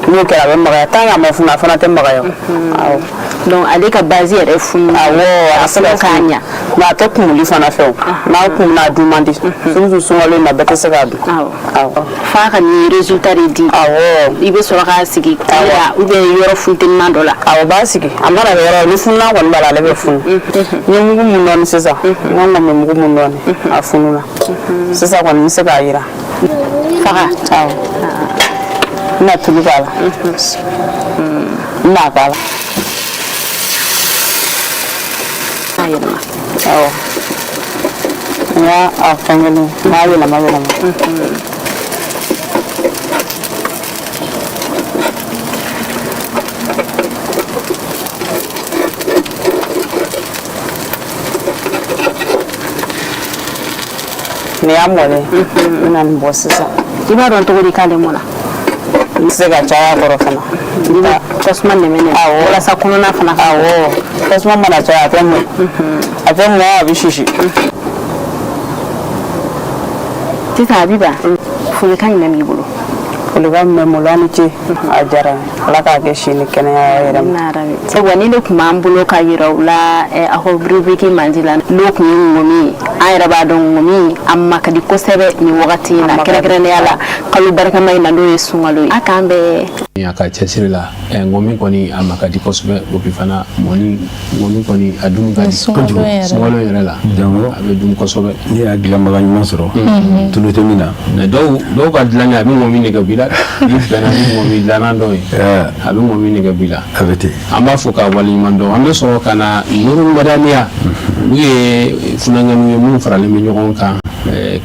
[SPEAKER 18] N'o kɛra, a bɛ magaya. Tant que a ma funu, a fana tɛ magaya. Awɔ.
[SPEAKER 17] Donc ale ka base yɛrɛ funu.
[SPEAKER 18] Awɔ, a se ka
[SPEAKER 17] k'a ɲa.
[SPEAKER 18] Mais a tɛ kumuli fana fɛ o. N'a kumuna, a dun man di. Surtout sunkalo in na, bɛɛ tɛ se k'a dun. Awɔ.
[SPEAKER 17] F'a ka nin résultat de di.
[SPEAKER 18] Awɔ.
[SPEAKER 17] I bɛ sɔrɔ k'a sigi tile la ou bien yɔrɔ funteniman dɔ la.
[SPEAKER 18] Awɔ, b'a sigi. A mana kɛ yɔrɔ, ni fununan kɔni b'a la, ale bɛ funu. N ye mugu mun nɔɔni sisan, n ka ŋɔmi mugu mun nɔɔni, a fununa. Sisan kɔni n bɛ se k'a jira.
[SPEAKER 17] Faga.
[SPEAKER 18] Awɔ. N bɛna tulu k'a la. N bɛna k'a la.
[SPEAKER 17] A yɛlɛma.
[SPEAKER 18] Awɔ. N y'a fɛn kelen, n b'a yɛlɛma yɛlɛma. Nin y'a mɔlen ye. N bɛna nin bɔ sisan.
[SPEAKER 17] I b'a dɔn cogo di k'ale mɔna?
[SPEAKER 18] N tɛ se ka caya a kɔrɔ fana.
[SPEAKER 17] I bɛ tasuma nɛmɛ nɛmɛ.
[SPEAKER 18] Awɔ.
[SPEAKER 17] Walasa kɔnɔna fana ka.
[SPEAKER 18] Awɔ. Tasuma mana caya, a tɛ mɔ. A tɛ mɔ, a bɛ sisi.
[SPEAKER 17] Sisan Abiba, folikan jumɛn b'i bolo?
[SPEAKER 18] Folikan min bɛ n bolo, aw ni ce, a diyara n ye. Ala k'a kɛ si ni kɛnɛya yɛrɛ ma.
[SPEAKER 17] Ayiwa, ni ne tun b'an bolo ka yira u la aw ka rubrique mandi la, n'o tun ye ŋɔmi ye. An yɛrɛ b'a dɔn ŋɔmi a ma ka di kosɛbɛ nin wagati in na, kɛrɛnkɛrɛnnenya la Kalo barikama in na, n'o ye sunkalo ye, a k'an bɛn.
[SPEAKER 1] A ka cɛsiri la, ŋɔmi kɔni a ma ka di kosɛbɛ. O bi fana mɔni, ŋɔmi kɔni a dun ka di
[SPEAKER 2] kojugu.
[SPEAKER 1] Sunkalo yɛrɛ la, a bɛ dun kosɛbɛ.
[SPEAKER 2] N'i y'a dilanbaga ɲuman sɔrɔ, tulu tɛ min na.
[SPEAKER 1] Mais dɔw ka dilanni, a bɛ ŋɔmi nege b'i la. N'i bɛnna ni ŋɔmi dilanna dɔ ye, a bɛ ŋɔmi nege b'i la.
[SPEAKER 2] A bɛ ten.
[SPEAKER 1] An b'a fɔ k'a waleɲuman dɔn. An bɛ sɔrɔ ka na Nuru Madaniya. Olu ye funankɛninw ye minnu faralen bɛ ɲɔgɔn kan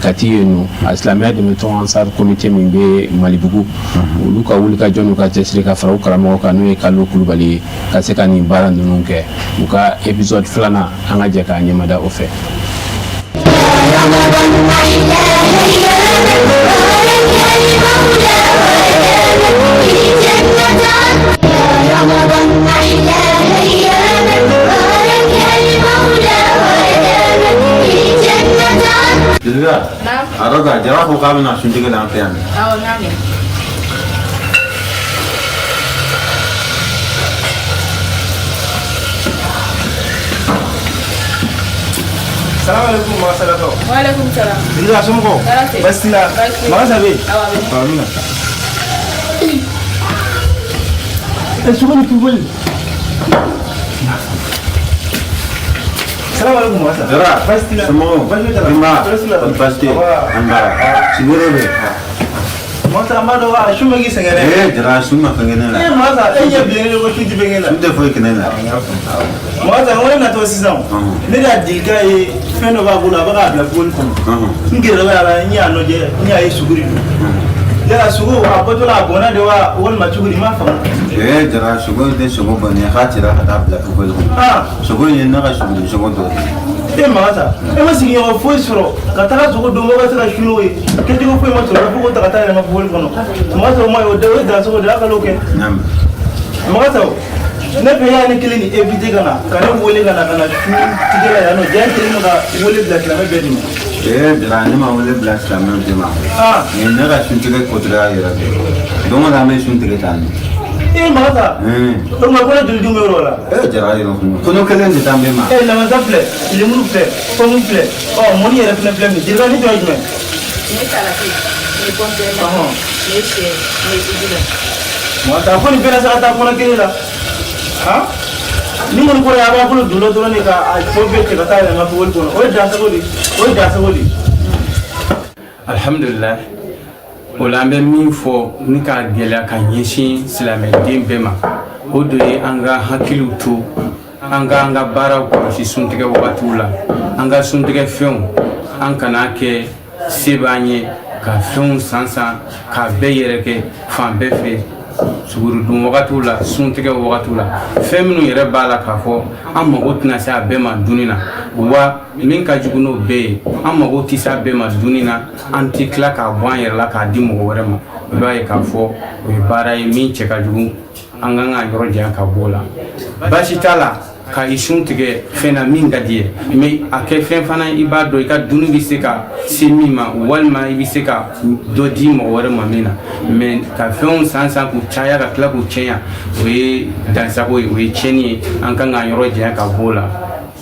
[SPEAKER 1] Kati yen nɔ, a silamɛya dɛmɛtɔn Ansar comité min bɛ Malibugu. Olu ka wulikajɔ n'u ka cɛsiri ka fara u karamɔgɔ kan, n'o ye Kalo Kulubali ye, ka se ka nin baara ninnu kɛ. U ka épisode filanan, an ka jɛ k'a ɲɛmada o fɛ.
[SPEAKER 19] Jeliba, a dɔ Jara ko k'a bɛna suntigɛ la an fɛ yan.
[SPEAKER 3] Awɔ, n y'a mɛn.
[SPEAKER 19] Salamaleykum masalakaw.
[SPEAKER 3] Waaleykum salam.
[SPEAKER 19] Jeliba, somɔgɔw?
[SPEAKER 3] Baasi tɛ.
[SPEAKER 19] Baasi t'i la?
[SPEAKER 3] Baasi tɛ.
[SPEAKER 19] Magasa bɛ yen?
[SPEAKER 3] Awɔ, a bɛ yen.
[SPEAKER 19] Awɔ, n bɛ na. Ɛ, sogo ni poubelle. Salamaleykum Magasa.
[SPEAKER 20] Jara,
[SPEAKER 19] Baasi t'i la?
[SPEAKER 20] Somɔgɔw?
[SPEAKER 19] Baasi t'i la?
[SPEAKER 20] Denba,
[SPEAKER 19] Baasi t'i la?
[SPEAKER 20] baasi tɛ yen. An bara. Sigiyɔrɔ bɛ yen.
[SPEAKER 19] Magasa, an b'a dɔn a su ma k'i sɛgɛn dɛ.
[SPEAKER 20] Ee Jara, su ma fɛn kɛ ne la.
[SPEAKER 19] Ee Magasa, e ɲɛ bilennen don ko su ti fɛn kɛ la.
[SPEAKER 20] Su tɛ foyi kɛ ne la.
[SPEAKER 19] Magasa, n ko ne natɔ sisan, ne de y'a Jelika ye, fɛn dɔ b'a bolo, a bɛ k'a bila poubelle kɔnɔ. N gɛrɛla a la, n y'a lajɛ, n y'a ye suguri don. Yala sogo a bɔtɔ la, a bɔnna de wa, walima cogo di? N m'a faamu.
[SPEAKER 20] Ee Jara, sogo in tɛ sogo bɔnnen ye k'a cira ka taa bila poubelle kɔnɔ. Sogo in ye ne ka suguri sogo dɔ de ye.
[SPEAKER 19] E Magasa, e ma sigiɲɔgɔn foyi sɔrɔ ka taga sogo dun, mɔgɔ ka se ka sun n'o ye? Kɛcogo foyi ma sɔrɔ fo k'o ta ka taa yɛlɛma poubelle kɔnɔ. Magasa, o ma ye, o ye dansogo de ye, a kan'o kɛ. Magasa, ne fɛ y'a ne kelen ni éviter ka na ka ne wele ka na su tigɛ la yan nɔ, diya kelen ma ka wele bila silamɛ bɛɛ de ma.
[SPEAKER 20] Ee Jara, ne ma wele bila silamɛw de ma. Nin ye ne ka suntigɛ kotoya yɛrɛ de ye. Don o don an bɛ sun tigɛ tan de.
[SPEAKER 19] E Magasa, o tuma ko ne joli dun bɛ yɔrɔ la?
[SPEAKER 20] Ee Jara, yɛrɛ kun kɔnɔ kelen de t'an bɛɛ ma.
[SPEAKER 19] E, namasa filɛ, lemuru filɛ, pɔmu filɛ, ɔ mɔni yɛrɛ filɛ filɛ nin. Jelika, ni tɔ ye jumɛn?
[SPEAKER 3] Nin ye salati, nin ye pomme de terre, nin ye sɛ, nin ye jugu.
[SPEAKER 19] Magasa, ko nin bɛɛ na se ka taa kɔnɔ kelen la han? Ni kɔni ko a b'a bolo don dɔ dɔrɔn de ka a tɔ bɛɛ cɛ ka taa yɛlɛma poubelle kɔnɔ, o ye dansago de ye, o ye dansago de ye.
[SPEAKER 21] Alhamdulillah, o la an bɛ min fɔ ni k'a gɛlɛya ka ɲɛsin silamɛden bɛɛ ma, o de ye an ka hakiliw to an ka baaraw kɔlɔsi suntigɛ wagatiw la. An ka suntigɛ fɛnw, an kana kɛ se b'an ye ka fɛnw san san k'a bɛɛ yɛrɛ kɛ fan bɛɛ fɛ sugurudun wagatiw la, suntigɛ wagatiw la. Fɛn minnu yɛrɛ b'a la k'a fɔ an mago tɛna se a bɛɛ ma dunni na, wa min ka jugu n'o bɛɛ ye, an mago tɛ se a bɛɛ ma dunni na, an tɛ tila k'a bɔ an yɛrɛ la k'a di mɔgɔ wɛrɛ ma. I b'a ye k'a fɔ o ye baara ye min cɛ ka jugu, an kan k'an yɔrɔ janya ka bɔ o la. Baasi t'a la ka i sun tigɛ fɛn na min ka di ye, mais a kɛ fɛn fana i b'a dɔn i ka dunni bɛ se ka se min ma, walima i bɛ se ka dɔ di mɔgɔ wɛrɛ ma min na. Mais ka fɛnw san san k'u caya ka tila k'u cɛnya, o ye dansago ye, o ye tiɲɛni ye. An kan k'an yɔrɔ janya ka bɔ o la.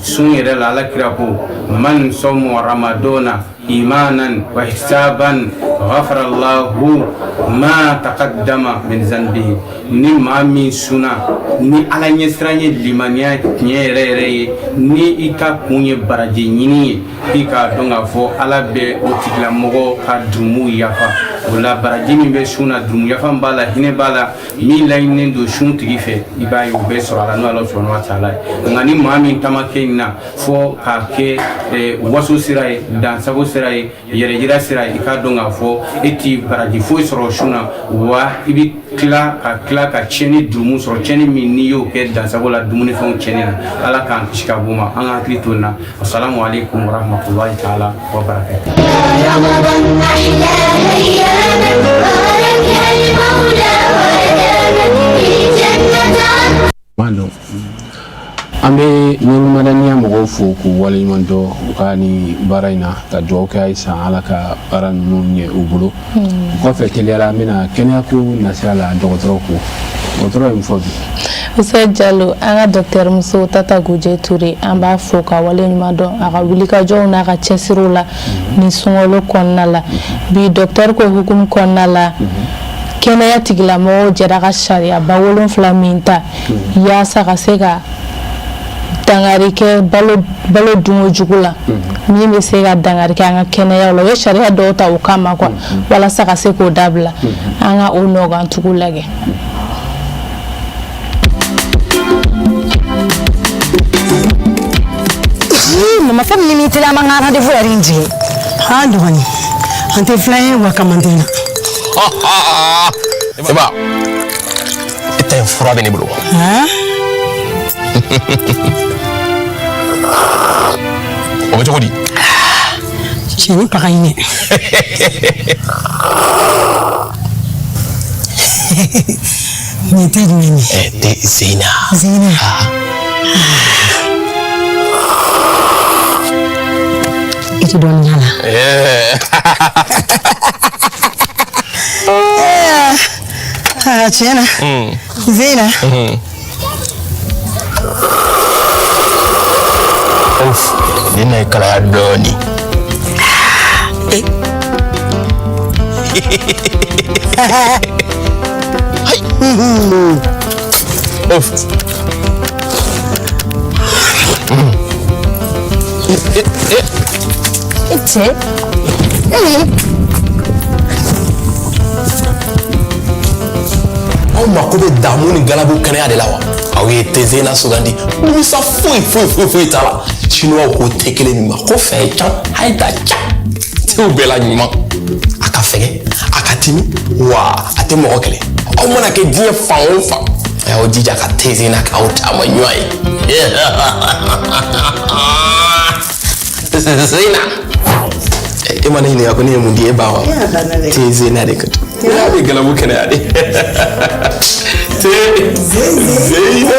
[SPEAKER 21] Sun yɛrɛ la, Ala kira ko: man sɔmu ramadona imanan wa hisaban ghafara Allahu ma taqaddama min zanbihi. Ni maa min sunna ni Ala ɲɛsiran ye, limaniya tiɲɛ yɛrɛ yɛrɛ ye, ni i ka kun ye baraji ɲini ye, k'i k'a dɔn k'a fɔ Ala bɛ o tigilamɔgɔ ka jurumu yafa. O la, baraji min bɛ sun na, jurumu yafa b'a la, hinɛ b'a la, min laɲininen don sun tigi fɛ, i b'a ye o bɛɛ sɔrɔ a la, n'o Ala subhanahu wa taala ye. Nka ni maa min tamakɛ nin na fɔ k'a kɛ waso sira ye, dansago sira ye, yɛrɛjira sira ye, i k'a dɔn k'a fɔ e ti baraji foyi sɔrɔ sun na, wa i bɛ tila ka tiɲɛni jurumu sɔrɔ, tiɲɛni min n'i y'o kɛ dansago la, dumunifɛnw tiɲɛni na. Ala k'an kisi ka bɔ o ma. An ka hakili to nin na. Asalamu aleykum warahmatulahi taala wa barakatuh.
[SPEAKER 6] رمضان أحلى أيامك باركها المولى ودامك في جنة عدن.
[SPEAKER 1] M'a dɔn, an bɛ Nuru Madaniya mɔgɔw fo k'u waleɲuman dɔn u ka ni baara in na, ka dugawu kɛ halisa Ala ka baara ninnu ɲɛ u bolo. O kɔfɛ, teliyala, an bɛna kɛnɛyako nasira la, dɔgɔtɔrɔ ko. O tora yen fɔ bi.
[SPEAKER 3] Ustaz Jalo, an ka docteur muso Tata Gojɛ Ture, an b'a fo ka wale ɲuman dɔn a ka wulikajɔw n'a ka cɛsiriw la nin sunkalo kɔnɔna la. Bi docteur ko hukumu kɔnɔna la, kɛnɛya tigilamɔgɔw jɛra ka sariyaba 7 min ta yaasa ka se ka dankari kɛ balo balo dunko jugu la, min bɛ se ka dankari kɛ an ka kɛnɛyaw la. U ye sariya dɔw ta o kama quoi, walasa ka se k'o dabila. An ka o nɔgantugu lajɛ.
[SPEAKER 4] Mama, fɛn min ni teliya, an b'an ka rendez-vous yɛrɛ in jigin. An dɔgɔnin, an tɛ filan ye wa kamanden na.
[SPEAKER 22] Eba, e ta in fura bɛ ne bolo. O bɛ cogo di?
[SPEAKER 4] Cɛnin pa ka ɲi dɛ. Nin tɛ jumɛn ye?
[SPEAKER 22] Te Zeyina.
[SPEAKER 4] Zeyina. I tɛ dɔɔnin k'a la. Aa, tiɲɛ na. Zeyina.
[SPEAKER 22] Of, nin na ye kalaya dɔɔnin. Of.
[SPEAKER 4] E cɛ.
[SPEAKER 22] Aw mako bɛ damu ni galabu kɛnɛya de la wa? Aw ye te Zeyina sugandi, nimisa foyi foyi foyi foyi t'a la. Chinois ko te kelen min ma ko fɛn can hayi da ca, tew bɛɛ la ɲuman. A ka fɛgɛ, a ka timi, wa a tɛ mɔgɔ kɛlɛ. Aw mana kɛ diɲɛ fan o fan, a y'aw jija ka te Zeyina k'aw taama ɲɔgɔn ye. Zeyina, e ma ne ɲininka ko ne ye mun di e ba wa? Te Zeyina de ka a bɛ galabu kɛnɛya de. Te Zeyina.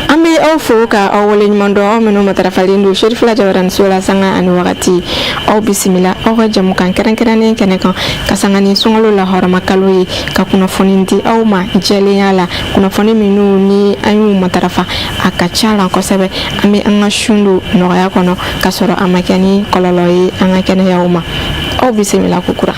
[SPEAKER 23] An bɛ aw fo ka aw waleɲuman dɔn, aw minnu matarafalen don Serifila Jabaraniso la sanga ani wagati. Aw bisimila aw ka jamukan kɛrɛnkɛrɛnnen kɛnɛ kan ka sanga ni sunkalo lahɔrɔma kalo ye, ka kunnafoni di aw ma jɛlenya la, kunnafoni minnu ni an y'u matarafa, a ka ca la kosɛbɛ, an bɛ an ka sun don nɔgɔya kɔnɔ ka sɔrɔ a ma kɛ ni kɔlɔlɔ ye an ka kɛnɛyaw ma. Aw bisimila kokura.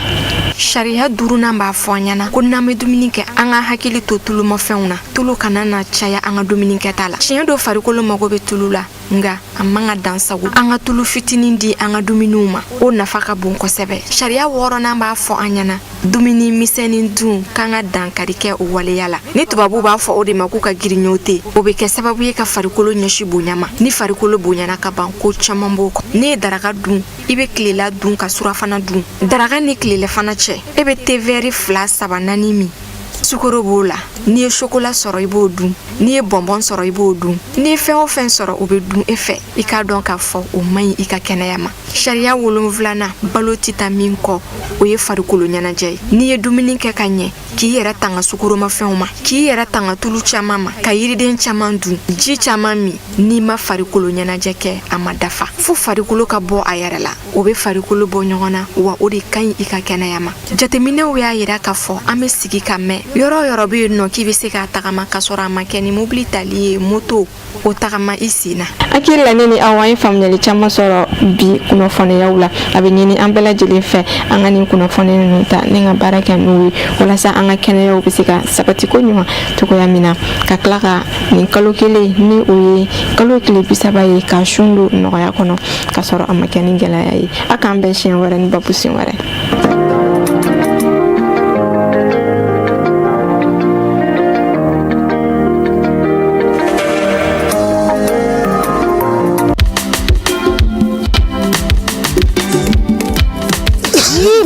[SPEAKER 24] Sariya duurunan b'a fɔ an ɲɛna ko n'an bɛ dumuni kɛ, an ka hakili to tulumafɛnw na. Tulu kana na caya an ka dumuni kɛta la. Tiɲɛ don, farikolo mago bɛ tulu la, nka a man ka dan sago. An ka tulu fitinin di an ka dumuniw ma, o nafa ka bon kosɛbɛ. Sariya wɔɔrɔnan b'a fɔ an ɲɛna dumuni misɛnnin dun k'an ka dankari kɛ o waleya la, ni tubabuw b'a fɔ o de ma k'u ka grignoter. O bɛ kɛ sababu ye ka farikolo ɲɛsin bonya ma. Ni farikolo bonyana ka ban, ko caman b'o kɔ. N'i ye daraka dun, i bɛ tilela dun ka surafana dun. Daraka ni tilelafana cɛ, e bɛ te vɛri 2, 3, 4 min, sukoro b'o la. N'i ye sokola sɔrɔ, i b'o dun. N'i ye bɔnbɔn sɔrɔ, i b'o dun. N'i ye fɛn o fɛn sɔrɔ, o bɛ dun e fɛ. I k'a dɔn k'a fɔ o man ɲi i ka kɛnɛya ma. Sariya wolonfilanan, balo tɛ taa min kɔ, o ye farikolo ɲɛnajɛ ye. N'i ye dumuni kɛ ka ɲɛ, k'i yɛrɛ tanga sukoromafɛnw ma, k'i yɛrɛ tanga tulu caman ma, ka yiriden caman dun, ji caman min, n'i ma farikolo ɲɛnajɛ kɛ, a ma dafa. Fo farikolo ka bɔ a yɛrɛ la, o bɛ farikolo bɔ ɲɔgɔn na, wa o de ka ɲi i ka kɛnɛya ma. Jateminɛw y'a yira k'a fɔ an bɛ sigi ka mɛn yɔrɔ o yɔrɔ bɛ yen nɔ k'i bɛ se k'a tagama k'a sɔrɔ a ma kɛ ni mobili tali ye, moto, o tagama i sen na.
[SPEAKER 23] Hakili la, ne ni aw, an ye faamuyali caman sɔrɔ bi kunnafoniyaw la. A bɛ ɲini an bɛɛ lajɛlen fɛ, an ka nin kunnafoni ninnu ta ni ka baara kɛ n'u ye, walasa an ka kɛnɛyaw bɛ se ka sabati ko ɲuman cogoya min na, ka tila ka nin kalo kelen ni o ye kalo tile 30 ye, ka sun don nɔgɔya kɔnɔ ka sɔrɔ a ma kɛ ni gɛlɛya ye. A k'an bɛn siɲɛ wɛrɛ ni babu sen wɛrɛ.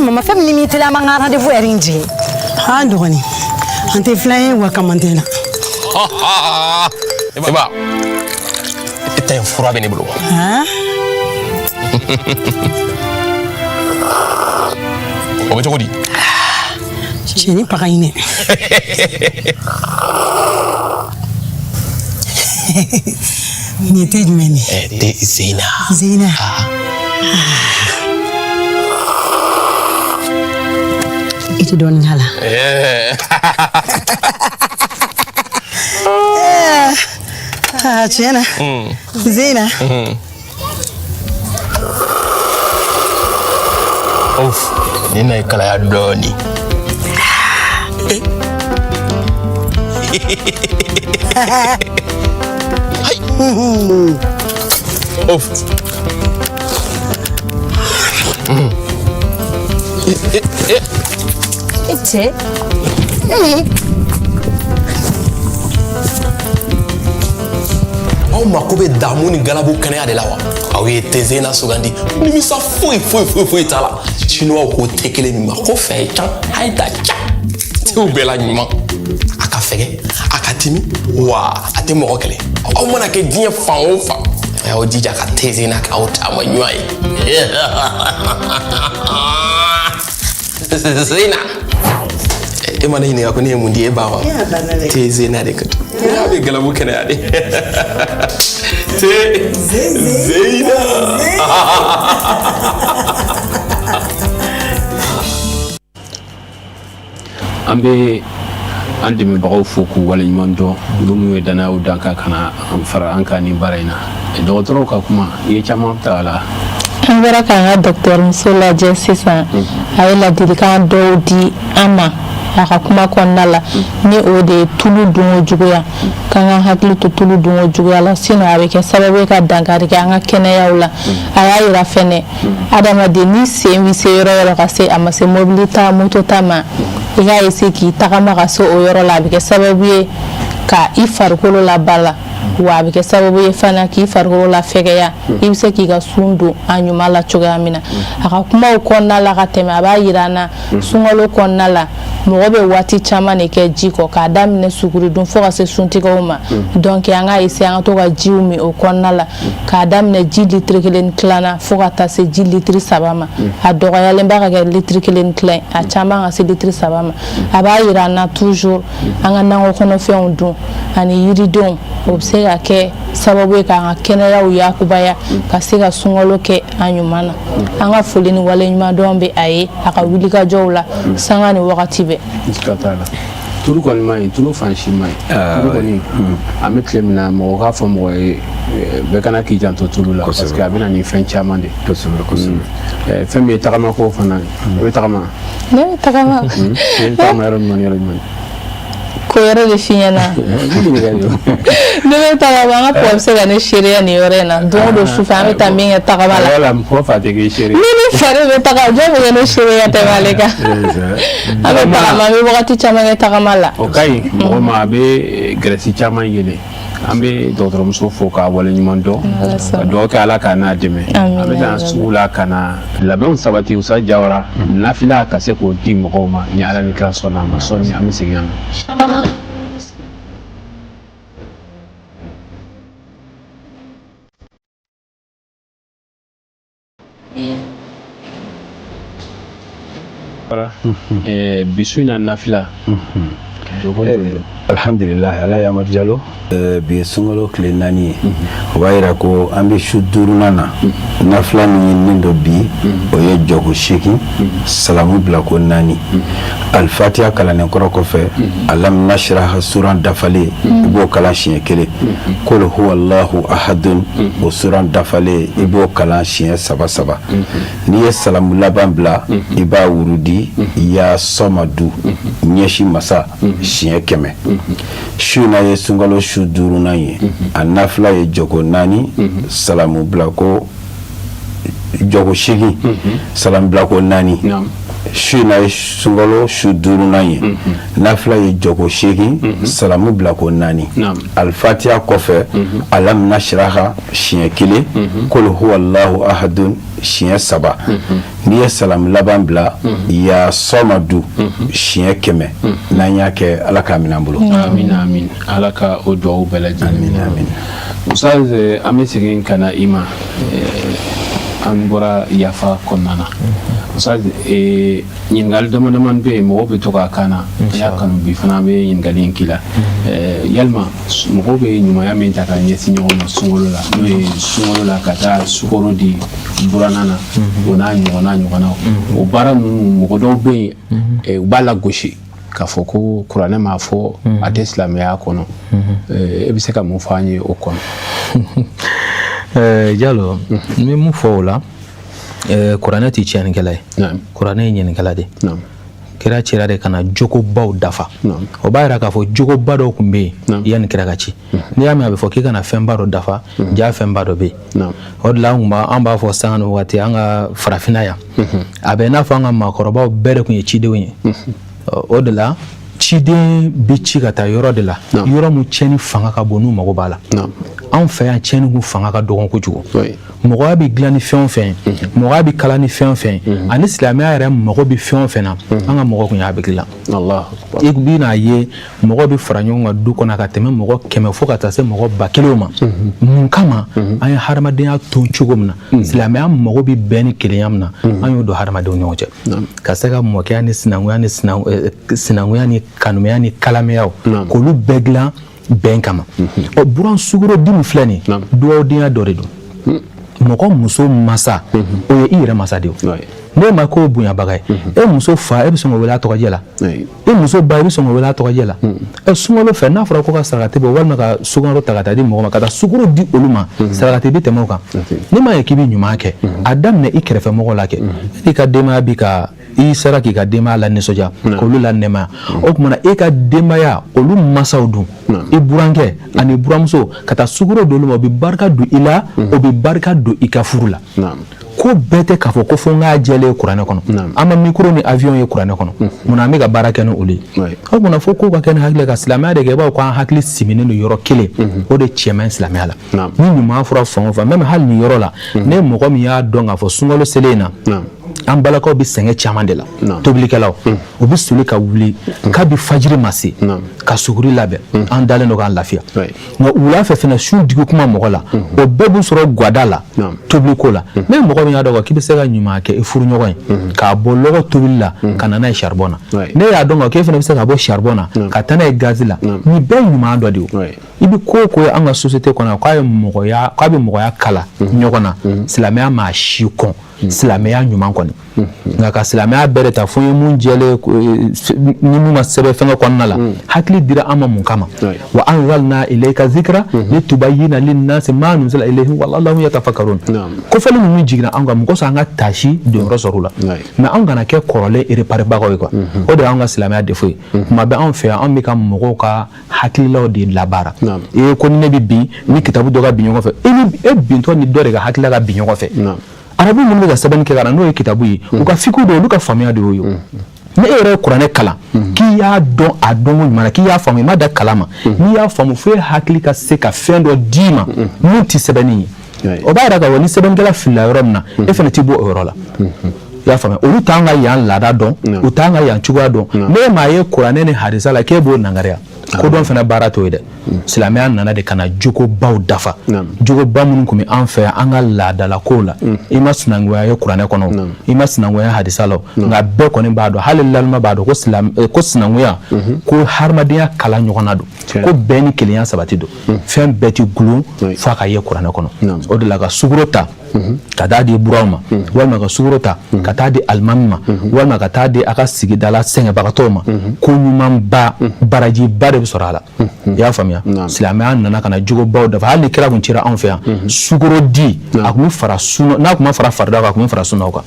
[SPEAKER 4] Mama, fɛn min ni teliya, an b'an ka rendez-vous yɛrɛ in jigin. An dɔgɔnin, an tɛ filan ye wa kamanden na.
[SPEAKER 22] Eba, e ta in fura bɛ ne bolo. O bɛ cogo di?
[SPEAKER 4] Cɛ. Cɛ nin pa ka ɲi dɛ. Nin ye te jumɛn de
[SPEAKER 22] ye? Te Zeyina.
[SPEAKER 4] Zeyina. I tɛ dɔɔnin k'a la. Aa tiɲɛ na. Zeyina.
[SPEAKER 22] Of, nin na ye kalaya dɔɔnin. Of.
[SPEAKER 5] E cɛ.
[SPEAKER 22] Aw mako bɛ damu ni galabu kɛnɛya de la wa? Aw ye te Zeyina sugandi, nimisa foyi foyi foyi foyi t'a la. Chinois ko te kelen min ma ko fɛn can a ye ta ca tew bɛɛ la ɲuman. A ka fɛgɛ, a ka timi, wa a tɛ mɔgɔ kɛlɛ. Aw mana kɛ diɲɛ fan o fan, a y'aw jija ka te Zeyina kɛ aw taama ɲuman ye. Zeyina, e ma ne ɲininka ko ne ye mun di e ba ma? Te Zeyina de ka di. A bɛ galabu kɛnɛya de. Te Zeyina.
[SPEAKER 1] An bɛ an dɛmɛbagaw fo k'u waleɲuman dɔn, olu minnu ye dannayaw d'an kan ka na an fara an kan nin baara in na. Dɔgɔtɔrɔw ka kuma, i ye caman ta a la.
[SPEAKER 3] An bɔra k'an ka dɔgɔtɔrɔmuso lajɛ sisan, a ye ladilikan dɔw di an ma a ka kuma kɔnɔna la, ni o de ye tulu dunko juguya, k'an ka hakili to tulu dunko juguya la, sinon a bɛ kɛ sababu ye ka dankari kɛ an ka kɛnɛyaw la. A y'a yira fɛnɛ, adamaden ni sen bɛ se yɔrɔ yɔrɔ ka se, a ma se mobili ta, moto ta ma, i k'a essayer k'i tagama ka se o yɔrɔ la. A bɛ kɛ sababu ye ka i farikolo labala, wa a bɛ kɛ sababu ye fana k'i farikolo lafɛgɛya, i bɛ se k'i ka sun don a ɲuman la cogoya min na. A ka kumaw kɔnɔna la ka tɛmɛ, a b'a yira an na sunkalo kɔnɔna la, mɔgɔ bɛ waati caman de kɛ ji kɔ, k'a daminɛ suguridun fo ka se suntigɛw ma. Donc an k'a essayer an ka to ka jiw min o kɔnɔna la, k'a daminɛ ji litiri kelen ni tilan na fo ka taa se ji litiri 3 ma. A dɔgɔyalen ba ka kɛ litiri kelen ni tilan ye, a caman ka se litiri 3 ma. A b'a yira an na toujours an ka nakɔ kɔnɔfɛnw dun ani yiridenw, o bɛ se ka kɛ sababu ye k'an ka kɛnɛyaw yakubaya, ka se ka sunkalo kɛ a ɲuman na. An ka foli ni waleɲumandɔn bɛ a ye a ka wulikajɔw la sanga ni wagati bɛɛ.
[SPEAKER 1] Tulu kɔni man ɲi, tulu fan si man ɲi. Tulu kɔni, an bɛ tile min na, mɔgɔ k'a fɔ mɔgɔ ye bɛɛ kana k'i janto tulu la, parce que a bɛ na ni fɛn caman de.
[SPEAKER 2] Kosɛbɛ kosɛbɛ.
[SPEAKER 1] Fɛn min ye tagamako fana, i bɛ tagama?
[SPEAKER 3] Ne bɛ tagama.
[SPEAKER 1] I bɛ tagama yɔrɔ jumɛn ni yɔrɔ jumɛn?
[SPEAKER 3] Ko yɔrɔ de f'i ɲɛna. Ne bɛ tagama, an ka pɔ bɛ se ka ne seereya nin yɔrɔ in na. Don o don sufɛ an bɛ taa min kɛ tagama la.
[SPEAKER 1] Wala mɔgɔ fa tɛ k'i seere.
[SPEAKER 3] Ni ne fari bɛ taga, jɔn bɛ kɛ ne seereya tɛmɛ ale kan? An bɛ tagama, an bɛ wagati caman kɛ tagama la.
[SPEAKER 1] O ka ɲi mɔgɔ ma, a bɛ gɛrɛsi caman yɛlɛ. An bɛ dɔgɔtɔrɔmuso fo k'a waleɲuman dɔn, ka dugawu kɛ Ala k'a n'a dɛmɛ. A bɛ na sugu la ka na labɛnw sabati Usa Jawara nafila ka se k'o di mɔgɔw ma ni Ala ni kira sɔnna a ma. Sɔɔni an bɛ segin yan. Bi su in na nafila.
[SPEAKER 2] Alhamdulillah, Ala Amadu Jalo, bi ye sunkalo tile 4 ye, o b'a yira ko an bɛ su 5nan na. Nafila min ɲininen don bi, o ye jɔko 8, salamu bila ko 4, alifatiya kalannen kɔrɔ kɔfɛ, alam nashrah suran dafalen i b'o kalan siɲɛ kelen, kul huwallahu ahadun o suran dafalen i b'o kalan siɲɛ 3 3. N'i ye salamu laban bila, i b'a wurudi ya sɔmadu ɲɛsin masa siɲɛ 100. Su in na ye sunkalo su 5nan ye, a nafila ye jɔko 4, salamu bila ko jɔko 8, salamu bila ko 4. Su in na ye sunkalo su 5nan ye, nafila ye jɔko 8, salamu bila ko 4, alifatiya kɔfɛ alam nashrah siɲɛ kelen, kul huwallahu ahadun siɲɛ 3. N'i ye salamu laban bila, ya sɔmadu siɲɛ 100. N'an y'a kɛ, Ala k'a minɛ an bolo.
[SPEAKER 1] Amin amin, Ala ka o dugawu bɛɛ lajɛlen.
[SPEAKER 2] Amin amin.
[SPEAKER 1] Ustaz, an bɛ segin ka na i ma. An bɔra yafa kɔnɔna na. Ustaz, ɲininkali dama dama bɛ yen, mɔgɔw bɛ to k'a kan na. An y'a kanu bi fana, an bɛ ɲininkali in k'i la. Yalima mɔgɔw bɛ ɲumanya min ta ka ɲɛsin ɲɔgɔn ma sunkalo la, n'o ye sunkalo la ka taa sukaro di buranna na, o n'a ɲɔgɔnnaw, o baara ninnu, mɔgɔ dɔw bɛ yen, u b'a lagosi k'a fɔ ko kuranɛ m'a fɔ, a tɛ silamɛya kɔnɔ. E bɛ se ka mun fɔ an ye o kɔnɔ?
[SPEAKER 12] Jalo, n bɛ mun fɔ o la, kuranɛ tɛ tiɲɛnikɛla ye, kuranɛ ye ɲɛnikɛla de. Kira cira de ka na jogobaw dafa. O b'a yira k'a fɔ jogoba dɔw tun bɛ yen yanni kira ka ci. N'i y'a mɛn a bɛ fɔ k'i ka na fɛnba dɔ dafa, ja fɛnba dɔ bɛ yen. O de la an b'a fɔ sanga ni waati, an ka farafinna yan, a bɛ i n'a fɔ an ka maakɔrɔbaw bɛɛ de tun ye cidenw ye. O de la ciden bɛ ci ka taa yɔrɔ de la, yɔrɔ min tiɲɛni fanga ka bon, n'u mago b'a la. Anw fɛ yan, tiɲɛni kun fanga ka dɔgɔn kojugu. Mɔgɔya bɛ dilan ni fɛn o fɛn ye, mɔgɔya bɛ kala ni fɛn o fɛn ye, ani silamɛya yɛrɛ mago bɛ fɛn o fɛn na, an ka mɔgɔ kun y'a bɛɛ dilan. I bɛn'a ye mɔgɔ bɛ fara ɲɔgɔn kan du kɔnɔ ka tɛmɛ mɔgɔ 100 fo ka taa se mɔgɔ 1000 ma. Mun kama? An ye hadamadenya ton cogo min na, silamɛya mago bɛ bɛn ni kelenya min na, an y'o don hadamadenw ɲɔgɔn cɛ, ka se ka mɔkɛya ni sinankunya ni sinankunya ni kanuya ni kalamayaw, k'olu bɛɛ dilan bɛn kama. Ɔ, buran sukaro di min filɛ nin, dugawudenya dɔ de don. Mɔgɔ muso masa, o ye i yɛrɛ masa de ye. N'e ma k'o bonyabaga ye, e muso fa, e bɛ sɔn k'o wele a tɔgɔjɛ la? E muso ba, e bɛ sɔn k'o wele a tɔgɔjɛ la? Ɛ, sunkalo fɛ, n'a fɔra ko ka sarakati bɔ walima ka sukaro ta ka taa di mɔgɔ ma, ka taa sukaro di olu ma, sarakati bɛ tɛmɛ o kan. N'i m'a ye k'i bɛ ɲuman kɛ, a daminɛ i kɛrɛfɛ mɔgɔw la kɛ. I ka denbaya bi ka i sera k'i ka denbaya la nisɔndiya, k'olu la nɛɛmaya, o tuma na e ka denbaya, olu masaw dun, i burankɛ ani buramuso, ka taa sukaro d'olu ma, o bɛ barika don i la, o bɛ barika don i ka furu la. Ko bɛɛ tɛ k'a fɔ ko fo n k'a jɛlen ye kuranɛ kɔnɔ. An ma micro ni avion ye kuranɛ kɔnɔ, munna an bɛ ka baara kɛ ni olu ye? O tuma fo kow ka kɛ ni hakili ka silamɛya de kɛ. I b'a fɔ ko an hakili siminen don yɔrɔ kelen, o de cɛ man ɲi silamɛya la. Ni ɲuman fɔra fan o fan, même hali nin yɔrɔ la, ne mɔgɔ min y'a dɔn k'a fɔ sunkalo selen in na, an balakaw bɛ sɛgɛn caman de la. Tobilikɛlaw, u bɛ soli ka wuli kabi fajiri ma se ka suguri labɛn, an dalen don k'an lafiya. Nka wula fɛ fana, su digi kuma mɔgɔ la, o bɛɛ b'u sɔrɔ gwada la, tobiliko la. Ne mɔgɔ min y'a dɔn k'i bɛ se ka ɲuman kɛ i furuɲɔgɔn ye k'a bɔ lɔgɔ tobili la ka na n'a ye charbon na, ne y'a dɔn k'e fana bɛ se ka bɔ charbon na ka taa n'a ye gazi la, nin bɛɛ ɲuman dɔ de ye. I bɛ ko o ko ye an ka société kɔnɔ k'a ye mɔgɔya, k'a bɛ mɔgɔya kala ɲɔgɔn na, silamɛya m'a si kɔn, silamɛya ɲuman kɔni. Nka ka silamɛya bɛɛ de ta fo ye mun jɛlen ni mun ma sɛbɛn fɛngɛ kɔnɔna la, hakili dira an ma mun kama? Wa anzalna ilayka zikra litubayyina linnasi ma nuzila ilayhim wa la'allahum yatafakkarun. Kofɔli ninnu jiginna an kan mɔgɔ sɔn an ka taasi donyɔrɔ sɔrɔ u la, mais an kana kɛ kɔrɔlen réparébaga ye quoi. O de y'an ka silamɛya défaut ye. Kuma bɛɛ anw fɛ yan, anw bɛ ka mɔgɔw ka hakililaw de labaara. E ko ni ne bɛ bin ni kitabu dɔ ka bin ɲɔgɔn fɛ, e ni e bintɔ ni dɔ de ka hakilila ka bin ɲɔgɔn fɛ. Arabu minnu bɛ ka sɛbɛnni kɛ ka na n'o ye kitabu ye, u ka fiku dɔ, olu ka faamuya de y'o ye. Ni e yɛrɛ ye kuranɛ kalan k'i y'a dɔn a dɔnko ɲuman na, k'i y'a faamu, i ma da kalan ma, n'i y'a faamu fo e hakili ka se ka fɛn dɔ d'i ma min tɛ sɛbɛnni ye, o b'a yira k'a fɔ ni sɛbɛnnikɛla filila yɔrɔ min na, e fana t'i bɔ o yɔrɔ la. I y'a faamuya? Olu t'an ka yan laada dɔn, u t'an ka yan cogoya dɔn. Ne m'a ye kuranɛ ni hadisa la k'e b'o nangariya. Kodɔn fana baara t'o ye dɛ. Silamɛya nana de ka na jogobaw dafa, jogoba minnu tun bɛ an fɛ yan, an ka laadalakow la. I ma sinankunya ye kuranɛ kɔnɔ, i ma sinankunya hadisa la, nka bɛɛ kɔni b'a dɔn, hali lalima b'a dɔn ko sinankunya, ko hadamadenya kala ɲɔgɔn na don, ko bɛn ni kelenya sabati don. Fɛn bɛɛ tɛ gulon f'a ka ye kuranɛ kɔnɔ. O de la ka sukaro ta ka taa di buranw ma, walima ka sukaro ta ka taa di alimami ma, walima ka taa di a ka sigidala sɛgɛnbagatɔw ma, ko ɲumanba, barajiba de bɛ sɔrɔ a la. I y'a faamuya? Silamɛya nana ka na jogobaw dafa. Hali ni kira kun cira anw fɛ yan, sukaro di a kun bɛ fara sunna, n'a kun ma fara farida kan, a kun bɛ fara sunnaw kan.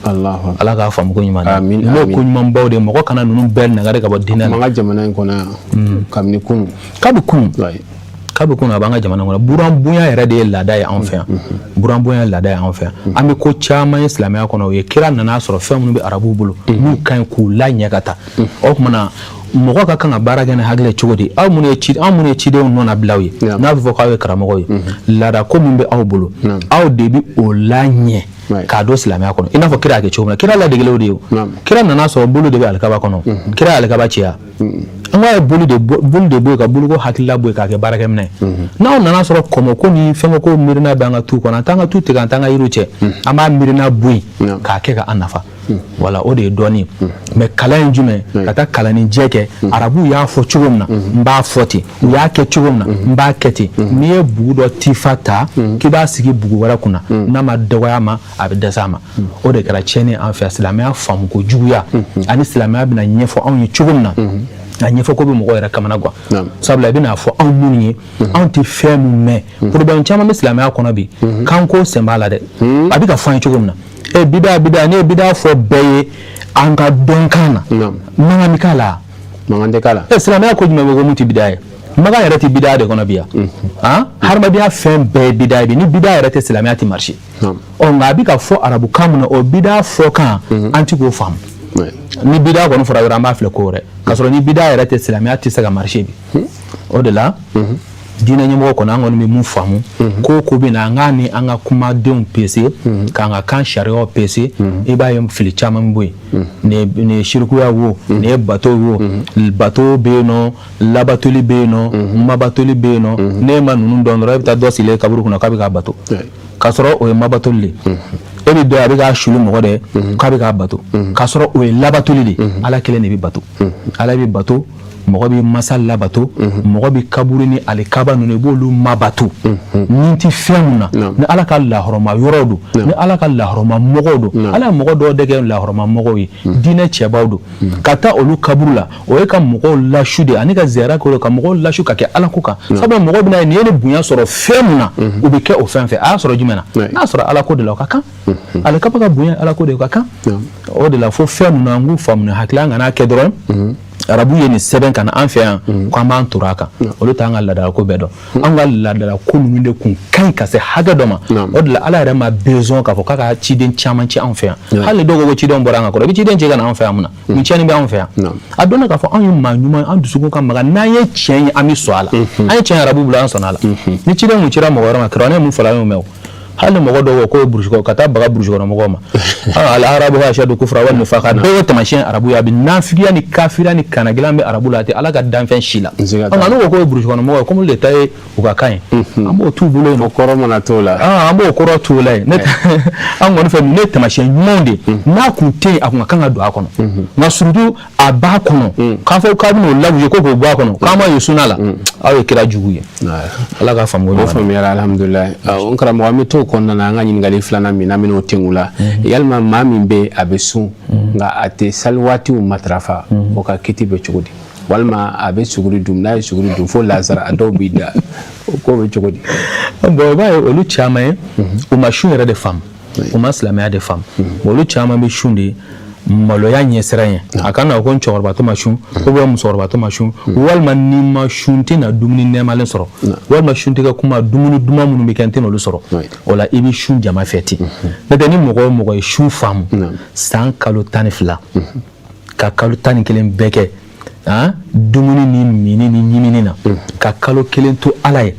[SPEAKER 12] Ala k'a faamu ko ɲuman n'o ko ɲumanbaw de. Mɔgɔ kana ninnu bɛɛ nagari ka bɔ diinɛ la.
[SPEAKER 1] An ka jamana in kɔnɔ yan, kabini kunun,
[SPEAKER 12] kabi kunun a b'an ka jamana kɔnɔ. Buran bonya yɛrɛ de ye laada ye anw fɛ yan. Buran bonya ye laada ye anw fɛ yan. An bɛ ko caman ye silamɛya kɔnɔ, o ye kira nana sɔrɔ fɛn minnu bɛ arabuw bolo, n'u ka ɲi, k'u laɲɛ ka taa. O tuma na mɔgɔ ka kan ka baara kɛ ni hakili ye cogo di? Aw minnu ye ci, anw minnu ye cidenw nɔnabilaw ye, n'a bɛ fɔ k'aw ye karamɔgɔw ye, laada ko min bɛ aw bolo, aw de bɛ o laɲɛ. K'a don silamɛya kɔnɔ i n'a fɔ kira y'a kɛ cogo min na, kira ladegelen o de ye. O kira nana sɔrɔ bolo de bɛ alikaba kɔnɔ, kira ye alikaba cɛya. An k'a ye boli de boli de bɔ yen, ka boliko hakilila bɔ yen k'a kɛ baarakɛminɛ. N'aw nana sɔrɔ kɔmɔko ni fɛnkɛko miirina bɛ an ka tu kɔnɔ, an t'an ka tu tigɛ, an t'an ka yiriw cɛ, an b'a miirina bɔ yen k'a kɛ ka an nafa. Wala o de ye dɔnni ye. Mais kalan ye jumɛn? Ka taa kalanni jɛ kɛ. Arabuw y'a fɔ cogo min na, n b'a fɔ ten. U y'a kɛ cogo min na, n b'a kɛ ten. N'i ye bugu dɔ tifa ta k'i b'a sigi bugu wɛrɛ kunna, n'a ma dɔgɔya ma, a bɛ dɛsɛ a ma. O de kɛra tiɲɛni an fɛ, silamɛya faamuko juguya ani silamɛya bɛna ɲɛfɔ anw ye cogo min na, a ɲɛfɔ ko bɛ mɔgɔ yɛrɛ kamana gan. Sabula i bɛna fɔ anw minnu ye, anw tɛ fɛn min mɛn. Problème caman bɛ silamɛya kɔnɔ bi, kanko sen b'a la dɛ. A bɛ ka fɔ an ye cogo min na, e bida bida, ne ye bida fɔ bɛɛ ye an ka dɔnkan na, mankan bɛ k'a la.
[SPEAKER 1] Mankan tɛ k'a la.
[SPEAKER 12] E silamɛya ko jumɛn bɛ ko mun tɛ bida ye? Makan yɛrɛ tɛ bida de kɔnɔ bi yan. Han, hadamadenya fɛn bɛɛ ye bida ye bi. Ni bida yɛrɛ tɛ, silamɛya tɛ marcher. Ɔ, nka a bɛ ka fɔ arabukan min na, o bida fɔkan, an ti k'o faamu. Ni bida kɔni fɔra dɔrɔn, an b'a filɛ ko wɛrɛ, k'a sɔrɔ ni bida yɛrɛ tɛ, silamɛya tɛ se ka marcher bi. O de la diinɛ ɲɛmɔgɔ kɔni, an kɔni bɛ mun faamu, ko ko bɛ na, an k'a ni an ka kumadenw pese, k'an ka kan sariyaw pese. I b'a ye fili caman bɛ bɔ yen. Nin ye sirikuya wo, nin ye bato wo, bato bɛ yen nɔ, labatoli bɛ yen nɔ, mabatoli bɛ yen nɔ. N'e ma ninnu dɔn dɔrɔn, e bɛ taa dɔ sigilen kaburu kunna k'a bɛ k'a bato, k'a sɔrɔ o ye mabatoli de ye. E bɛ dɔ ye, a bɛ k'a suli mɔgɔ dɛ k'a bɛ k'a bato, k'a sɔrɔ o ye labatoli de ye. Ala kelen de bɛ bato, Ala bɛ bato. Mɔgɔ bɛ masa labato, mɔgɔ bɛ kaburu ni alikaba ninnu, i b'olu mabato. Ni tɛ fɛn mun na, ni Ala ka lahɔrɔma yɔrɔ don, ni Ala ka lahɔrɔma mɔgɔw don, Ala ye mɔgɔ dɔw de kɛ lahɔrɔma mɔgɔw ye, diinɛ cɛbaw don, ka taa olu kaburu la, o ye ka mɔgɔw lasu de, ani ka ziyara kɛ, ka mɔgɔw lasu ka kɛ Ala ko kan. Sabula mɔgɔ bɛna ye nin ye, ni bonya sɔrɔ fɛn mun na, u bɛ kɛ o fɛn fɛ. A y'a sɔrɔ jumɛn na? N'a sɔrɔ Ala ko de la, o ka kan. Alikaba ka bonya, Ala ko de, o ka kan. O de la fo fɛn ninnu, an k'u faamu ni hakili. An kana kɛ dɔrɔn arabu ye nin sɛbɛn ka na an fɛ yan k'an b'an toro a kan. Olu t'an ka laadala ko bɛɛ dɔn. An ka laadala ko ninnu de kun ka ɲi ka se hakɛ dɔ ma. O de la Ala yɛrɛ ma besoin k'a fɔ k'a ka ciden caman ci anw fɛ yan. Hali ni dɔw ko ko cidenw bɔra an ka kɔrɔ, i bɛ ciden ci ka na anw fɛ yan mun na? Mun tiɲɛni bɛ anw fɛ yan? A dɔnna k'a fɔ anw ye maa ɲuman, an dusukun ka magan, n'an ye tiɲɛ ye, an bɛ sɔn a la. An ye tiɲɛ arabu bolo, an sɔnna a la. Ni ciden kun cira mɔgɔ wɛrɛ ma, kuranɛ mun fɔra, an y'o mɛn. O hali ni mɔgɔ dɔw ko k'o ye burusi kɔnɔ ka taa baga burusi kɔnɔ mɔgɔw ma, al arabu ashadu kufra wa nifaqa, bɛɛ y'o taamasiyɛn arabu ye. A bɛ nafigiya ni kafiriya ni kanagɛlɛn bɛ arabu la, a tɛ Ala ka danfɛn si la. Nka n'u ko k'o ye burusi kɔnɔ mɔgɔ ye, komi olu de ta ye u ka kan ye, an b'o t'u bolo yen.
[SPEAKER 1] O kɔrɔ mana t'o la.
[SPEAKER 12] An b'o kɔrɔ t'o la yen. An kɔni fɛ, ninnu ye taamasiyɛn ɲumanw de ye. N'a kun tɛ yen, a kun ka kan ka don a kɔnɔ. Nka surtout a b'a kɔnɔ, k'a fɔ k'a bɛn'o lagosi ko k'o bɔ a kɔnɔ, k'an ma ye suna la, aw ye kira jugu ye. Ala ka faamu.
[SPEAKER 1] O faamuyara, alhamdulilayi. N karamɔgɔ, an bɛ t'o kɔnɔna na, an ka ɲininkali filanan min n'an bɛn'o tengu la, yalima maa min bɛ a bɛ sun nka a tɛ sali waatiw matarafa, o ka kiti bɛ cogo di? Walima a bɛ suguri dun, n'a ye suguri dun fo lazara, a dɔw b'i da, o ko bɛ cogo di?
[SPEAKER 12] Bon, i b'a ye olu caman ye, u ma sun yɛrɛ de faamu, u ma silamɛya de faamu. Olu caman bɛ sun de maloya ɲɛsiran ye. A kana ko n cɛkɔrɔbatɔ ma sun, ou bien musokɔrɔbatɔ ma sun, walima ni ma sun tɛ na dumuni nɛɛmalen sɔrɔ, walima sun tigɛ kuma dumuni duman minnu bɛ kɛ, n tɛ n'olu sɔrɔ. O la i bɛ sun jama fɛ ten. N'o tɛ, ni mɔgɔ o mɔgɔ ye sun faamu, san kalo 12 ka kalo 11 bɛɛ kɛ dumuni ni mini ni ɲimini na, ka kalo kelen to Ala ye,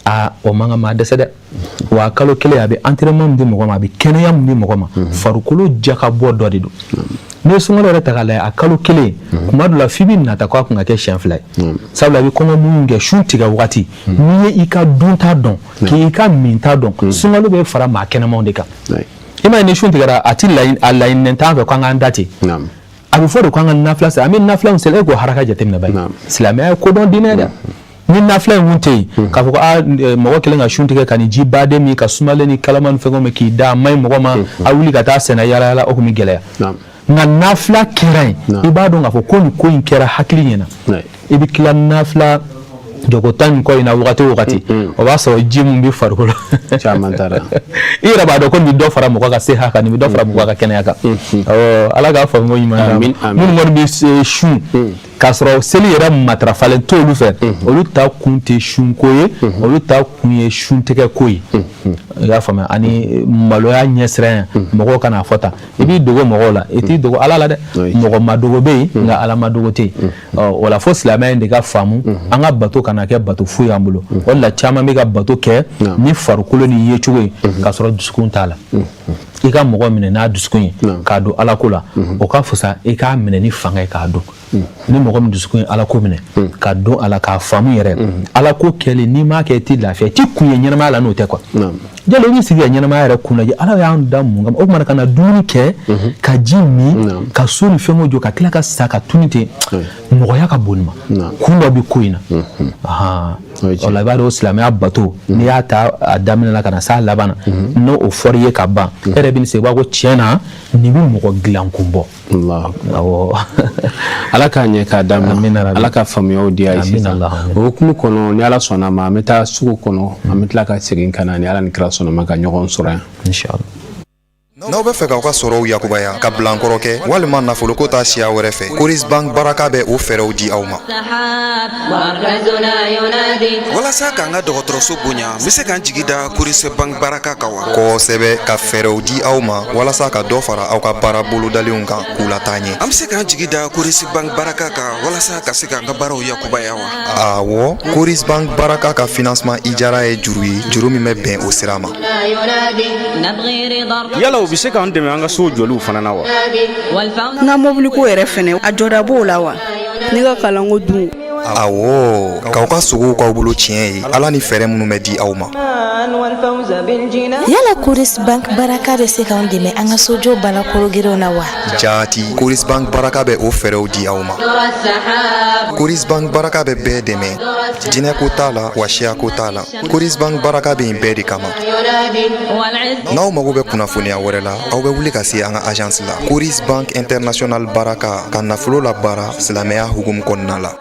[SPEAKER 12] aa, o man ka maa dɛsɛ dɛ. Wa kalo kelen, a bɛ entraînement min di mɔgɔ ma, a bɛ kɛnɛya min di mɔgɔ ma, farikolo jakabɔ dɔ de don. N'i ye sunkalo yɛrɛ ta k'a lajɛ, a kalo kelen, kuma dɔ la f'i bɛ nata k'a kun ka kɛ siɲɛ 2 ye. Sabula i bɛ kɔngɔ minnu kɛ sun tigɛ wagati, n'i ye i ka dunta dɔn, k'i ka minta dɔn, sunkalo bɛ fara maa kɛnɛmanw de kan. I m'a ye, ni sun tigɛra, a ti laɲini, a laɲininen t'an fɛ k'an k'an da ten. A bɛ fɔ de k'an ka nafila seli. An bɛ nafila min seli, e k'o haraka jateminɛ ba ye. Silamɛya ye kodɔn diinɛ dɛ. Ni nafila in kun tɛ yen, k'a fɔ ko aa, mɔgɔ kelen ka sun tigɛ ka nin ji baden min ka sumalen ni kalaman ni fɛngɛw min k'i da, a man ɲi mɔgɔ ma, a wuli ka taa sɛnɛ yala yala, o kun bɛ gɛlɛya. Nka nafila kɛra yen, i b'a dɔn k'a fɔ ko nin ko in kɛra hakili ɲɛna. I bɛ tila nafila jɔko tan ni kɔ in na wagati o wagati, o b'a sɔrɔ ji min bɛ farikolo
[SPEAKER 1] caman taara.
[SPEAKER 12] I yɛrɛ b'a dɔn ko nin bɛ dɔ fara mɔgɔ ka seha kan, nin bɛ dɔ fara mɔgɔ ka kɛnɛya kan. Ala k'a faamu ko ɲuman d'an ma. Minnu kɔni bɛ sun k'a sɔrɔ seli yɛrɛ matarafalen t'olu fɛ, olu ta kun tɛ sunko ye, olu ta kun ye suntigɛ ko ye. I y'a faamuya? Ani maloya ɲɛsiran, mɔgɔw kan'a fɔ tan. I b'i dogo mɔgɔw la, i t'i dogo Ala la dɛ. Mɔgɔ ma dogo bɛ yen, nka Ala ma dogo tɛ yen. O la fo silamɛya in de ka faamu, an ka bato kana kɛ bato fu y'an bolo. O de la caman bɛ ka bato kɛ ni farikolo ni yecogo ye, k'a sɔrɔ dusukun t'a la. I ka mɔgɔ minɛ n'a dusukun ye k'a don alako la, o ka fisa i k'a minɛ ni fanga ye k'a don. Ni mɔgɔ min dusukun ye alako minɛ ka don a la k'a faamu yɛrɛ, alako kɛlen, n'i m'a kɛ, i t'i lafiya, i t'i kun ye ɲɛnamaya la n'o tɛ quoi. Jalo, i b'i sigi ka ɲɛnamaya yɛrɛ kun lajɛ, Ala y'an da mun kama? O tuma ka na dumuni kɛ, ka ji min, ka so ni fɛnw jɔ, ka tila ka sa ka tunu ten, mɔgɔya ka bon nin ma. Kun dɔ bɛ ko in na. O la, i b'a dɔn, silamɛya bato, n'i y'a ta a daminɛ la ka na s'a laban na, n'o o fɔr'i ye ka ban, e yɛrɛ bɛ se, i b'a ko tiɲɛ na, nin bɛ mɔgɔ dilan kun bɔ. Awɔ.
[SPEAKER 1] Ala k'a ɲɛ k'a d'a ma, Ala ka faamuyaw di a ye. Sisan, o hukumu kɔnɔ, ni Ala sɔnna ma, an bɛ taa sugu kɔnɔ, an bɛ tila ka segin ka na, ni Ala ni kira sɔnna ma, ka ɲɔgɔn sɔrɔ yan.
[SPEAKER 12] Inshallah.
[SPEAKER 5] N'aw bɛ fɛ k'aw ka sɔrɔw yakubaya ka bilankɔrɔ kɛ walima nafoloko ta siya wɛrɛ fɛ, Coris Bank Baraka bɛ o fɛɛrɛw di aw ma.
[SPEAKER 7] Walasa k'an ka dɔgɔtɔrɔso bonya, n bɛ se k'an jigi da Coris Bank Baraka kan wa?
[SPEAKER 5] Kosɛbɛ, ka fɛɛrɛw di aw ma walasa ka dɔ fara aw ka baara bolodalenw kan k'u lataa ɲɛ.
[SPEAKER 7] An bɛ se k'an jigi da Coris Bank Baraka kan walasa ka se k'an ka baaraw yakubaya wa?
[SPEAKER 5] Awɔ, Coris Bank Baraka ka financement ijara ye juru ye, juru min bɛ bɛn o sira ma.
[SPEAKER 8] Yala u bɛ se k'an dɛmɛ an ka so jɔliw fana na wa?
[SPEAKER 9] N ka mobiliko yɛrɛ fɛnɛ, a jɔda b'o la wa? Ne ka kalanko dun?
[SPEAKER 5] Awɔ, k'aw ka sogow k'aw bolo tiɲɛ ye, Ala ni fɛɛrɛ minnu bɛ di aw ma.
[SPEAKER 25] Yala Coris Bank Baraka bɛ se k'anw dɛmɛ an ka sojɔ balakorogerenw na wa?
[SPEAKER 5] Jaati, Coris Bank Baraka bɛ o fɛɛrɛw di aw ma. Coris Bank Baraka bɛ bɛɛ dɛmɛ, diinɛko t'a la wa siyako t'a la. Coris Bank Baraka bɛ yen bɛɛ de kama. N'aw mago bɛ kunnafoniya wɛrɛ la, aw bɛ wuli ka se an ka agence la. Coris Bank International Baraka, ka nafolo labaara silamɛya hukumu kɔnɔna la.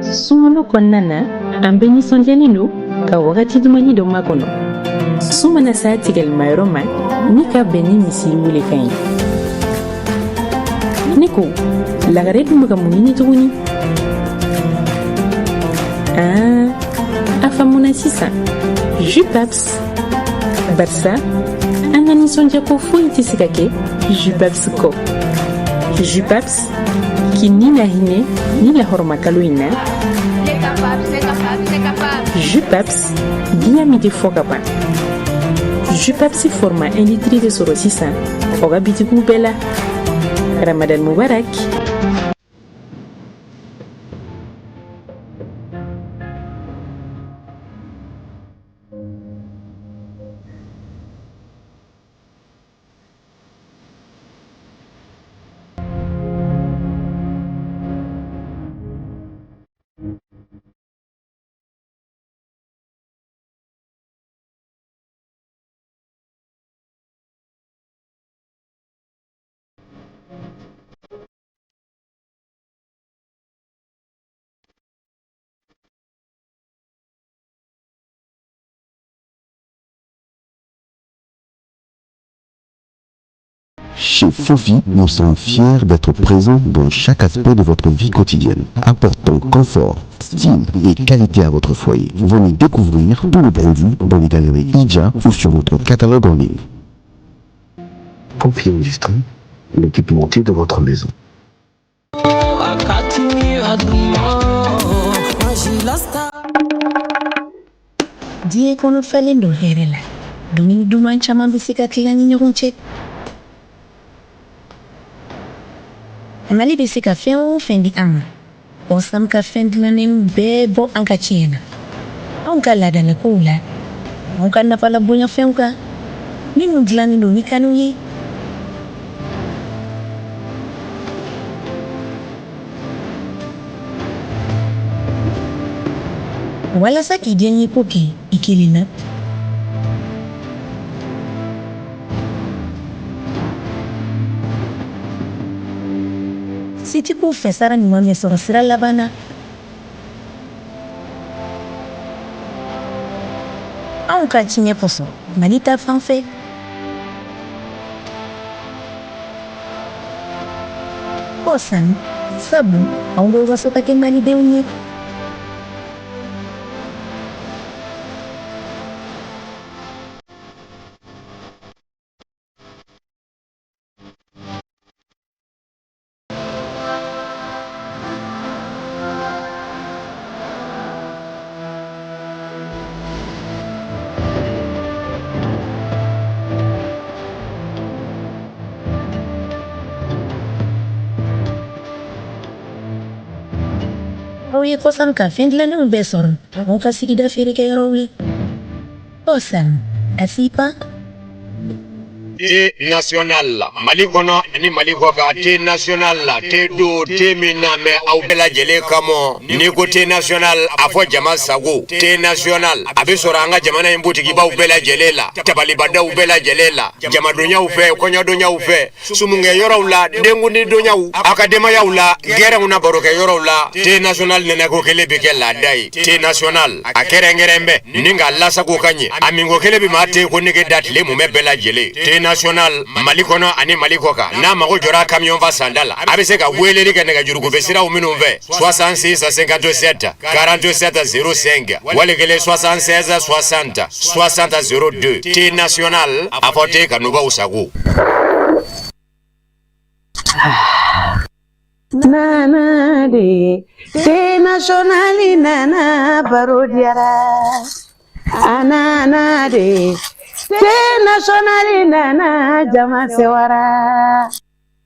[SPEAKER 26] Sunkalo kɔnɔna na, an bɛɛ nisɔndiyalen don ka wagati dumani dɔ makɔnɔ. Sun mana s'a tigɛlimayɔrɔ ma ni ka bɛn ni misiri welekan ye, ne ko lagare dun bɛ ka mun ɲini tuguni? Aa, a faamuna sisan, jus Paps, barisa an ka nisɔndiya ko foyi tɛ se ka kɛ jus Paps kɔ. Jus Paps k'i ni na hinɛ ni lahɔrɔmakalo in na. Jus Paps, diya min tɛ fɔ ka ban. Jus Paps format 1 litre bɛ sɔrɔ sisan aw ka bitikiw bɛɛ la. Ramadan Mubarak.
[SPEAKER 27] Chez Fofi, nous sommes fiers d'être présents dans chaque aspect de votre vie quotidienne, apportant confort, style et qualité à votre foyer. Venez découvrir tous nos produits dans les galeries Idja ou sur notre catalogue en ligne.
[SPEAKER 28] Fofi Industrie, l'équipementier de votre maison.
[SPEAKER 26] Diɲɛ kɔnɔ falen don hɛrɛ la, dumuni duman caman bɛ se ka tila ni ɲɔgɔn cɛ. Mali bɛ se ka fɛn o fɛn di an ma, Osam ka fɛn dilannen bɛɛ bɔ an ka tiɲɛ na, anw ka laadalakow la, anw ka nafalabonyafɛnw kan, minnu dilannen don ni kanu ye.
[SPEAKER 25] Walasa k'i diyanyeko kɛ i kelen na. Setigiw fɛ sara ɲuman bɛ sɔrɔ sira laban na. Anw ka tiɲɛ kosɔn Mali ta fan fɛ. Ko sani sabu anw bɛ waso ka kɛ malidenw ye. Aw ye kɔsan ka fɛn dilannenw bɛɛ sɔrɔ aw ka sigida feerekɛyɔrɔw ye. Kɔsan, Asipa.
[SPEAKER 10] Thé national Mali kɔnɔ ani Mali kɔkan thé national thé don thé min na mɛ aw bɛɛ lajɛlen kama n'i ko thé national a fɔ jama sago thé national a bɛ sɔrɔ an ka jamana in butigibaw bɛɛ lajɛlen la tabalibadaw bɛɛ lajɛlen la jamadonyaw fɛ kɔɲɔdonyaw fɛ sumunkɛ yɔrɔw la denkundidonyaw aw ka denbayaw la gɛrɛnw na barokɛ yɔrɔw la thé national nɛnɛko kelen bɛ kɛ laada ye thé national a kɛrɛnkɛrɛn bɛ ni k'a lasago ka ɲɛ a minko kelen bɛ maa te ko nege da tile mumɛ bɛɛ lajɛlen thé national mali kɔnɔ ani mali kɔkan n'a mago jɔra kamiyɔn fa sanda la a bɛ se ka weleli kɛ nɛgɛjurukunfɛ siraw minnu fɛ 66 57 47 05 wali kelen 76 60 60 02 thé national a fɔ te kanubaw sago.
[SPEAKER 11] Nana de thé national nana baro diyara a nana de thé national nana jama sewara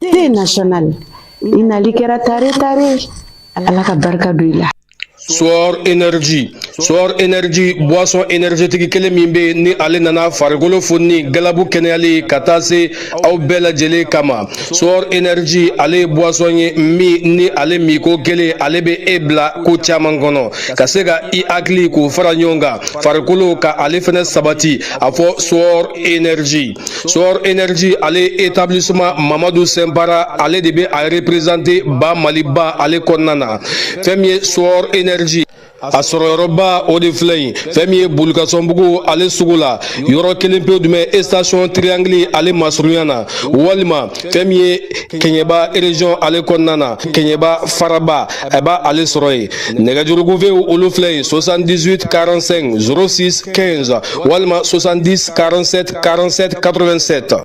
[SPEAKER 11] thé national i nali kɛra tare tare ala ka barika don i la.
[SPEAKER 13] Soir Energy Soir Energy boisson énergétique kelen min bɛ ni ale nana farikolo foni galabu kɛnɛyali ka taa se aw bɛɛ lajɛlen kama Soir Energy ale ye boisson ye min ni ale minko kelen ale bɛ e bila ko caman kɔnɔ ka se ka i hakili k'o fara ɲɔgɔn kan farikolo ka ale fɛnɛ sabati a fɔ Soir Energy Soir Energy ale établissement Mamadu Sɛnpara ale de bɛ a représenter ba Maliba ale kɔnɔna na fɛn min ye Soir Energy a sɔrɔyɔrɔba o de filɛ yen fɛn min ye Bolikasanbugu ale sugu la yɔrɔ kelen pewu jumɛn station triangle ale masurunya na walima fɛn min ye Kɛɲɛba région ale kɔnɔna na Kɛɲɛba Faraba a b'a ale sɔrɔ yen nɛgɛjurukunfɛw olu filɛ yen 78 45 06 15 walima 70 47 47 87.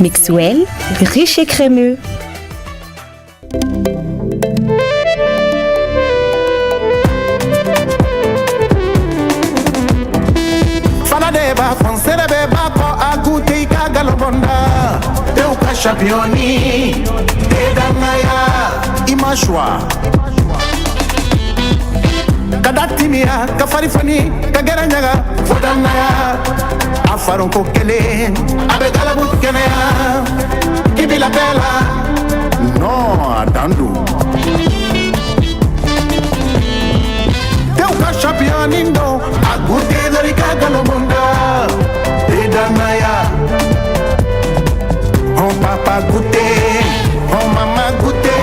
[SPEAKER 25] Mixwell, riche et crémeux.
[SPEAKER 14] Fana de b'a fɔ nsɛrɛ bɛɛ b'a kɔ a kun tɛ i ka galon da tew ka championni te danaya i ma choix ka da timiya ka fari foni ka gɛrɛ ɲaga fo danaya a faronko kelen a bɛ galabu kɛnɛya k'i bila bɛɛ la non a dan don tew ka championni don a kun tɛ dɔrɔn i ka galon da te danaya hɔn papa goûté hɔn mama goûté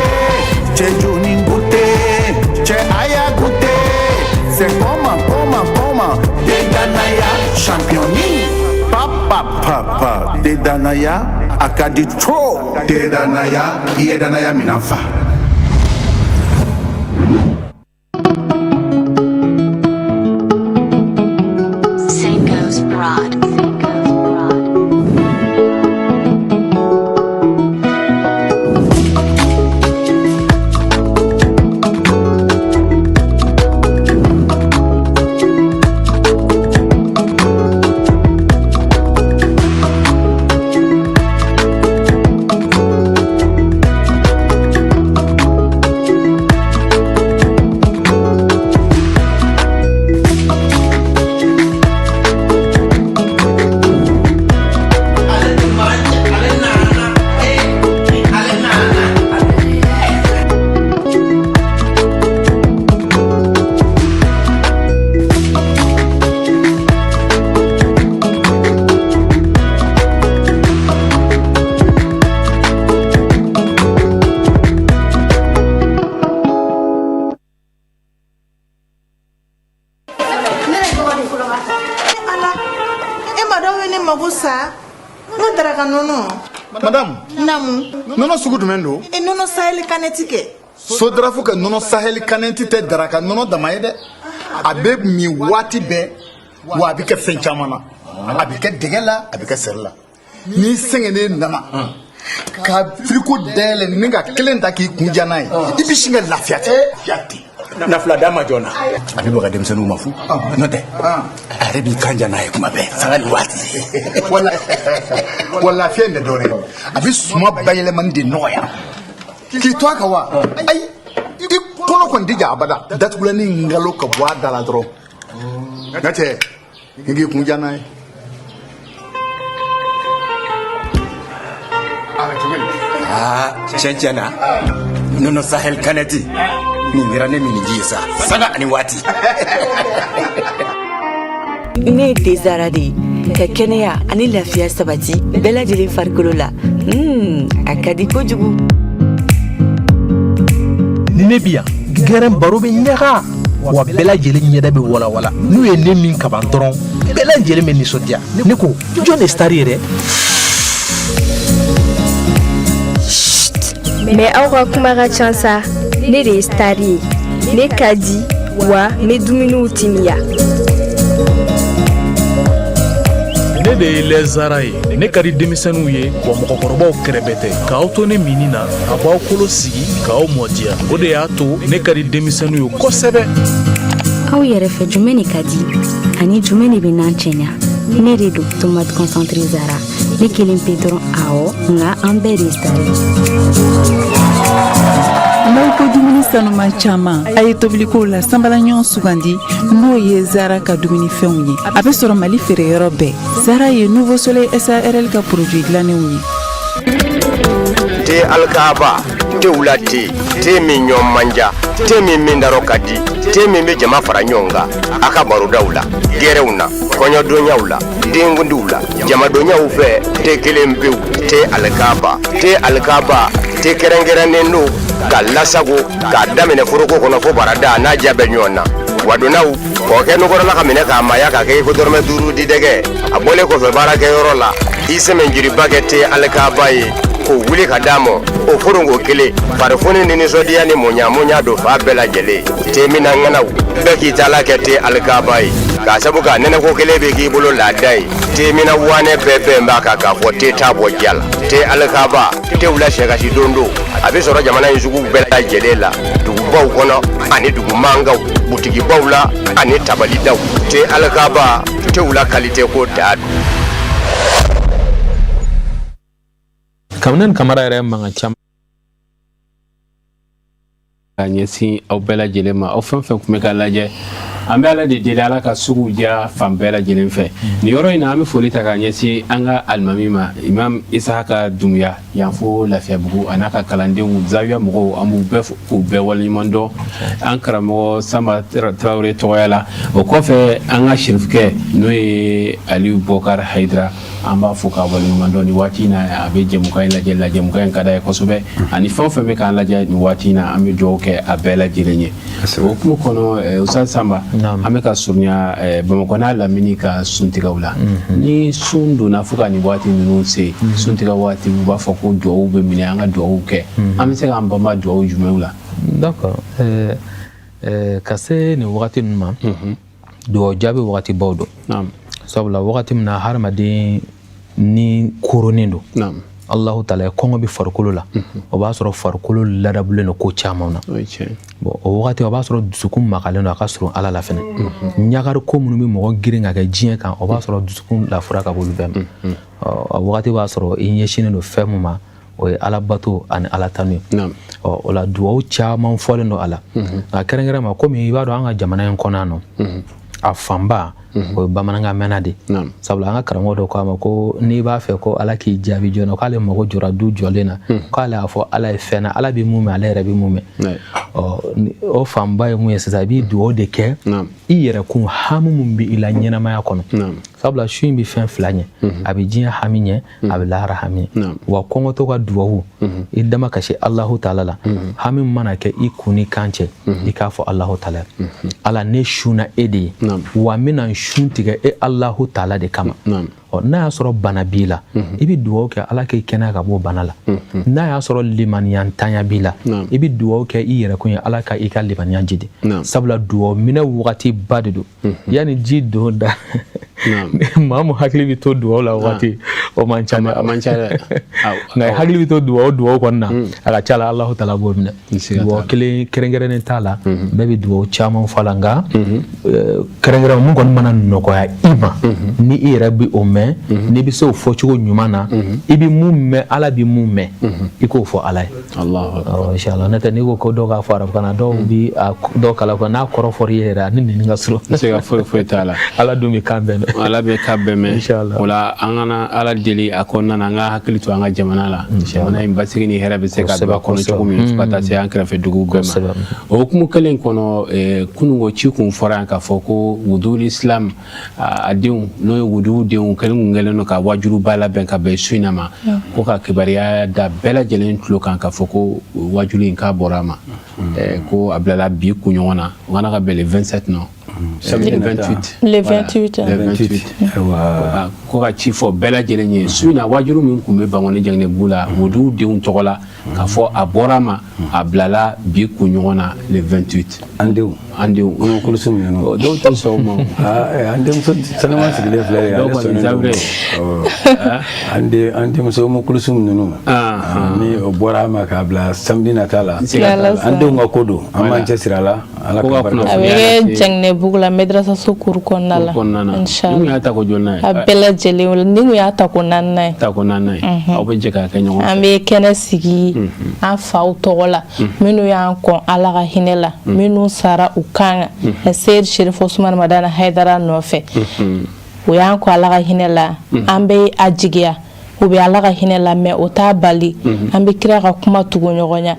[SPEAKER 14] cɛ joni goûté cɛ aya goûté c'est comment comment comment te danaya championni papa papa te danaya a ka di trop te danaya i ye danaya minan fa.
[SPEAKER 15] Same goes broad.
[SPEAKER 6] mago sa. N ka daraka nɔnɔ.
[SPEAKER 14] Madame.
[SPEAKER 6] Naamu.
[SPEAKER 14] Nɔnɔ sugu jumɛn don?
[SPEAKER 6] E nɔnɔ saheli kanɛti kɛ.
[SPEAKER 14] Sodarafu ka nɔnɔ saheli kanɛti tɛ daraka nɔnɔ dama ye dɛ. A bɛ min waati bɛɛ, wa a bɛ kɛ fɛn caman na. A bɛ kɛ dɛgɛ la, a bɛ kɛ seri la. N'i sɛgɛnnen nana ka firiko dayɛlɛ ni ka kelen ta k'i kun ja n'a ye, i bɛ sin ka lafiya ten.
[SPEAKER 2] Nafila d'a ma joona. A bɛ baga denmisɛnninw ma fu. N'o tɛ, a yɛrɛ b'i kan ja n'a ye kuma bɛɛ, sanga ni waati.
[SPEAKER 14] Wa lafiya in tɛ dɔwɛrɛ ye, a bɛ suma bayɛlɛmani de nɔgɔya. K'i to a kan wa, ayi, i kɔnɔ kɔni tɛ ja abada. Datugulanin ngalo ka bɔ a da la dɔrɔn. N ka cɛ, i k'i kun ja n'a ye.
[SPEAKER 2] Aa, tiɲɛ tiɲɛ na, nɔnɔ sahel kanɛti nin kɛra ne minniji ye sa, sanga ani waati.
[SPEAKER 15] Ne ye thé Zara de ye ka kɛnɛya ani lafiya sabati bɛɛ lajɛlen farikolo la. A ka di kojugu.
[SPEAKER 16] Ni ne bi yan, gɛrɛn baro bɛ ɲaga wa, bɛɛ lajɛlen ɲɛda bɛ walawala. N'u ye ne min kaban dɔrɔn, bɛɛ lajɛlen bɛ nisɔndiya. Ne ko, jɔn de star ye dɛ?
[SPEAKER 17] Mais aw ka kuma ka ca sa. Ne de ye star ye. Ne ka di wa, n bɛ dumuniw timiya.
[SPEAKER 18] Ne de ye lɛzara ye. Ne ka di denmisɛnninw ye wa mɔgɔkɔrɔbaw kɛrɛbɛ tɛ. K'aw to ne minni na, a b'aw kolo sigi k'aw mɔdiya. O de y'a to ne ka di denmisɛnninw ye kosɛbɛ.
[SPEAKER 19] Aw yɛrɛ fɛ, jumɛn de ka di ani jumɛn de bɛ n'an cɛɲa? Ne de don, tomate concentré Zara. Ne kelen pe dɔrɔn, awɔ, nka an bɛɛ de ye star ye.
[SPEAKER 20] N'aw ko dumuni sanuman caman, a ye tobilikow la sanbala ɲɔgɔn sugandi, n'o ye Zara ka dumunifɛnw ye. A bɛ sɔrɔ Mali feereyɔrɔ bɛɛ. Zara ye Nouveau Soleil SARL ka produit dilannenw ye.
[SPEAKER 10] Te alikaba, tew la te, te min ɲɔ man ja, te min min darɔ ka di, te min bɛ jama fara ɲɔgɔn kan a ka barodaw la, gɛrɛw na, kɔɲɔdonyaw la, denkundiw la, jamadonyaw fɛ. Te kelen pewu, te alikaba. Te alikaba, te kɛrɛnkɛrɛnnen don ka lasago k'a daminɛ foroko kɔnɔ fo barada n'a ja bɛ ɲɔgɔn na. Wadonnaw kɔkɛ nukɔrɔla ka minɛ k'a maaya k'a kɛ i ko dɔrɔmɛ 5 di dɛgɛ. A bɔlen kɔfɛ baarakɛyɔrɔ la, i sɛmɛnjiriba kɛ te alikaba ye k'o wuli ka d'a ma. O foronko kelen, farifoni ni nisɔndiya ni muɲamuɲa don fa bɛɛ lajɛlen. Te minna ŋanaw bɛɛ k'i taala kɛ te alikaba ye, k'a sabu k'a nɛnɛko kelen bɛ k'i bolo laada ye. Te minna wanɛ bɛɛ bɛn b'a kan k'a fɔ te t'a bɔ ja la. Te alikaba, tew la sɛkasi don don. A bɛ sɔrɔ jamana in sugu bɛɛ lajɛlen la, dugubaw kɔnɔ ani dugu mankanw, butigibaw la ani tabalidaw. Te alikaba, tew la kalite ko daa don.
[SPEAKER 12] Kamalen Kamara yɛrɛ mankan caman
[SPEAKER 1] ka ɲɛsin aw bɛɛ lajɛlen ma, aw fɛn fɛn tun bɛ ka lajɛ. An bɛ Ala de deli, Ala ka suguw diya fan bɛɛ lajɛlen fɛ. Nin yɔrɔ in na, an bɛ foli ta ka ɲɛsin an ka alimami ma, Imam Isahaka Dumuya, yan fo Lafiyabugu, a n'a ka kalandenw, zawiya mɔgɔw, an b'u bɛɛ fo k'u bɛɛ waleɲuman dɔn an karamɔgɔ Sanba Tarawele tɔgɔya la. O kɔfɛ, an ka sirifukɛ, n'o ye Aliyu Bɔkari Hayidara, an b'a fo k'a waleɲuman dɔn. Nin waati in na, a bɛ jɛmukan in lajɛ la, jɛmukan in ka d'a ye kosɛbɛ, ani fɛn o fɛn bɛ k'an lajɛ nin waati in na, an bɛ dugawu kɛ a bɛɛ lajɛlen ye. O hukumu kɔnɔ, Ustaz Sanba, an bɛ ka surunya Bamakɔ n'a lamini ka suntigɛw la. Ni sun donna fo ka nin waati ninnu se, suntigɛ waati, u b'a fɔ ko dugawu bɛ minɛ, an ka dugawu kɛ. An bɛ se k'an banba dugawu jumɛnw la?
[SPEAKER 12] D'accord, ka se nin wagati ninnu ma, dugawu jaabi wagati baw don, sabula wagati min na hadamaden ni koronnen don Allahu taala ye, kɔngɔ bɛ farikolo la, o b'a sɔrɔ farikolo ladabulen don ko caman na. Bon, o wagati o b'a sɔrɔ dusukun makalen don, a ka surun Ala la fɛnɛ. Ɲagari ko minnu bɛ mɔgɔ girin ka kɛ diɲɛ kan, o b'a sɔrɔ dusukun lafura ka b'olu bɛɛ ma. A wagati b'a sɔrɔ i ɲɛsinnen don fɛn min ma, o ye Ala bato ani Ala tanu ye. Ɔ, o la duwawu caman fɔlen don a la. Nka kɛrɛnkɛrɛn ma, komi i b'a dɔn, an ka jamana in kɔnɔ yan nɔ, a fanba o ye bamanankan mɛnna de. Sabula an ka karamɔgɔ dɔ ko a ma ko n'i b'a fɛ ko Ala k'i jaabi joona, k'ale mago jɔra du jɔlen na, k'ale y'a fɔ Ala ye fɛn na, Ala bɛ mun mɛn, ale yɛrɛ bɛ mun mɛn. Ɔ, o fanba ye mun ye sisan, i b'i dugawu de kɛ i yɛrɛ kun, hami mun bɛ i la ɲɛnamaya kɔnɔ. Sabula su in bɛ fɛn fila ɲɛ, a bɛ diɲɛ hami ɲɛ, a bɛ lahara hami ɲɛ. Wa kɔngɔtɔ ka duwawu, i dama kasi Alahu taala la. Hami mana kɛ i kun ni kan cɛ, i k'a fɔ Alahu taala. Ala, ne sunna e de ye, wa n bɛna n sun tigɛ e Alahu taala de kama. Ɔ, n'a y'a sɔrɔ bana b'i la, i bɛ dugawu kɛ Ala k'i kɛnɛya ka bɔ bana la. N'a y'a sɔrɔ limaniya ntanya b'i la, i bɛ dugawu kɛ i yɛrɛkun ye, Ala ka i ka limaniya jidi. Sabula dugawu minɛ wagati ba de don, yanni ji don da. Maa mun hakili bɛ to dugawu la wagati, o man ca dɛ.
[SPEAKER 1] A man ca dɛ.
[SPEAKER 12] Nka hakili bɛ to dugawu kɔni na, a ka ca la Alahu taala b'o minɛ. Dugawu kelen kɛrɛnkɛrɛnnen t'a la, bɛɛ bɛ dugawu caman fɔ a la, nka kɛrɛnkɛrɛn mun kɔni mana nɔgɔya i ma, ni i yɛrɛ bɛ o mɛn, n'i bɛ se o fɔcogo ɲuman na, i bɛ mun mɛn, Ala bɛ mun mɛn, i k'o fɔ Ala ye. Inshallah. N'o tɛ, n'i ko ko dɔw k'a fɔ arabukan na, dɔw bi dɔw kalan ko n'a kɔrɔ fɔr'i ye yɛrɛ, a ni nɛni ka surun.
[SPEAKER 1] Siga foyi foyi t'a la.
[SPEAKER 12] Ala dun bɛ kan bɛɛ mɛn.
[SPEAKER 1] Ala bɛ kan bɛɛ mɛn.
[SPEAKER 12] Inshallah.
[SPEAKER 1] O la, an kana Ala deli a kɔnɔna na, an ka hakili to an ka jamana la. Jamana in basigi ni hɛrɛ bɛ se ka don a kɔnɔ cogo min, fo ka taa se an kɛrɛfɛ duguw bɛɛ ma. O hukumu kelen kɔnɔ, kununko ci kun fɔra yan k'a fɔ ko Wudul Islam a denw, n'o ye wudu denw kɛlen kun kɛlen don ka wajuruba labɛn ka bɛn su in na ma, ko ka kibaruya da bɛɛ lajɛlen tulo kan k'a fɔ ko wajulu in k'a bɔra a ma, ko a bilala bi kunɲɔgɔn na, o kana ka bɛn le 27, non, le 28.
[SPEAKER 3] Le 28.
[SPEAKER 1] Le 28, ko ka ci fɔ bɛɛ lajɛlen ye su in na, wajulu min tun bɛ Bankoni Jaginɛbugu la wudu denw tɔgɔ la, k'a fɔ a bɔra a ma, a bilala bi kunɲɔgɔn na le 28.
[SPEAKER 2] An denw.
[SPEAKER 1] An denw.
[SPEAKER 2] An ka kulusi ninnu.
[SPEAKER 1] Dɔw tɛ sɔn o ma.
[SPEAKER 2] An denmuso sanuma sigilen filɛ nin ye, ale sɔnnen don. An den, an denmuso mu kulusi ninnu, ni o bɔra a ma k'a bila samedi nata la, an denw ka ko don, an b'an cɛsiri a la, Ala ka barika.
[SPEAKER 3] A bɛ kɛ Jaginɛbugu la, madrasa kuru kɔnɔna la.
[SPEAKER 1] Kɔnɔna na.
[SPEAKER 3] Inshallah.
[SPEAKER 1] Ni kun y'a ta ko jɔnna ye?
[SPEAKER 3] A bɛɛ lajɛlen, ni kun y'a ta ko naaninan ye.
[SPEAKER 1] Ta ko naaninan ye. Aw bɛ jɛ k'a kɛ ɲɔgɔn fɛ.
[SPEAKER 3] An bɛ kɛnɛ sigi an faw tɔgɔ la, minnu y'an kɔn Ala ka hinɛ la, minnu sara u kan kan Seyidi Sherif Usumani Madani Hayidara nɔfɛ, u y'an kɔn Ala ka hinɛ la. An bɛ a jigiya u bɛ Ala ka hinɛ la, mɛ o t'a bali an bɛ kira ka kuma tugu ɲɔgɔn ɲa.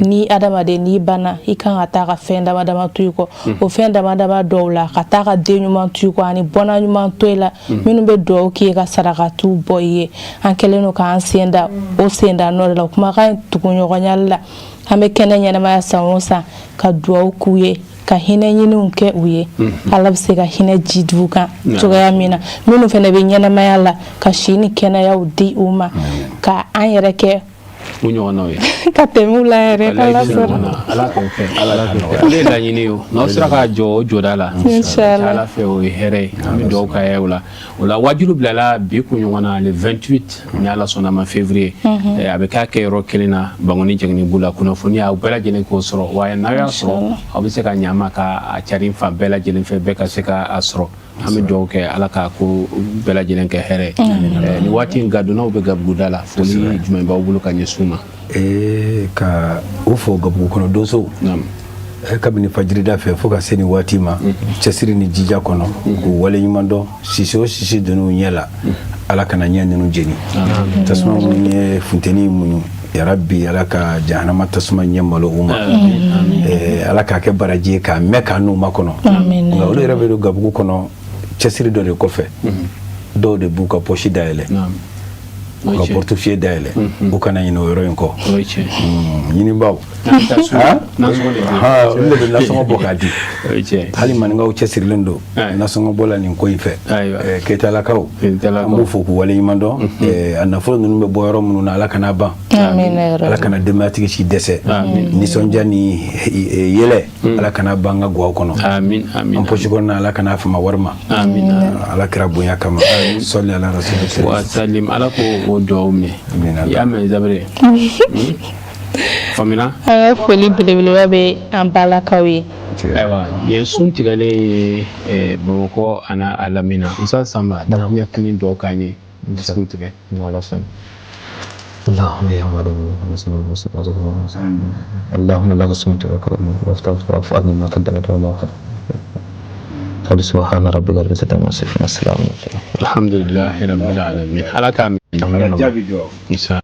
[SPEAKER 3] Ni adamaden n'i banna, i kan ka taa ka fɛn dama dama to i kɔ. O fɛn dama dama dɔw la, ka taa ka den ɲuman to i kɔ ani bɔnna ɲuman to i la, minnu bɛ dugawu k'i ye, ka sarakatiw bɔ i ye. An kɛlen don k'an sen da o sen da nɔ de la, o kumakan in tugu ɲɔgɔnyali la. An bɛ kɛnɛ ɲɛnamaya san o san ka dugawu k'u ye, ka hinɛ ɲiniw kɛ u ye, Ala bɛ se ka hinɛ ji d'u kan cogoya min na. Minnu fana bɛ ɲɛnamaya la, ka si ni kɛnɛyaw di u ma, ka an yɛrɛ kɛ
[SPEAKER 1] u ɲɔgɔnnaw ye
[SPEAKER 3] ka tɛmɛ u la yɛrɛ, k'Ala sɔrɔ.
[SPEAKER 1] Ala k'o kɛ, Ala k'o kɛ. O de ye laɲini ye o. N'aw sera k'a jɔ o jɔda la,
[SPEAKER 3] Inshallah.
[SPEAKER 1] Ala fɛ, o ye hɛrɛ ye. An bɛ dugawu k'a ye o la. O la, wajulu bilala bi kunɲɔgɔn na, le 28, ni Ala sɔnna ma, février. A bɛ k'a kɛ yɔrɔ kelen na, Bankoni Jaginɛbugu la. Kunnafoniya, aw bɛɛ lajɛlen k'o sɔrɔ wa. N'aw y'a sɔrɔ, aw bɛ se ka ɲama ka a cari fan bɛɛ lajɛlen fɛ, bɛɛ ka se ka a sɔrɔ. An bɛ dugawu kɛ, Ala k'a ko bɛɛ lajɛlen kɛ hɛrɛ ye. Nin waati in, gadonnaw bɛ Gabuguda la, foli jumɛn b'aw bolo ka ɲɛsin u ma?
[SPEAKER 2] Ka o fɔ Gabugu kɔnɔ donsow, kabini fajirida fɛ fo ka se nin waati ma, cɛsiri ni jija kɔnɔ, k'u waleɲuman dɔn. Sisi o sisi donn'u ɲɛ la, Ala kana ɲɛ ninnu jeni. Tasuma minnu ye funteni muɲu, yarabi, Ala ka jahanama tasuma ɲɛ malo u ma. Ala k'a kɛ baraji ye k'a mɛn k'a n'u ma kɔnɔ. Nka olu yɛrɛ bɛ don Gabugu kɔnɔ cɛsiri dɔ de kɔfɛ. Dɔw de b'u ka pɔsi dayɛlɛ, u ka portefeuille dayɛlɛ, u kana ɲinɛ o yɔrɔ in kɔ. Ɲinibaw, olu de bɛ nasɔngɔ bɔ k'a di. Hali maninkaw cɛsirilen don nasɔngɔ bɔ la nin ko in fɛ. Keyitalakaw, an b'u fo k'u waleɲuman dɔn. A nafolo ninnu bɛ bɔ yɔrɔ minnu na, Ala kana ban, Ala kana denbayatigi si dɛsɛ. Nisɔndiya ni yɛlɛ, Ala kana ban an ka gaw kɔnɔ, an pɔsi kɔnɔna, Ala kana fama wari ma, Ala kira bonya kama, sɔli ala rasuli.
[SPEAKER 1] Wa salim, Ala ko o dugawu minɛ. I y'a mɛn, Zabere, faamuna.
[SPEAKER 3] An ka foli belebeleba bɛ an balakaw ye.
[SPEAKER 1] Ayiwa, nin ye sun tigɛlen ye Bamakɔ ani a lamini na. Musa Sanba, dakuruɲɛ kelen dɔw k'an ye sun tigɛ.
[SPEAKER 12] اللهم يا اللهم لك صمت وأفطرت، واعف عني ما قدمت وما أخرت. سبحان ربك رب العزة عما يصفون، والسلام.
[SPEAKER 1] الحمد لله رب العالمين. Ala k'a minɛ.
[SPEAKER 2] Jaabi dugawu.
[SPEAKER 1] Musa.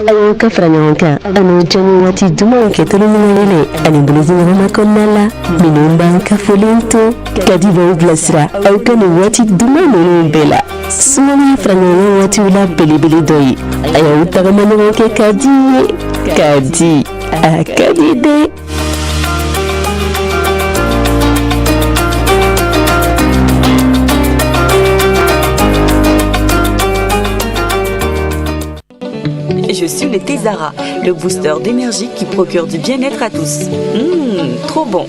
[SPEAKER 4] Aw ka fara ɲɔgɔn kan ani jɛni waati dumanw kɛ tolominɛ ani bolodiɲɔgɔnma kɔnɔna la minnu b'an ka fɔlen to kadi b'aw bilasira aw ka nin waati duman ninnu bɛɛ la sunkalo ye fara ɲɔgɔn kan waatiw la belebele dɔ ye a y'aw tagama ɲɔgɔn kɛ ka di ye ka di a ka di dɛ.
[SPEAKER 15] Je suis le thé Zara, le booster d'énergie qui procure du bien-être à tous. Trop bon.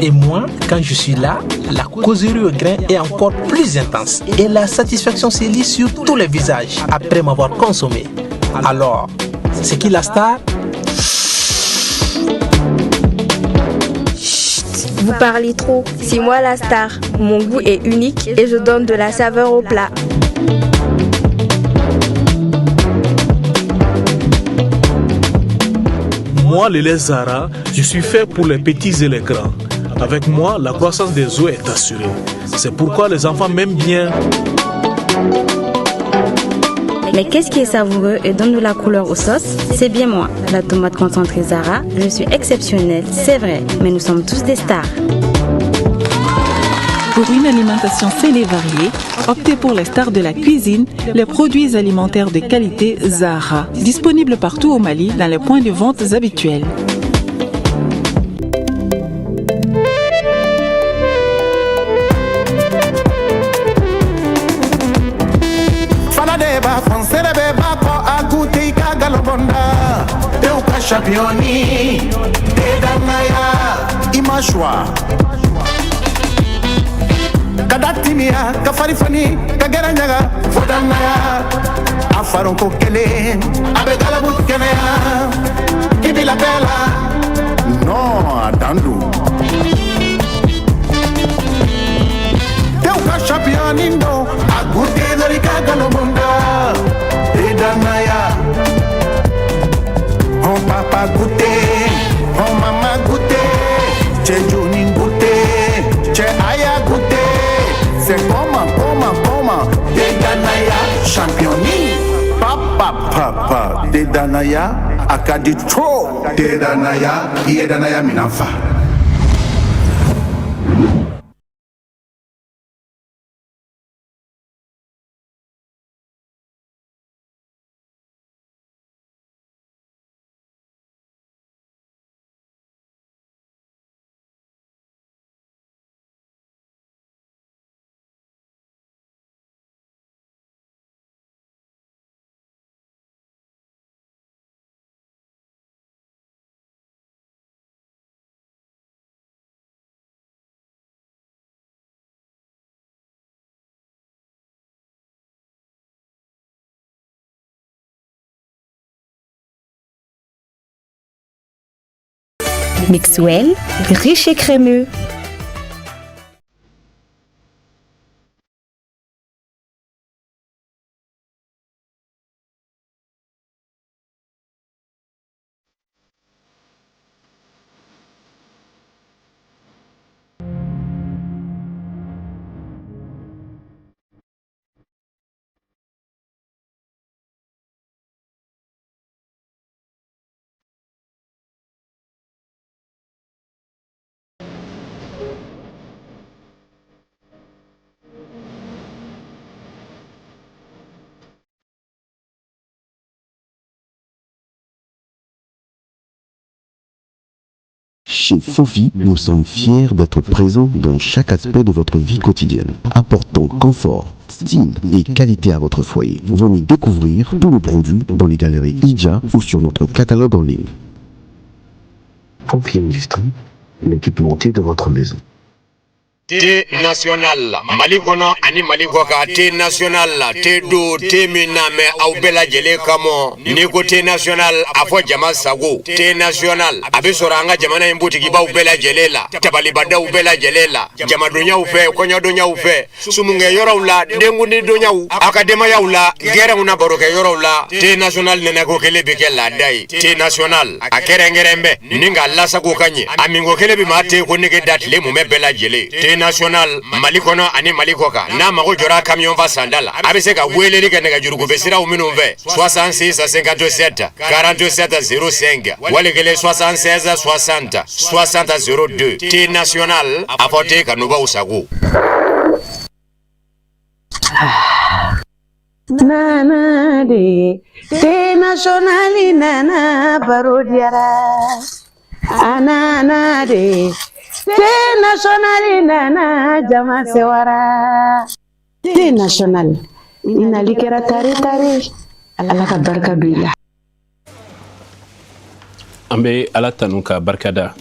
[SPEAKER 16] Et moi, quand je suis là, la causerie au grain est encore plus intense. Et la satisfaction se lit sur tous les visages après m'avoir consommé. Alors, c'est qui la star?
[SPEAKER 17] Vous parlez trop. C'est moi la star. Mon goût est unique et je donne de la saveur au plat.
[SPEAKER 18] Moi, le lait Zara, je suis fait pour les petits et les grands. Avec moi, la croissance des os est assurée. C'est pourquoi les enfants m'aiment bien.
[SPEAKER 19] Mais qu'est-ce qui est savoureux et donne de la couleur aux sauces? C'est bien moi, la tomate concentrée Zara. Je suis exceptionnelle, c'est vrai, mais nous sommes tous des stars.
[SPEAKER 20] Pour une alimentation saine et variée, optez pour les stars de la cuisine, les produits alimentaires de qualité Zara, disponibles partout au Mali dans les points de vente habituels.
[SPEAKER 14] Ka ka fari fani ka gɛrɛ ɲaga fo danaya a faronko kelen a bɛ galabu kɛnɛya k'i bila bɛɛ la non a dan don. Danaya a ka di trop. Te danaya i ye danaya minan fa.
[SPEAKER 4] Mixwell, riche et crémeux.
[SPEAKER 27] Chez Fofi, nous sommes fiers d'être présents dans chaque aspect de votre vie quotidienne, apportant confort, style et qualité à votre foyer. Venez découvrir tous nos produits dans les galeries IJA ou sur notre catalogue en ligne.
[SPEAKER 28] Fofi Industrie, l'équipementier de votre maison.
[SPEAKER 10] Thé national Mali kɔnɔ ani Mali kɔkan, thé national, thé do, thé min na mɛ aw bɛɛ lajɛlen kama. N'i ko thé national, a fɔ jama sago. Thé national a bɛ sɔrɔ an ka jamana in butigibaw bɛɛ lajɛlen la, tabalibadaw bɛɛ lajɛlen la, jamadonyaw fɛ, kɔɲɔdonyaw fɛ, sumunkɛ yɔrɔw la, denkundidonyaw, aw ka denbayaw la, gɛrɛnw na, barokɛ yɔrɔw la. Thé national nɛnɛko kelen bɛ kɛ laada ye. Thé national a kɛrɛnkɛrɛn bɛ ni k'a lasago ka ɲɛ, a minko kelen bɛ maa te ko nege da tile mumɛ bɛɛ lajɛlen. Thé national Mali kɔnɔ ani Mali kɔkan, n'a mago jɔra camion fa sanda la, a bɛ se ka weleli kɛ nɛgɛjurukofɛ siraw minnu fɛ: 66 57 47 05, wali kelen 76 60 60 02. Thé national, a fɔ te kanubaw sago.
[SPEAKER 11] Nana de thé national nana, baro diyara. A nana de thé national nana, jama sewara. Thé national i nali kɛra tare tare, Ala ka barika don i la.
[SPEAKER 1] An bɛ Ala tanu ka barika da.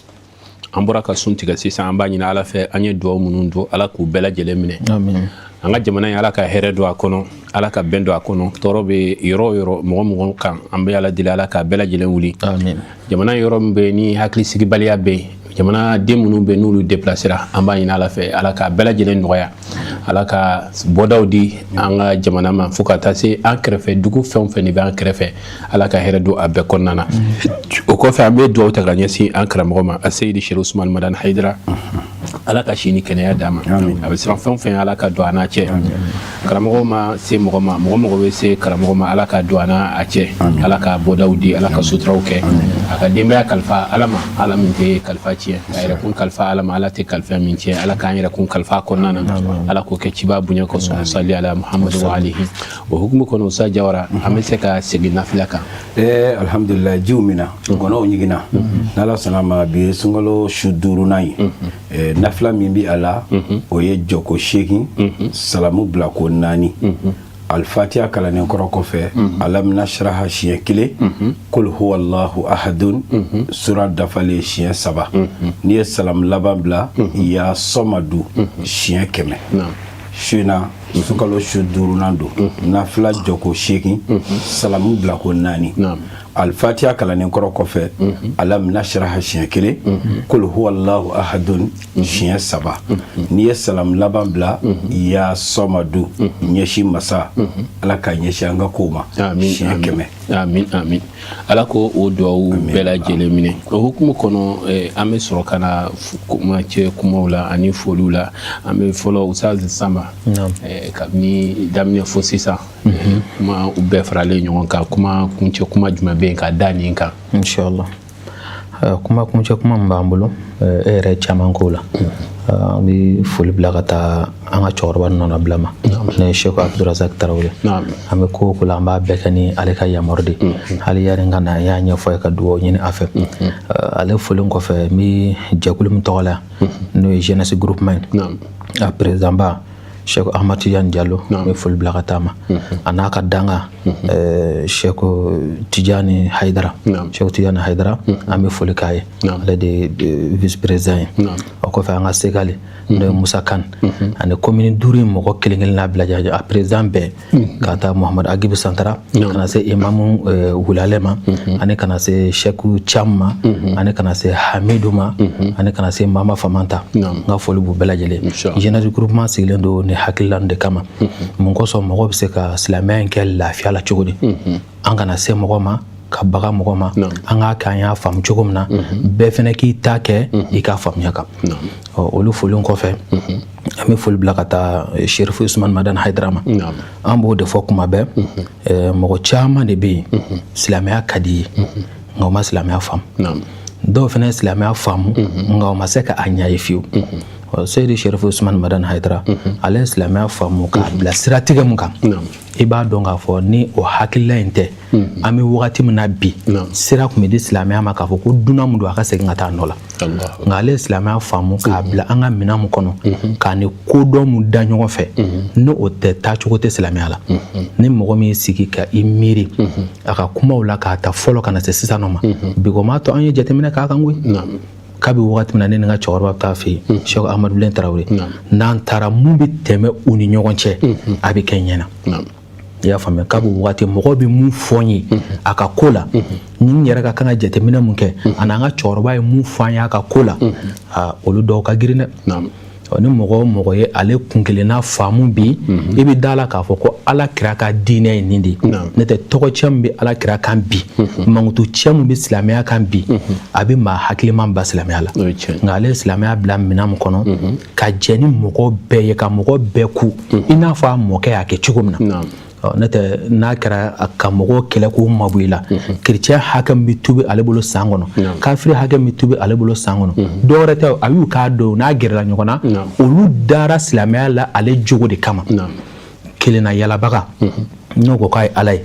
[SPEAKER 1] An bɔra ka sun tigɛ sisan, an b'a ɲini Ala fɛ, an ye dugawu minnu don, Ala k'u bɛɛ lajɛlen minɛ. An ka jamana in, Ala ka hɛrɛ don a kɔnɔ, Ala ka bɛn don a kɔnɔ. Tɔɔrɔ bɛ yɔrɔ o yɔrɔ, mɔgɔ mɔgɔ kan, an bɛ Ala deli, Ala ka bɛɛ lajɛlen wuli. Jamana yɔrɔ min bɛ ni hakilisigibaliya bɛ yen, jamana den minnu bɛ n'olu déplacera, an b'a ɲini Ala fɛ, Ala ka bɛɛ lajɛlen nɔgɔya, Ala ka bɔdaw di an ka jamana ma, fo ka taa se an kɛrɛfɛ dugu fɛn o fɛn de bɛ an kɛrɛfɛ, Ala ka hɛrɛ don a bɛɛ kɔnɔna na. O kɔfɛ, an bɛ dugawu ta ka ɲɛsin an karamɔgɔ ma, Aseyidi Seri Usumani Madani Hayidara, Ala ka si ni kɛnɛya d'a ma. A bɛ siran fɛn o fɛn, Ala ka don a n'a cɛ. Karamɔgɔ ma se mɔgɔ ma, mɔgɔ mɔgɔ bɛ se karamɔgɔ ma, Ala ka don a n'a a cɛ, Ala ka bɔdaw di, Ala ka suturaw kɛ, a ka denbaya kalifa Ala ma, Ala min tɛ kalifa tiɲɛ, ka yɛrɛkun kalifa Ala ma, Ala tɛ kalifa min tiɲɛ, Ala k'an yɛrɛkun kalifa a kɔnɔna na, Ala k'o kɛ ciba bonya kosɔn. Sali ala Muhamadu wa alihi. O hukumu kɔnɔ, Usa Jawara, an bɛ se ka segin nafila kan.
[SPEAKER 2] Alhamdulillah, jiw minna, gɔnɔw ɲiginna. N'Ala sɔnna ma, bi ye sunkalo su duurunan ye. Nafila min bi a la, o ye jɔko 8, salamu bilako 4, Alfatiya kalannen kɔrɔ kɔfɛ, alamina siraha siɲɛ kelen, kul huwa Allahu ahadun sura dafalen siɲɛ 3. N'i ye salamu laban bila, ya sɔmadu siɲɛ 100. Su in na, sunkalo su duurunan don, nafila jɔko 8, salamu bilako 4, Alfatiya kalannen kɔrɔ kɔfɛ, alamina siraha siɲɛ kelen, kul huwa Allahu ahadun siɲɛ 3. N'i ye salamu laban bila, ya sɔmadu, ɲɛsin masa, Ala ka ɲɛsin an ka kow ma, siɲɛ 100.
[SPEAKER 1] Amin, amin. Ala ko o duwawu bɛɛ lajɛlen minɛ. O hukumu kɔnɔ, an bɛ sɔrɔ ka na kuma cɛ kumaw la ani foliw la. An bɛ fɔlɔ Ustaz Sanba. Kabini daminɛ fo sisan, kuma u bɛɛ faralen ɲɔgɔn kan, kuma kuncɛ kuma jumɛn bɛ yen ka da nin kan?
[SPEAKER 12] Inshallah, kuma kuncɛ kuma min b'an bolo, e yɛrɛ caman k'o la. An bɛ foli bila ka taa an ka cɛkɔrɔba nɔnabila ma, n'o ye Seku Abdurazak Tarawele. An bɛ ko o ko la, an b'a bɛɛ kɛ ni ale ka yamaru de. Hali yanni n ka na, n y'a ɲɛfɔ a ye ka dugawu ɲini a fɛ. Ale folen kɔfɛ, n bɛ jɛkulu min tɔgɔ la yan, n'o ye jeunesse groupement ye, a président ba Cheikh Ahmad Tidiane Diallo, n bɛ foli bila ka taa ma, a n'a ka danga Cheikh Tidiane Haidara. Cheikh Tidiane Haidara, an bɛ foli k'a ye, ale de ye vice président ye. O kɔfɛ, an ka Segali, n'o ye Musa Kane, ani commune 5 in mɔgɔ kelen kelen n'a bila, a président bɛɛ, ka taa Muhamadu Agibu Santara, ka na se imamu Wulale ma, ani ka na se Cheikh Cham ma, ani ka na se Hamidu ma, ani ka na se Mama Famanta, n ka foli b'u bɛɛ lajɛlen. Jeunesse groupement sigilen don ni hakilila de kama. Mun kosɔn? Mɔgɔ bɛ se ka silamɛya in kɛ lafiya la cogo di? An kana se mɔgɔ ma ka baga mɔgɔ ma, an k'a kɛ an y'a faamu cogo min na, bɛɛ fɛnɛ k'i ta kɛ i ka faamuya kan. Olu folilen kɔfɛ, an bɛ foli bila ka taa Sherifu Usman Madani Haidara ma. An b'o de fɔ kuma bɛɛ, mɔgɔ caman de bɛ yen, silamɛya ka di ye, nka u ma silamɛya faamu. Dɔw fana ye silamɛya faamu, nka u ma se ka a ɲɛ ye fiyewu. Seyidi Sherifu Usman Madani Haidara, ale ye silamɛya faamu k'a bila siratigɛ mun kan, i b'a dɔn k'a fɔ ni o hakilila in tɛ, an bɛ wagati min na bi, sira tun bɛ di silamɛya ma k'a fɔ ko dunan min don, a ka segin ka taa a nɔ la. Nka ale ye silamɛya faamu k'a bila an ka minɛn min kɔnɔ, k'a ni kodɔn mun da ɲɔgɔn fɛ, ni o tɛ, taacogo tɛ silamɛya la. Ni mɔgɔ min y'i sigi ka i miiri a ka kumaw la, k'a ta fɔlɔ ka na se sisan nɔ ma, bi ko m'a to an ye jateminɛ k'a kan koyi. Kabi wagati min na ne ni n ka cɛkɔrɔba bɛ taa fɛ yen, Cheikh Ahmadu Bilen Tarawele, n'an taara, mun bɛ tɛmɛ u ni ɲɔgɔn cɛ, a bɛ kɛ ɲɛna. I y'a faamuya? Kabi wagati mɔgɔ bɛ mun fɔ n ye a ka ko la, ni n yɛrɛ ka kan ka jateminɛ mun kɛ, ani an ka cɛkɔrɔba ye mun fɔ an ye a ka ko la, olu dɔw ka girin dɛ. Ni mɔgɔ o mɔgɔ ye ale kun kelenna faamu bi, i bɛ da la k'a fɔ ko Ala kira ka diinɛ ye nin de ye. N'o tɛ, tɔgɔcɛ min bɛ Ala kira kan bi, mankutu cɛ min bɛ silamɛya kan bi, a bɛ maa hakiliman ba silamɛya la. Nka ale ye silamɛya bila minɛn min kɔnɔ, ka jɛ ni mɔgɔ bɛɛ ye, ka mɔgɔ bɛɛ ku i n'a fɔ a mɔkɛ y'a kɛ cogo min na. N'o tɛ, n'a kɛra ka mɔgɔw kɛlɛ k'u mabɔ i la, kerecɛn hakɛ min bɛ tubi ale bolo san kɔnɔ, kafiri hakɛ min bɛ tubi ale bolo san kɔnɔ, dɔwɛrɛ tɛ, a y'u k'a dɔn n'a gɛrɛla ɲɔgɔn na, olu dara silamɛya la ale jogo de kama. Kelenna yalabaga n'o ko k'a ye Ala ye,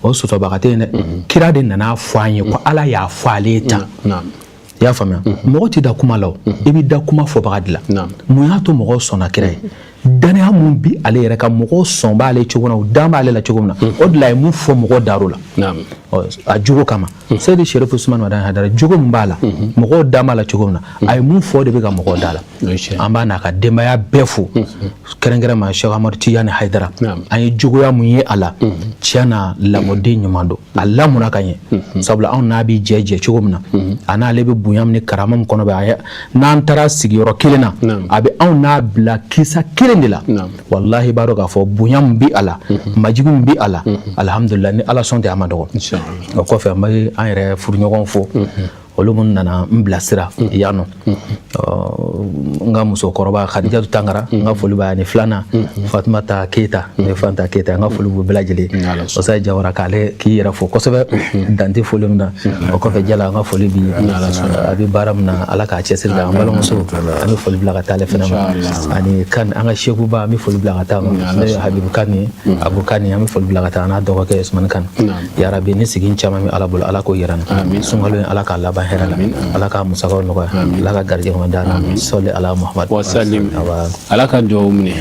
[SPEAKER 12] o sɔsɔbaga tɛ yen dɛ. Kira de nana fɔ an ye ko Ala y'a fɔ ale ye tan. I y'a faamuya? Mɔgɔ tɛ da kuma la, o i bɛ da kuma fɔbaga de la. Mun y'a to mɔgɔw sɔnna kira ye? Danaya mun bi ale yɛrɛ kan, mɔgɔw sɔn b'ale cogo min na, u dan b'ale la cogo min na, o de la a ye mun fɔ, mɔgɔw dar'o la a jogo kama. Seyidi Sherifu Usman Madani Haidara, jogo min b'a la, mɔgɔw dan b'a la cogo min na, a ye mun fɔ, o de bɛ ka mɔgɔw da la. An b'a n'a ka denbaya bɛɛ fo, kɛrɛnkɛrɛn ma Cheikh Amadu Tijani Haidara. An ye jogoya mun ye a la, tiɲɛ na, lamɔden ɲuman don, a lamɔna ka ɲɛ, sabula anw n'a bɛ jɛ jɛ cogo min na, a n'ale bɛ bonya min ni karama min kɔnɔ bɛ, a n'an taara sigiyɔrɔ kelen na, a bɛ anw n'a bila kisa kelen de la. Walahi, i b'a dɔn k'a fɔ bonya min bɛ a la, majigin min bɛ a la, alihamudulila, ni Ala sɔn tɛ, a ma dɔgɔ. O kɔfɛ, an bɛ an yɛrɛ furuɲɔgɔnw fo, olu minnu nana n bilasira yan nɔ. N ka musokɔrɔba Khadijatu Tangara, n ka foli b'a ni filanan Fatumata Keyita, ne Fanta Keyita, n ka foli b'u bɛɛ lajɛlen. Osayi Jawara, k'ale k'i yɛrɛ fo kosɛbɛ, dante foli min na. O kɔfɛ, Jala, n ka foli bi a bɛ baara min na, Ala k'a cɛsiri la. An balimamuso, an bɛ foli bila ka taa ale fana ma, ani kan an ka Sekuba, an bɛ foli bila ka taa ma, n'o ye Habibu Kani, Abu Kani, an bɛ foli bila ka taa a n'a dɔgɔkɛ Usumani Kani. Yarabi, ni sigi caman bɛ Ala bolo, Ala k'o yira n na. Sunkalo in, Ala k'a laban hɛrɛ la, Ala k'a musakaw nɔgɔya, Ala ka garijɛgɛ ɲuman d'an ma. Sɔli ala Muhammad.
[SPEAKER 1] Wasalim. Ala ka dugawu minɛ.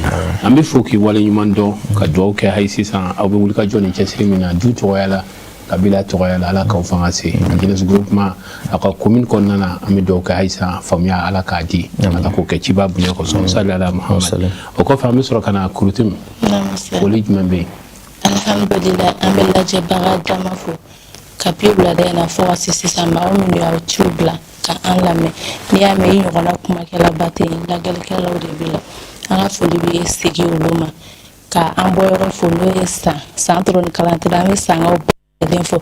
[SPEAKER 1] An bɛ fo k'i waleɲuman dɔn, ka dugawu kɛ hali sisan. Aw bɛ wuli ka jɔ ni cɛsiri min na, du tɔgɔya la, kabila tɔgɔya la, Ala k'aw fanga se. Jeunesse groupement a ka commune kɔnɔna na, an bɛ dugawu kɛ halisa, faamuya Ala k'a di, Ala k'o kɛ ciba bonya kosɔn. Sali ala Muhammad. O kɔfɛ, an bɛ sɔrɔ ka na Kurutum. Foli jumɛn bɛ yen?
[SPEAKER 3] Alhamdulillah, an bɛ lajɛbaga jama fo kabi wulada in na fo ka se sisan ma. Aw minnu y'aw ciw bila ka an lamɛn, n'i y'a mɛn i ɲɔgɔnna kumakɛlaba tɛ yen, lajɛlikɛlaw de b'i la. An ka foli bɛ segin olu ma, ka an bɔyɔrɔ fo, n'o ye san san ni kalantira. An bɛ sankaw bɛɛ fo,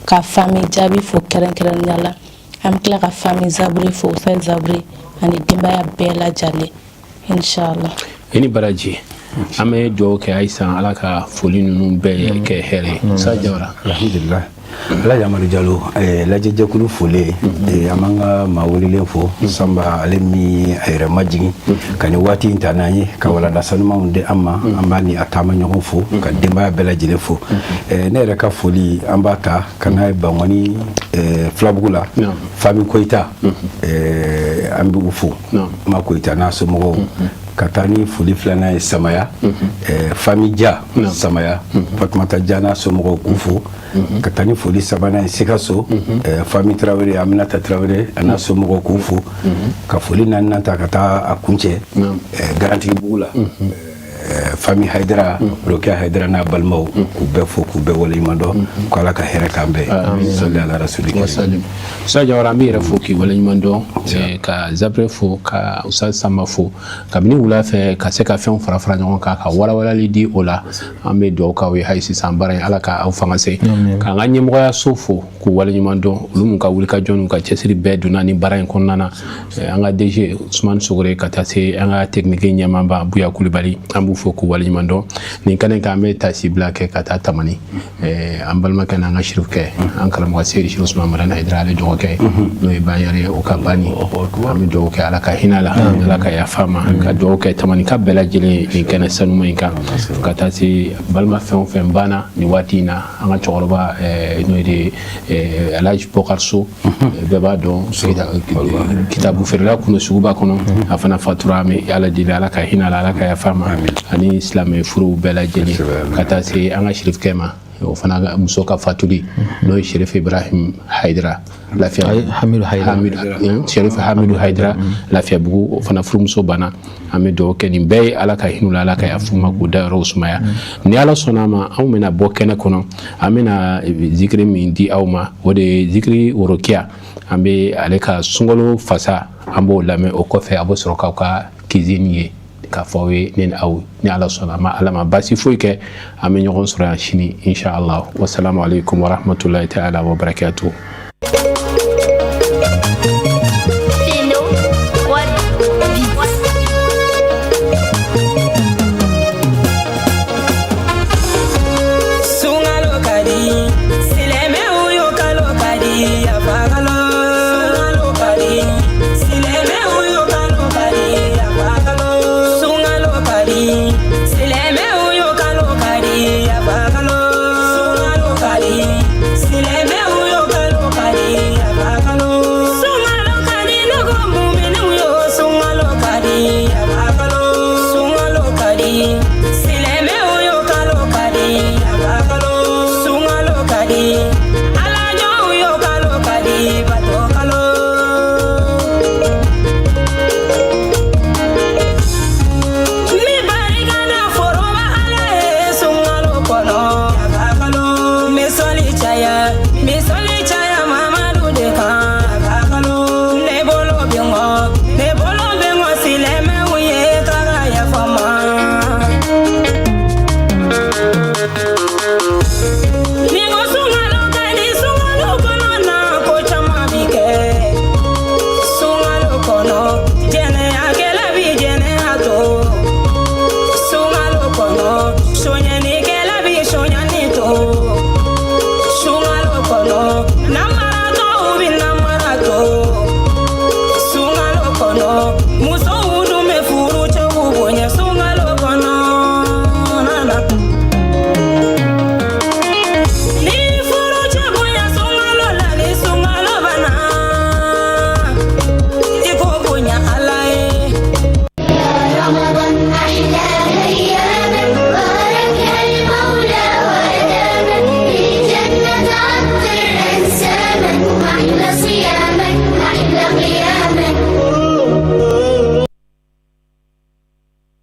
[SPEAKER 3] ka famille Jaabi fo kɛrɛnkɛrɛnnenya la. An bɛ tila ka famille Zaburi fo, Sayi Zaburi ani denbaya bɛɛ lajɛlen, inshallah.
[SPEAKER 1] I ni baraji. An bɛ dugawu kɛ ayisa, Ala ka foli ninnu bɛɛ kɛ hɛrɛ ye. Sa Jawara.
[SPEAKER 2] Alhamdulillah. Alhaji Amadu Jalo, lajɛjɛkulu folen, an b'an ka maa welelen fo, Sanba, ale min a yɛrɛ majigin ka nin waati in ta n'an ye ka walanda sanumanw di an ma. An b'a ni a taama ɲɔgɔn fo, ka denbaya bɛɛ lajɛlen fo. Ne yɛrɛ ka foli, an b'a ta ka n'a ye Bankɔni Filabugu la, Fami Koyita, an b'u fo, Ma Koyita n'a somɔgɔw. Ka taa ni foli filanan ye Samaya, Fami Ja Samaya, Fatumata Ja n'a somɔgɔw, k'u fo. Ka taa ni foli sabanan ye Sikaso, Fami Tarawele, Aminata Tarawele a n'a somɔgɔw, k'u fo. Ka foli naaninan ta ka taa a kuncɛ Garantigibugu la, Fami Hayidara, Rokiya Hayidara n'a balimaw, k'u bɛɛ fo, k'u bɛɛ waleɲuman dɔn, ko Ala ka hɛrɛ k'an bɛɛ. Sali ala rasuli.
[SPEAKER 1] Sa Jawara, an bɛ yɛrɛ fo k'i waleɲuman dɔn, ka Zabre fo, ka Usa Sanba fo kabini wula fɛ ka se ka fɛnw fara fara ɲɔgɔn kan ka walawalali di o la. An bɛ dugawu k'aw ye hali sisan, baara in, Ala ka aw fanga se. K'an ka ɲɛmɔgɔyaso fo k'u waleɲuman dɔn, olu mun ka wulikajɔ n'u ka cɛsiri bɛɛ donna ni baara in kɔnɔna na, an ka DG Usumani Sogore, ka taa se an ka technique ɲɛmaaba Buya Kulibali, an b'u fo k'u waleɲuman dɔn. Nin kɛnɛ kan, an bɛ tasi bila kɛ ka taa Tamani, an balimakɛ n'an ka sirifukɛ, an karamɔgɔ Seyidi Sirif Usumani Madani Hayidara, ale dɔgɔkɛ, n'o ye Banyɛrɛ ye, o ka banni, an bɛ dugawu kɛ, Ala ka hinɛ la, Ala ka yafa ma, ka dugawu kɛ Tamani ka bɛɛ lajɛlen nin kɛnɛ sanuma in kan, ka taa se balima fɛn o fɛn banna nin waati in na. An ka cɛkɔrɔba, n'o ye de Alhaji Bɔkari So, bɛɛ b'a dɔn, kitabu feerela kun don suguba kɔnɔ, a fana fatura. An bɛ Ala deli, Ala ka hinɛ la, Ala ka yafa ma, ani silamɛ furuw bɛɛ lajɛlen, ka taa se an ka sirifukɛ ma, o fana muso ka fatuli, n'o ye Sherif Ibrahim Hayidara Lafiya,
[SPEAKER 12] Hamidu Hayidara.
[SPEAKER 1] Sherif Hamidu Hayidara Lafiyabugu, o fana furumuso banna. An bɛ dugawu kɛ nin bɛɛ ye, Ala ka hinɛ u la, Ala ka yafa u ma, k'u dayɔrɔw sumaya. Ni Ala sɔnna a ma, anw bɛna bɔ kɛnɛ kɔnɔ, an bɛna zikiri min di aw ma, o de ye zikiri worokiya. An bɛ ale ka sunkalo fasa, an b'o lamɛn. O kɔfɛ, a bɛ sɔrɔ k'aw ka cuisine ye k'a fɔ aw ye. Ne ni aw, ni Ala sɔnna a ma, Ala ma baasi foyi kɛ, an bɛ ɲɔgɔn sɔrɔ yan sini, inshallah. Wasalamu alaikum warahmatullahi ta'ala wabarakatuh.